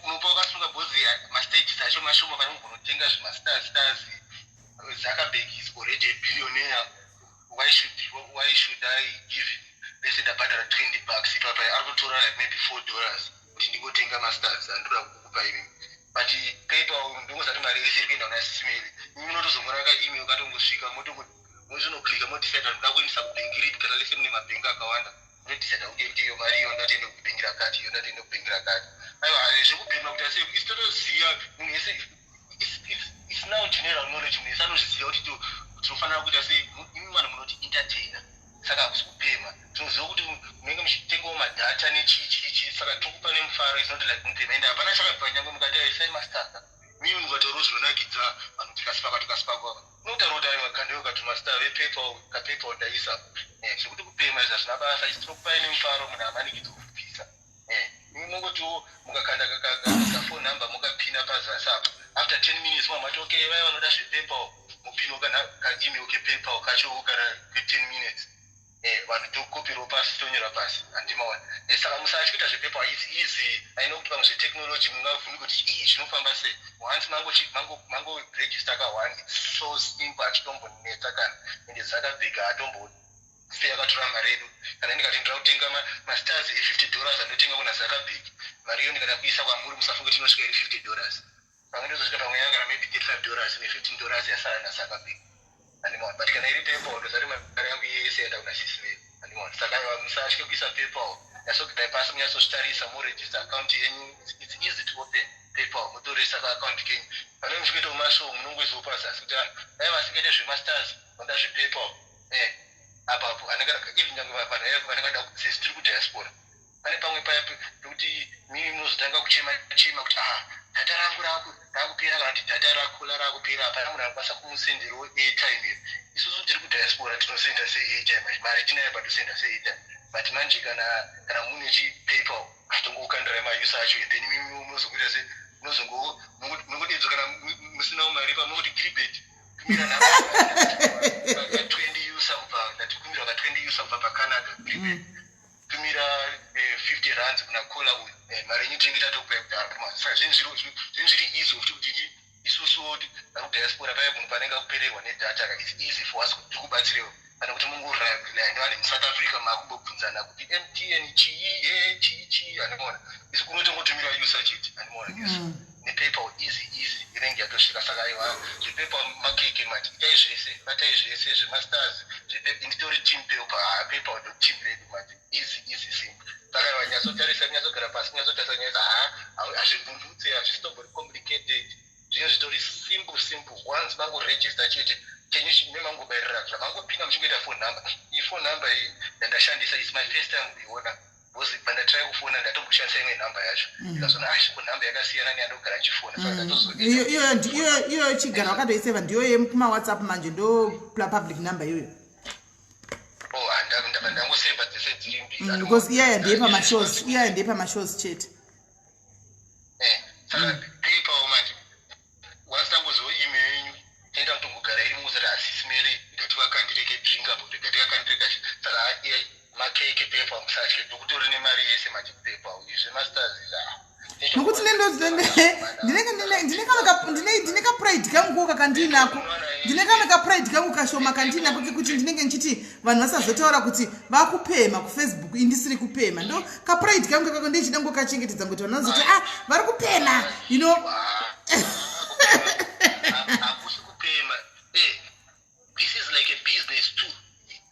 unopa wakasunga, because mastages acho mashoma. Kana ungonotenga zvemastars stars, Zuckerberg is already a billionaire. Why should I give him lese ndabhadhara $20 ipapa? Ari kutora like maybe $4 kuti ndingotenga mastars andoda kukupa imimi. But PayPal ndongozati mari yese iri kuenda kuna Sis Melly. Imi munotozongona kaemail katongosvika, motonoklika, modecida ndoda kuendesa kubhengi ripi. Kana lese mune mabhengi akawanda, munodecida kuti iyo mari iyo ndatiende kubhengi rakati, iyo ndatiende kubhengi rakati. Aiwa, zvekubhema kuti asi isi totoziva munhu wese, it's now general knowledge, munhu wese anozviziva kuti tinofanira kuita sei. Imi vanhu munoti entertainer, saka hakusi kupema. Tinoziva kuti munenge muchitengawo madata nechii chii chii, saka tokupa nemufaro. It's not like mupema, ende hapana chakabva. Nyange mukati aisai mastars, mimi mukataurawo zvinonakidza vanhu, tikasipaka tikasipaka, unotaura kuti aiwa, kandewo katumastar vePayPal, kaPayPal ndaisa. Zvekuti kupema izvi hazvina basa. Isi tinokupai nemufaro, munhu hamanikidzwa kubvisa. Imi mungotiwo mukakanda kafone number, mukapina pazasi apo, after 10 minutes mamati okay, vaya vanoda zvePayPal mupino kana kaemail kePayPal kacho kana ke10 minutes. Vanhu tokopirawo pasi, tonyora pasi, handimaona. Saka musatyi kuita zvePayPal, is easy. Aino kuti pamwe zvetechnology mungavhunduka kuti ii zvinofamba sei. Once mangoregister ka one, it's so simple, achitombonetsa kana. Ende Zuckerberg atombofe akatora mari yedu. Kana ndikati ndira kutenga mastars e$50 andotenga kuna Zuckerberg, mari iyo ndikada kuisa kwamuri, musafunge kuti inosvika iri $50. Pamwe ndozosvika pamwe yanga kana maybe $35 ne$15 yasara naZuckerberg, handimaona. But kana iri PayPal, ndozati mari yangu yese yaenda kuna sisi vedu, handimaona. Saka aiwa, musatye kuisa PayPal. Nyatsogarai pasi, munyatsozvitarisa, moregister account yenyu. It's easy to open PayPal. Motoresa kaaccount kenyu. Pane muchikuitawo mashow, munongoisawo pazasi kuti vanhu dai vasingaite zvemastars vanoda zvePayPal. Apapo anenge even nyange vanhu vanenge vada sesi tiri kudiaspora, pane pamwe paya pekuti mimi munozotanga kuchema chema kuti ah, data rangu rakupera, kana kuti data rakola rakupera, hapana munhu anokwanisa kumusenderawo airtime here. Isusu tiri kudiaspora tinosenda seairtime, mari tinayo, patosenda seairtime. But manje kana mune chiPayPal, atongokandirai mausa acho, and then mimi munozongoita se munongodedzwa. Kana musinawo mari, pamunongoti Gilbert, tumira ka 20 usa kubva, ndatikumira ka 20 usa kubva paCanada. Gilbert, tumira 50 rands kuna kola uyu. Mari yenyu tinenge tatokupai kudhara. Saka zvinhu zviri easy futi kuti isusuwo vari kudiaspora, paya munhu panenge akupererwa nedata ka, it's easy for us kuti tikubatsirewo, pane kuti mungorely nevanhu vemuSouth Africa makumbobvunzana kuti MTN chii, he chii chii, handimaona. Isu kunotongotumira usa chete, handimaona. Isu nePayPal easy easy inenge yatosvika. Saka aiwa, zvePayPal makeke mati itai zvese, batai zvese zvemastars. Nditori team PayPal. Ha, PayPal ndo team redu mati, easy easy, simple. Saka aiwa, nyatsotarisa, nyatsogara pasi, nyatsotarisa nyaya. Ha, hazvibvundutse, hazvisitombori complicated. Zvinhu zvitori simple simple. Once mangoregister chete, chenyu nemangobayirira zvamangopinda, muchingoita phone number. Iyi phone number iyi yandashandisa is my first time kuiona, because pandatrai kufona ndatomboshandisa imwe nhamba yacho, ndikazoona ashiko nhamba yakasiyana neyandogara ndichifona, saka ndatozo Iyoyo chigara wakatoiseva, ndiyo yekumaWhatsApp manje, ndo public number iyoyo. Oh, ndabva ndangoseva dzese dziri mbiri. Because iyaya ndeye pamashows, iyaya ndeye pamashows chete. Saka PayPal manje, once tangoziva email yenyu, toenda kutombogara iri muzati aSis Melly, ngativakandire drink apo, ngativakandire kachi. Saka makeke PayPal, musatye, nokutori nemari yese manje kuPayPal. Izvi zvemastars izvi Nokuti ndine kapride kangu kakandinako, ndine kamwe kapride kangu kashoma kandinako, kekuti ndinenge ndichiti vanhu vasazotaura kuti vakupema kuFacebook, indisiri kupema. Ndo kapride kangu kako, ndichida ngokachengetedza, kuti vanhu vanozoti ah, vari kupema. Hakusi kupema. This is like a business too.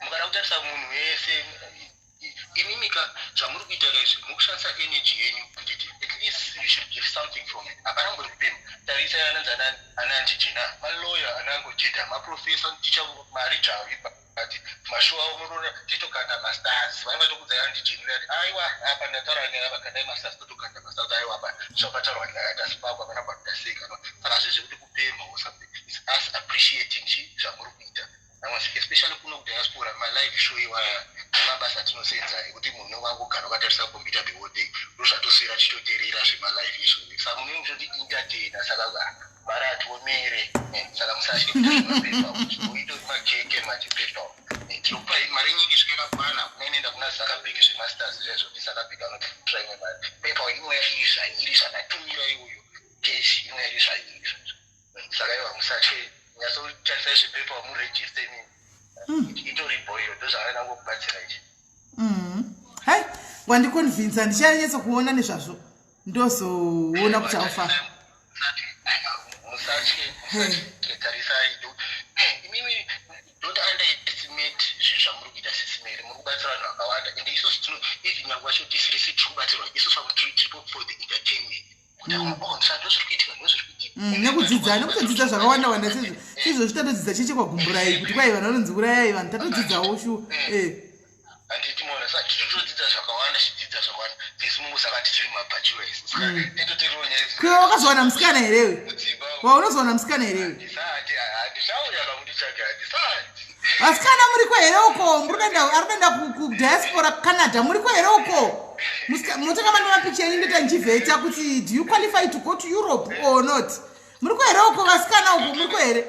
Mukada kutarisa munhu wese, imimika zvamuri kuita kaizvi, mukushandisa energy yenyu kutiti at least you should give something from it. Hapana mbori kupema. Tarisai anonzi ana andijena, maloya, anangojeda, maprofesa, ticha mari dzvavi, but mashow avo munoona titokanda mastars. Vanenge vatokudzai andijeni ati aiwa, apa ndataura nyaya, vakandai mastars, totokanda mastars. Aiwa, apa zvapataurwa nyaya, tasipakwa pana pataseka. Saka hazvizvi zvekuti kupema or something. It's us appreciating chi zvamuri kuita, especially kuno kudiaspora, malive show iwaya nemabasa. tichitarisa computer the whole day. Ndozvatoswera tichitoteerera zvemalife izvozvi. Saka munenge muchitoti entertainer, saka mari hatiomere. Saka musatye kuita zvemapepa, uitori makeke manje pepa. Tinokupai mari nyiki isvike yakakwana. Kuna inoenda kuna Zuckerberg zvemasters zviya zvekuti Zuckerberg anotora imwe mari. PayPal inouya iri zvairi zvakatumira iyoyo cash inouya iri zvairi izvozvo. Saka iwa musatye, nyatsotarisai zvepepa muregister imini. Itori boyo, ndozvaanoda ngokubatsira ichi. Hai, wandiconvinsa, ndichanyatso kuona nezvazvo, ndozoona kuti aufa. Musatye, musatye, tarisai imimi. Don't underestimate zvinhu zvamuri kuita, Sis Melly. Muri kubatsira vanhu vakawanda, ende isusu tino even nyange vacho tisiri si tiri kubatsirwa isusu, vamwe tiripo for the entertainment kuti oh, saka ndozviri kuitika, ndozviri kuitika. Nekudzidza, nekutodzidza zvakawanda wanda. Sezvo tatodzidza cheche kwagumburai kuti kwai vanhu vanonzi urayai vanhu, tatodzidzawo shu. Handiti mona, saka titodzidza zvakawanda, tichidzidza zvakawanda sesu mungu, saka tichiri mabachelor isu, saka titoterewo nyaya idzi. Kwe wakazowana musikana herewe? Mudzimba. Waunozowana musikana herewe? Handisati, handisauya kamunditsvage, handisati. Vasikana muriko here uko? Muri kuenda kudiaspora, Canada, muriko here uko? Munotanga mani mapicha enyu, ndoita ndichivheta kuti do you qualify to go to Europe or not? Muriko here uko, vasikana uko, muriko here?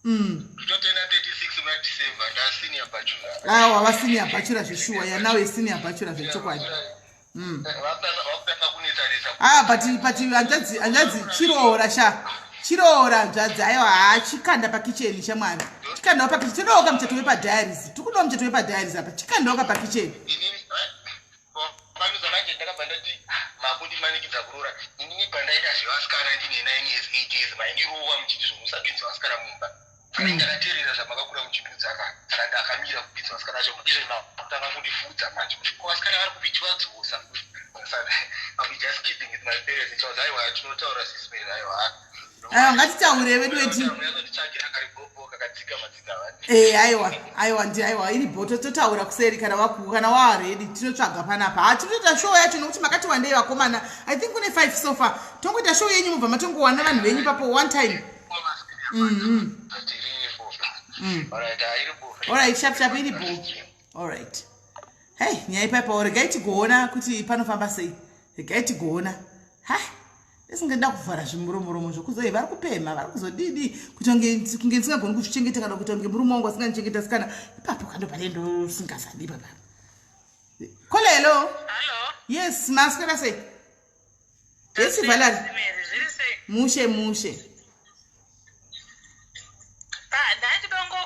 Totena 36 muna December ndasenior bachelor. Awa, vasenior bachelor zveshuwa. Ya, now senior bachelor zvechokwadi. Vakutanga kunetsanetsa. Ah, but hanzvadzi, chiroora sha, chiroora hanzvadzi. Aiwa, haa, chikanda pakicheni shamwari, chikandawo pakicheni. Todawoka muchato wepadiaries, tikudawo muchato wepadiaries apa, chikandawoka pakicheni. Inini vanuza manje ndakabva ndati, "Ah, makundimanikidza kuroora. Inini pandaita zvevasikana ndine 9 years, 8 years, maindirowa muchiti zvomusapinza vasikana mumba. Saka ndakateerera zvamakakura muchindudza ka, saka ndakamira kupinza vasikana vacho. Izvo makutanga kundifudza manje kuti ko vasikana vari kupi, chivadzosa." Saka I'm just keeping with my parents. Ndichaudza, "Aiwa, tinotaura, Sis Melly, aiwa." Aiwa, ngatitaure vedu weti. Munyatsonditsvagira karibobo kakadzika madzika vani. Aiwa, ndi aiwa, iri bho. Totaura kuseri kana waku kana waaredi, tinotsvaga panapa. Ha, tinotoita show yacho nokuti makati wandei vakomana. I think kune five so far. Tongoita show yenyu, mubva matongowana vanhu venyu papo one time. Alright, iripo. Alright, sharp sharp, iri bho. Alright, hei, nyaya ipapawo, regai tigoona kuti panofamba sei, regai tigoona. Ha, ndisingenda kuvhara zvimuromoromo zvokuzoi vari kupemha, vari kuzodidi, kuti kunge ndisingagoni kuzvichengeta, kana kuita kunge murume wangu asingandichengeta sikana ipapo kando pane ndosingazadi ipapa. Kola, hello. Hello. Yes, maswera sei? Yes, Valerie. Zviri sei? Mushe mushe. Ndachidongo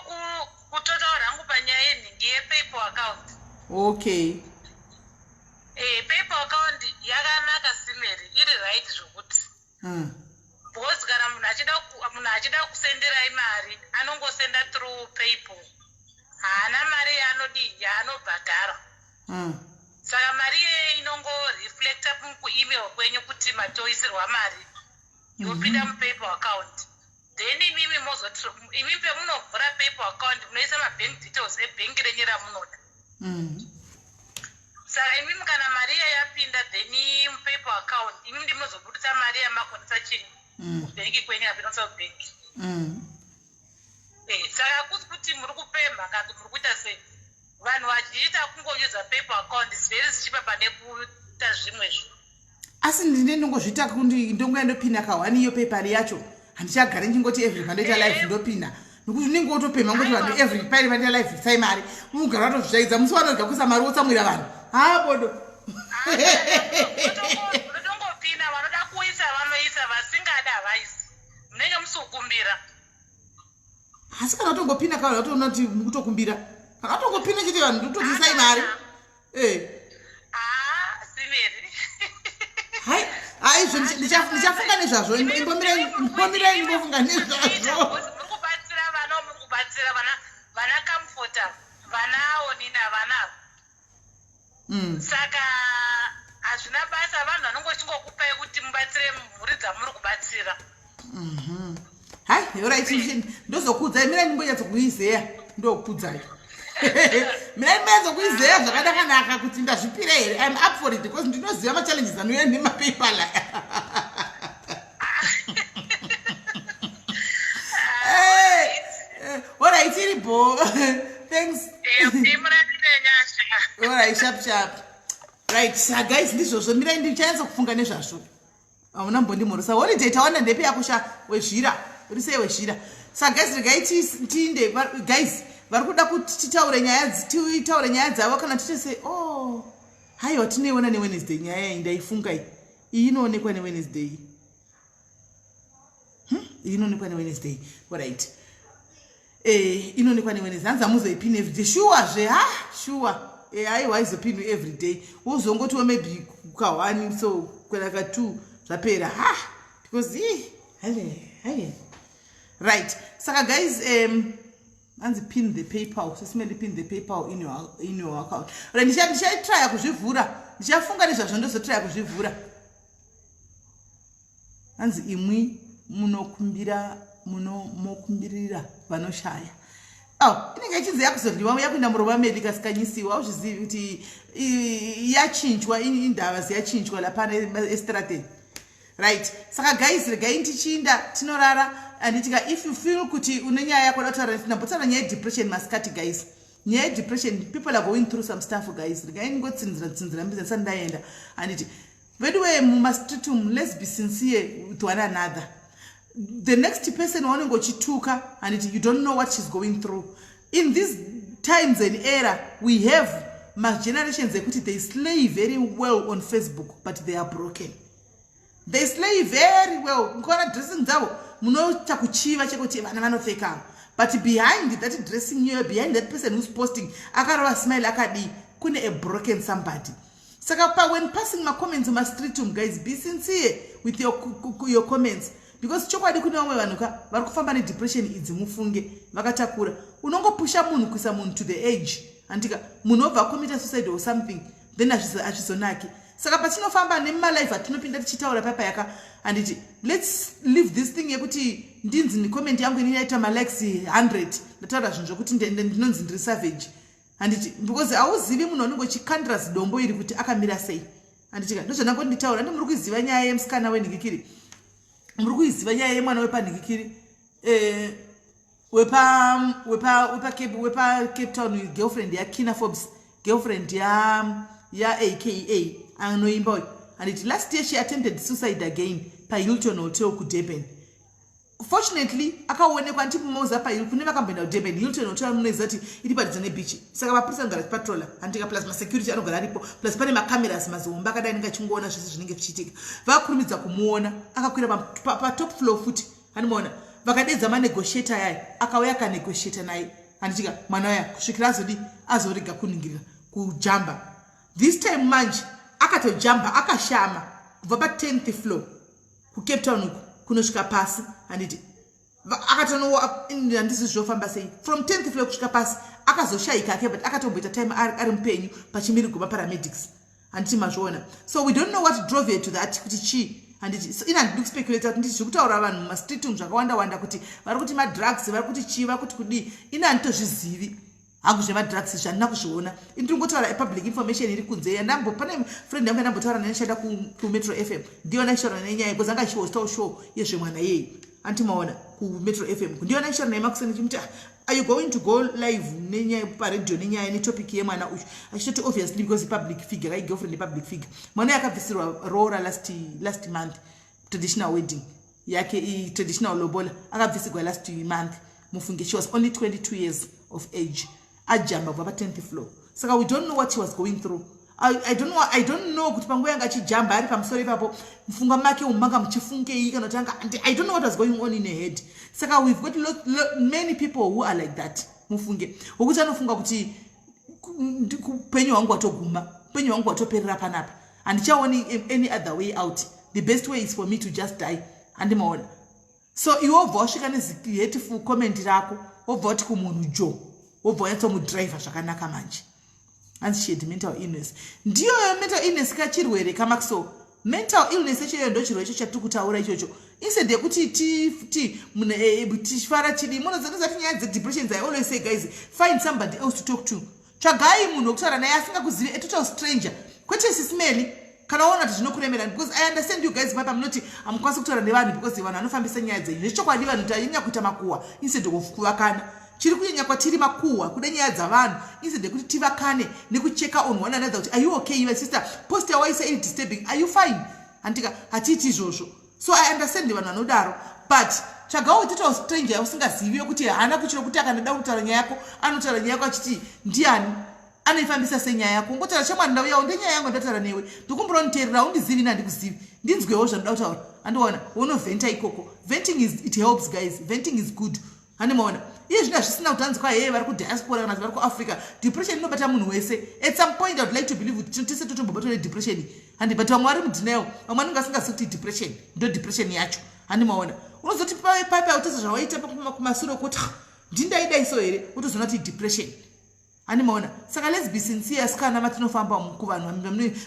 kutotaura hangu panyaya yenhingi yePayPal account. PayPal account yakanaka, Sis Melly, iri right zvokuti because kana munhu achida kusenderai mari, anongosenda through PayPal, haana mari yaanodii, yaanobhadhara. Saka mari iyeye inongoreflecta kuemail kwenyu kuti matoisirwa mari, yopinda muPayPal account. Then imimi mozoti, imimi pemunovhura PayPal account, munoisa mabank details ebhengi renyu ramunoda. Saka imimi kana mari iya yapinda then muPayPal account, imimi ndimunozobudisa mari yamakonesa chinyi kubhengi kwenyu, yapinda kubhengi. Saka hakusi kuti muri kupemha kana kuti muri kuita sei. Vanhu vachiita kungousa PayPal account is very cheaper pane kuita zvimwe zvo. Asi ndine ndongozviita kundi ndongoya ndopina kahwani iyo PayPal yacho. Handichagari ndingoti every pandoita live ndopina, nokuti unenge wotopemha ngoti vanhu every paine pandoita live isai mari. Unogara watozvishaidza, musi wanorega kuisa mari wotsamwira vanhu. Ha, bodo. Unotongopina, vanoda kuisa vanoisa, vasingada havaisi, munenge musikukumbira. Asi kana watongopina kavanhu vatoona kuti mukutokumbira. Kana watongopina chete, vanhu ndototi isai mari. Ah, Sis Melly. Hai, haizvo, ndichafunga nezvazvo. Imbomirai ndimbofunga nezvazvo. Muri kubatsira vana, muri kubatsira vana, vana Comforter, vanaonina vanavo. Saka hazvina basa, vanhu vanongochingokupai kuti mubatsire mhuri dzamuri kubatsira. Hai, alright, ndozokuudzai. Mirai ndimbonyatsokuizeya, ndokuudzai. Mirai ndimbonyatsokuizeya zvakanakanaka kuti ndazvipira here. I'm up for it because ndinoziva machallenges anouya nemaPayPal aya. Alright, iri bho, thanks. Muratire nyasha. Alright, sharp sharp. Right, guys, ndizvozvo. Mirai, ndichanyatsa kufunga nezvazvo. Hauna mbondimhorosa. Holiday tawana ndepi yako sha? Wezvira uri sei, wezvira? Saka guys, regai tiinde. Guys, vari kuda kuti titaure nyaya, titaure nyaya dzavo kana tiite sei? Oh, haiwa, tinoiona neWednesday nyaya iyi. Ndaifunga iyi, iyi inoonekwa neWednesday. Iyi inoonekwa neWednesday. Alright, inoonekwa neWednesday. Hanzi hamuzoipini everyday? Sure zve, ha, sure. Aiwa, aizopinwi everyday. Wozongotiwo maybe ka1 so kana ka2 zvapera, ha, because i haye haye. Right, saka guys, hanzi pin the PayPal. Sis Melly, pin the PayPal in your account. Right, ndichatraya kuzvivhura. Ndichafunga nezvazvo, ndozotraya kuzvivhura. Hanzi imwi munokumbira, munomokumbirira vanoshaya. Oh, inenge ichinzi yakuzodliwa, yakuenda muromo Meli kasikanyisiwa. Auzvizivi kuti yachinjwa indava, ziyachinjwa lapana estrateni. Right, saka guys, regai tichinda tinorara, handitika? If you feel kuti une nyaya yako da kutaura, ndambotaura nyaya yedepression masikati. Guys, nyaya yedepression, people are going through some stuff. Guys, regai ndingotsinzira tsinzira mbiza ndisati ndaenda, handiti? Veduwe, mumastreet umu, let's be sincere with one another. The next person waunenge uchituka, handiti, you don't know what she's going through. In these times and era, we have magenerations ekuti they slay very well on Facebook, but they are broken. They slay very well. Mukaona dressing dzavo, munoita kuchiva chekuti vana vanopfekavo, but behind that dressing iyoyo, behind that person who's posting akarova smile akadii, kune a broken somebody. Saka when passing macomments mumastreet um, guys, be sincere with your comments, because chokwadi kune vamwe vanhu ka vari kufamba nedepression idzi, mufunge, vakatakura. Unongopusha munhu, kuisa munhu to the edge, handika? Munhu obva acommita suicide or something, then hazvizonaki. Saka patinofamba nemumalife atinopinda tichitaura papa yaka, handiti, let's leave this thing yekuti ndinzi necomment yangu ini yaita malikes 100, ndataura zvinhu zvokuti ndinonzi ndiri savage, handiti? Because hauzivi munhu anenge uchikandira zidombo iri kuti akamira sei, handitika? Ndozvandangoti nditaura. Andi muri kuiziva nyaya yemusikana wenhikikiri? Muri kuiziva nyaya yemwana wepanhikikiri, wepa Cape Town, girlfriend yaKina Forbes, girlfriend yaAKA anoimba uyu, handiti? Last year she attempted suicide again paHilton Hotel kuDurban. Fortunately akaonekwa. Ndimoza pahill kune vakamboenda kuDurban, Hilton Hotel munoiziva kuti iri padhuze nebeach. Saka mapurisa anogara achipatrola, handika? Plus masecurity anogara aripo, plus pane macameras mazihombe akadai anenge achingoona zvese zvinenge zvichiitika. Vakakurumidza kumuona akakwira patop floor futi, handimaona? Vakadedza manegotiator yaya, akauya akanegotiata naye, handitika? Mwana waya kusvikira azodi azorega kuningirira kujamba. This time manje akatojamba akashama kubva pa10th floor kuCape Town uku kunosvika pasi, handiti? Akatonowa, handisi zvofamba sei from 10th floor kusvika pasi. Akazoshayika ake, but akatomboita time ari mupenyu pachimirirwa paramedics, handiti mazviona? So we don't know what drove her to that, kuti chii, handiti? So ina handidi kuspeculata kuti nditi zviri kutaura vanhu mumastreet umu zvakawanda wanda, kuti vari kuti madrugs, vari kuti chii, vari kuti kudii. Ina handitozvizivi hangu zvemadrugs, zvandina kuzviona. Indiri ngotaura public information iri kunze. Yandambo, pane friend yangu yandambotaura naye shanda kuMetro FM, ndiyona ichitaura nenyaya because anga achihostawo show yezvemwana yei, antimaona kuMetro FM. Ndiyona ichitaura naye makuseni chimuti, "Ah, are you going to go live nenyaya paredio, nenyaya netopic yemwana uyu?" Achitoti obviously, because public figure kai, girlfriend yepublic figure. Mwana uyu akabvisirwa roora last month, traditional wedding yake, traditional lobola, akabvisigwa last month, mufunge. She was only 22 years of age. Ajamba kubva pa10th floor. Saka we don't know what she was going through. I don't know kuti panguva yanga achijamba ari pamusoro ipapo, mupfungwa make umu manga muchifungei, kana kuti anga, I don't know what was going on in her head. Saka we've got many people who are like that, mufunge, wokuti anofunga kuti upenyu hwangu hwatoguma, upenyu hwangu hwatoperera panapa, handichaoni any other way out. The best way is for me to just die, handimaona? So iwe wobva wasvika nezihateful comment rako, wobva wati kumunhu jo, wobva wanyatsomudhiraivha zvakanaka manje. Hanzi she had mental illness. Ndiyoyo mental illness kachirwere kamaxo. Mental illness ichoyo ndo chirwere icho chatiri kutaura ichocho. Instead yekuti tifara chidi, munozati nyaya dzedepression, I always say, guys, find somebody else to talk to. Tsvagai munhu wekutaura naye asingakuzivi, a total stranger, kwete Sis Melly. Kana waona kuti zvinokuremera, because I understand you guys papa munoti hamukwanisi kutaura nevanhu because vanhu vanofambisa nyaya dzenyu. Zvechokwadi, vanhu tanyanya kuita makuhwa instead of kuvakana. Chiri kunyanya kwatiri makuhwa, kuda nyaya dzavanhu instead yekuti tivakane nekucheka on one another kuti, "Are you okay, my sister? Post yawaisa iri disturbing. Are you fine?" Handika hatiiti izvozvo. So I understand vanhu vanodaro, but tsvagawo total stranger yausingazivi, yokuti haana kuchiro kuti akanoda kutaura nyaya yako, anotaura nyaya yako achiti ndiani, anoifambisa senyaya yako. Ungotaura, "Shamwari, ndauyawo ndenyaya yangu, ndataura newe, ndikumbura uniteerera. Undizivi nandikuzivi, ndinzwewo zvandoda kutaura." Andiona unovhenta ikoko. Venting is, it helps, guys. Venting is good. Handimaona iye zvino hazvisina kuti hanzi kwaheye vari kudiaspora kana kuti vari kuAfrica. Depression inobata munhu wese at some point. I would like to believe kuti tese totombobatwa nedepression, handi? But vamwe vari mudenial, vamwe vanenge vasingazivi kuti depression ndo depression yacho. Handimaona unozoti paipai utese zvawaita kumasure kuti ndindaidaiso here, utozoona kuti depression. Handimaona? Saka let's be sincere asikana matinofamba kuvanhu.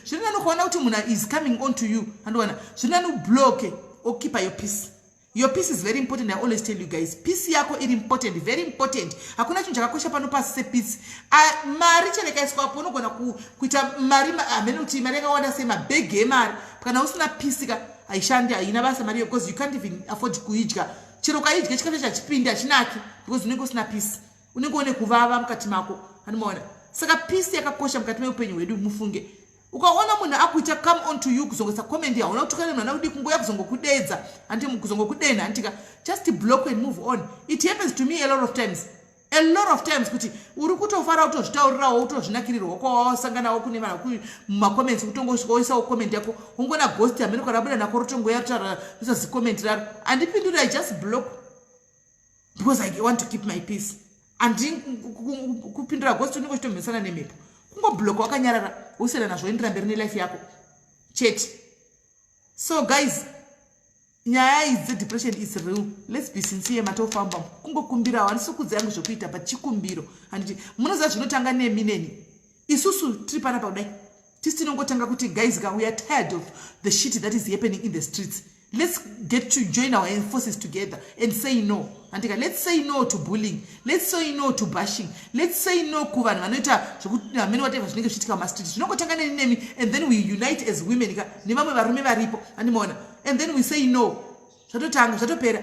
Zviri nani kuona kuti munhu is coming on to you, handiona, zviri nani ubloke okeepa your peace. Your peace is very important. I always tell you guys, peace yako iri important, very important. Hakuna chinhu chakakosha pano pasi sepeace. Mari chero ikaiswapo, unogona kuita mari hamene kuti mari yakawanda sei, mabhegi emari, kana usina peace ka, haishandi, haina basa mari, because you can't even afford kuidya. Chero ukaidya, chikafu chacho hachipindi, hachinaki, because unenge usina peace, unenge une kuvava mukati mako. Anomaona? Saka peace yakakosha mukati meupenyu hwedu, mufunge. Ukaona munhu akuita come on to you kuzongoisa comment, hauna kutukana munhu, ana kudi kungoya kuzongokudedza, handi kuzongokudenha, handika, just block and move on. It happens to me a lot of times, a lot of times, kuti uri kutofara, utozvitaurirawo, utozvinakirirwa kwawasanganawo kune vanhu mumacomments, kutongosvika woisawo comment yako, ungona ghost hamene kwarabuda nako, rotongoya rutaura zicomment raro, handipinduri. I just block because I want to keep my peace. Handi kupindura ghost unenge uchitomhesana nemhepo. Kungobloka wakanyarara, usiyana nazvo, endera mberi nelife yako chete. So guys, nyaya idzi dzedepression is real. Let's be sincere matofamba. Kungokumbirawo, handisi kudza yangu zvokuita, but chikumbiro, handiti munoziva zvinotanga nemi neni, isusu tiri panapa kudai, tisi tinongotanga kuti, "Guys ka, we are tired of the shit that is happening in the streets. Let's get to join our forces together and say no." Andika, let's say no to bullying, let's say no to bashing, let's say no kuvanhu vanoita zvokuhamene, whatever zvinenge zvichiitika mumastreet. Zvinongotanga neni nemi, and then we unite as women ka, nevamwe varume varipo, andimaona, and then we say no. Zvatotanga, zvatopera.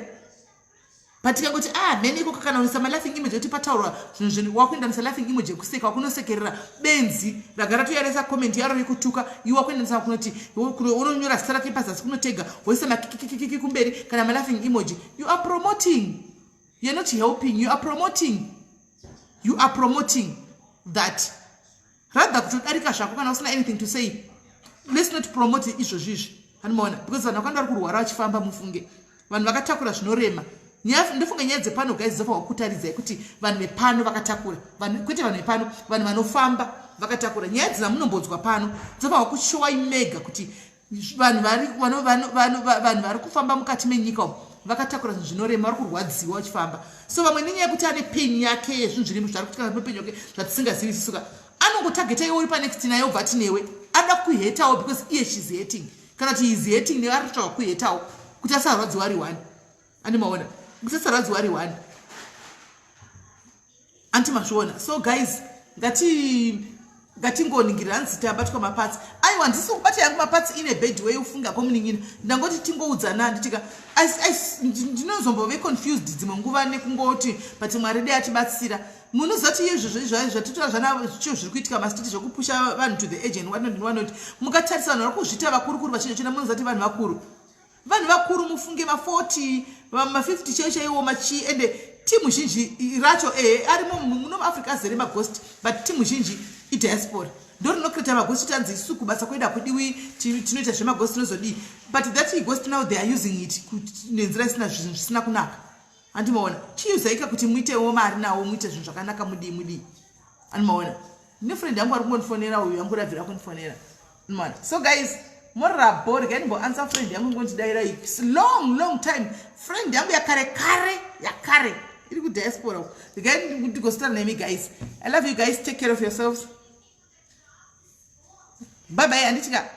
But tikangoti, "Ah, mhene ikoko," kana uisa malaughing emoji ekuti pataurwa zvinhu zvinhu, wakuendanisa laughing emoji yekuseka, wakunosekerera benzi ragara toyaresa comment yaro rekutuka. Iwe wakuendanisa kunoti unonyora zita rake pazasi, kunotega, woisa makikikikiki kumberi kana malaughing emoji. You are promoting, you are not helping. You are promoting, you are promoting that. Rather kutodarika zvako kana usina anything to say. Let's not promote izvozvo izvi, anomaona, because vanhu vakanda vari kurwara vachifamba, mufunge. Vanhu vakatakura zvinorema. Ndofunga nyaya dzepano, guys, dzofanwa kutaridzai kuti vanhu vepano vakatakura, kwete vanhu vepano, vanhu vanofamba vakatakura. Nyaya dzinamunombodzwa pano dzofanwa kushowai mega kuti vanhu vari kufamba mukati menyika umu vakatakura zvinhu zvinorema, vari kurwadziwa vachifamba. So vamwe nenyaya yekuti ane pain yake yezvinhu zvirimo zvari kutika mupenyu wake zvatisingazivi isusuka, anongotageta iwe uri panext naye, obva tinewe anoda kuhetawo because iye she's hating, kana kuti is hating newe, ari kutsvaga kuhetawo kuti asarwadziwa ari one. Andimaona kuti asarwadziwa ari one, anti mazviona? So guys, ngatingoningirira. Hanzi tabatwa mapatsi. Aiwa, handisi kubata yangu mapatsi in a bad way, ufunga komunin'ina. Ndangoti tingoudzana, handitika? Ndinozombove confused dzimwe nguva nekungoti, but Mwari dei atibatsira. Munoziva kuti izvozvo zvatitora zvana zvicho zviri kuitika mastreet, zvokupusha vanhu to the edge and whatnot and whatnot. Mukatarisa vanhu vari kuzviita vakurukuru vachinachina, munoziva kuti vanhu vakuru, vanhu vakuru, mufunge, ma40, ma50 chaiwo chaiwo, machii. Ende timu zhinji racho, ehe, arimo muno muAfrica azere maghost, but timu zhinji idiaspora, ndo rinocreata maghost. Tanzi isu kubasa kwedu hakudiwi, tinoita zvemaghost, tinozodii? But that ghost, now they are using it nenzira isina, zvinhu zvisina kunaka. Handimaona? Chiuzaika kuti muitewo mari nawo, muite zvinhu zvakanaka, mudii mudii. Andimaona? Ndine friend yangu ari kungondifonera uyu, yangu rabvira kundifonera. Andimaona? So guys, morabo, regai ndimboanswer friend yangu, ingondidayira long long time, friend yangu yakare kare yakare iri kudiaspora. Regai ndigositana nemi. Guys, I love you guys. Take care of yourselves. Bye bye. Handitika.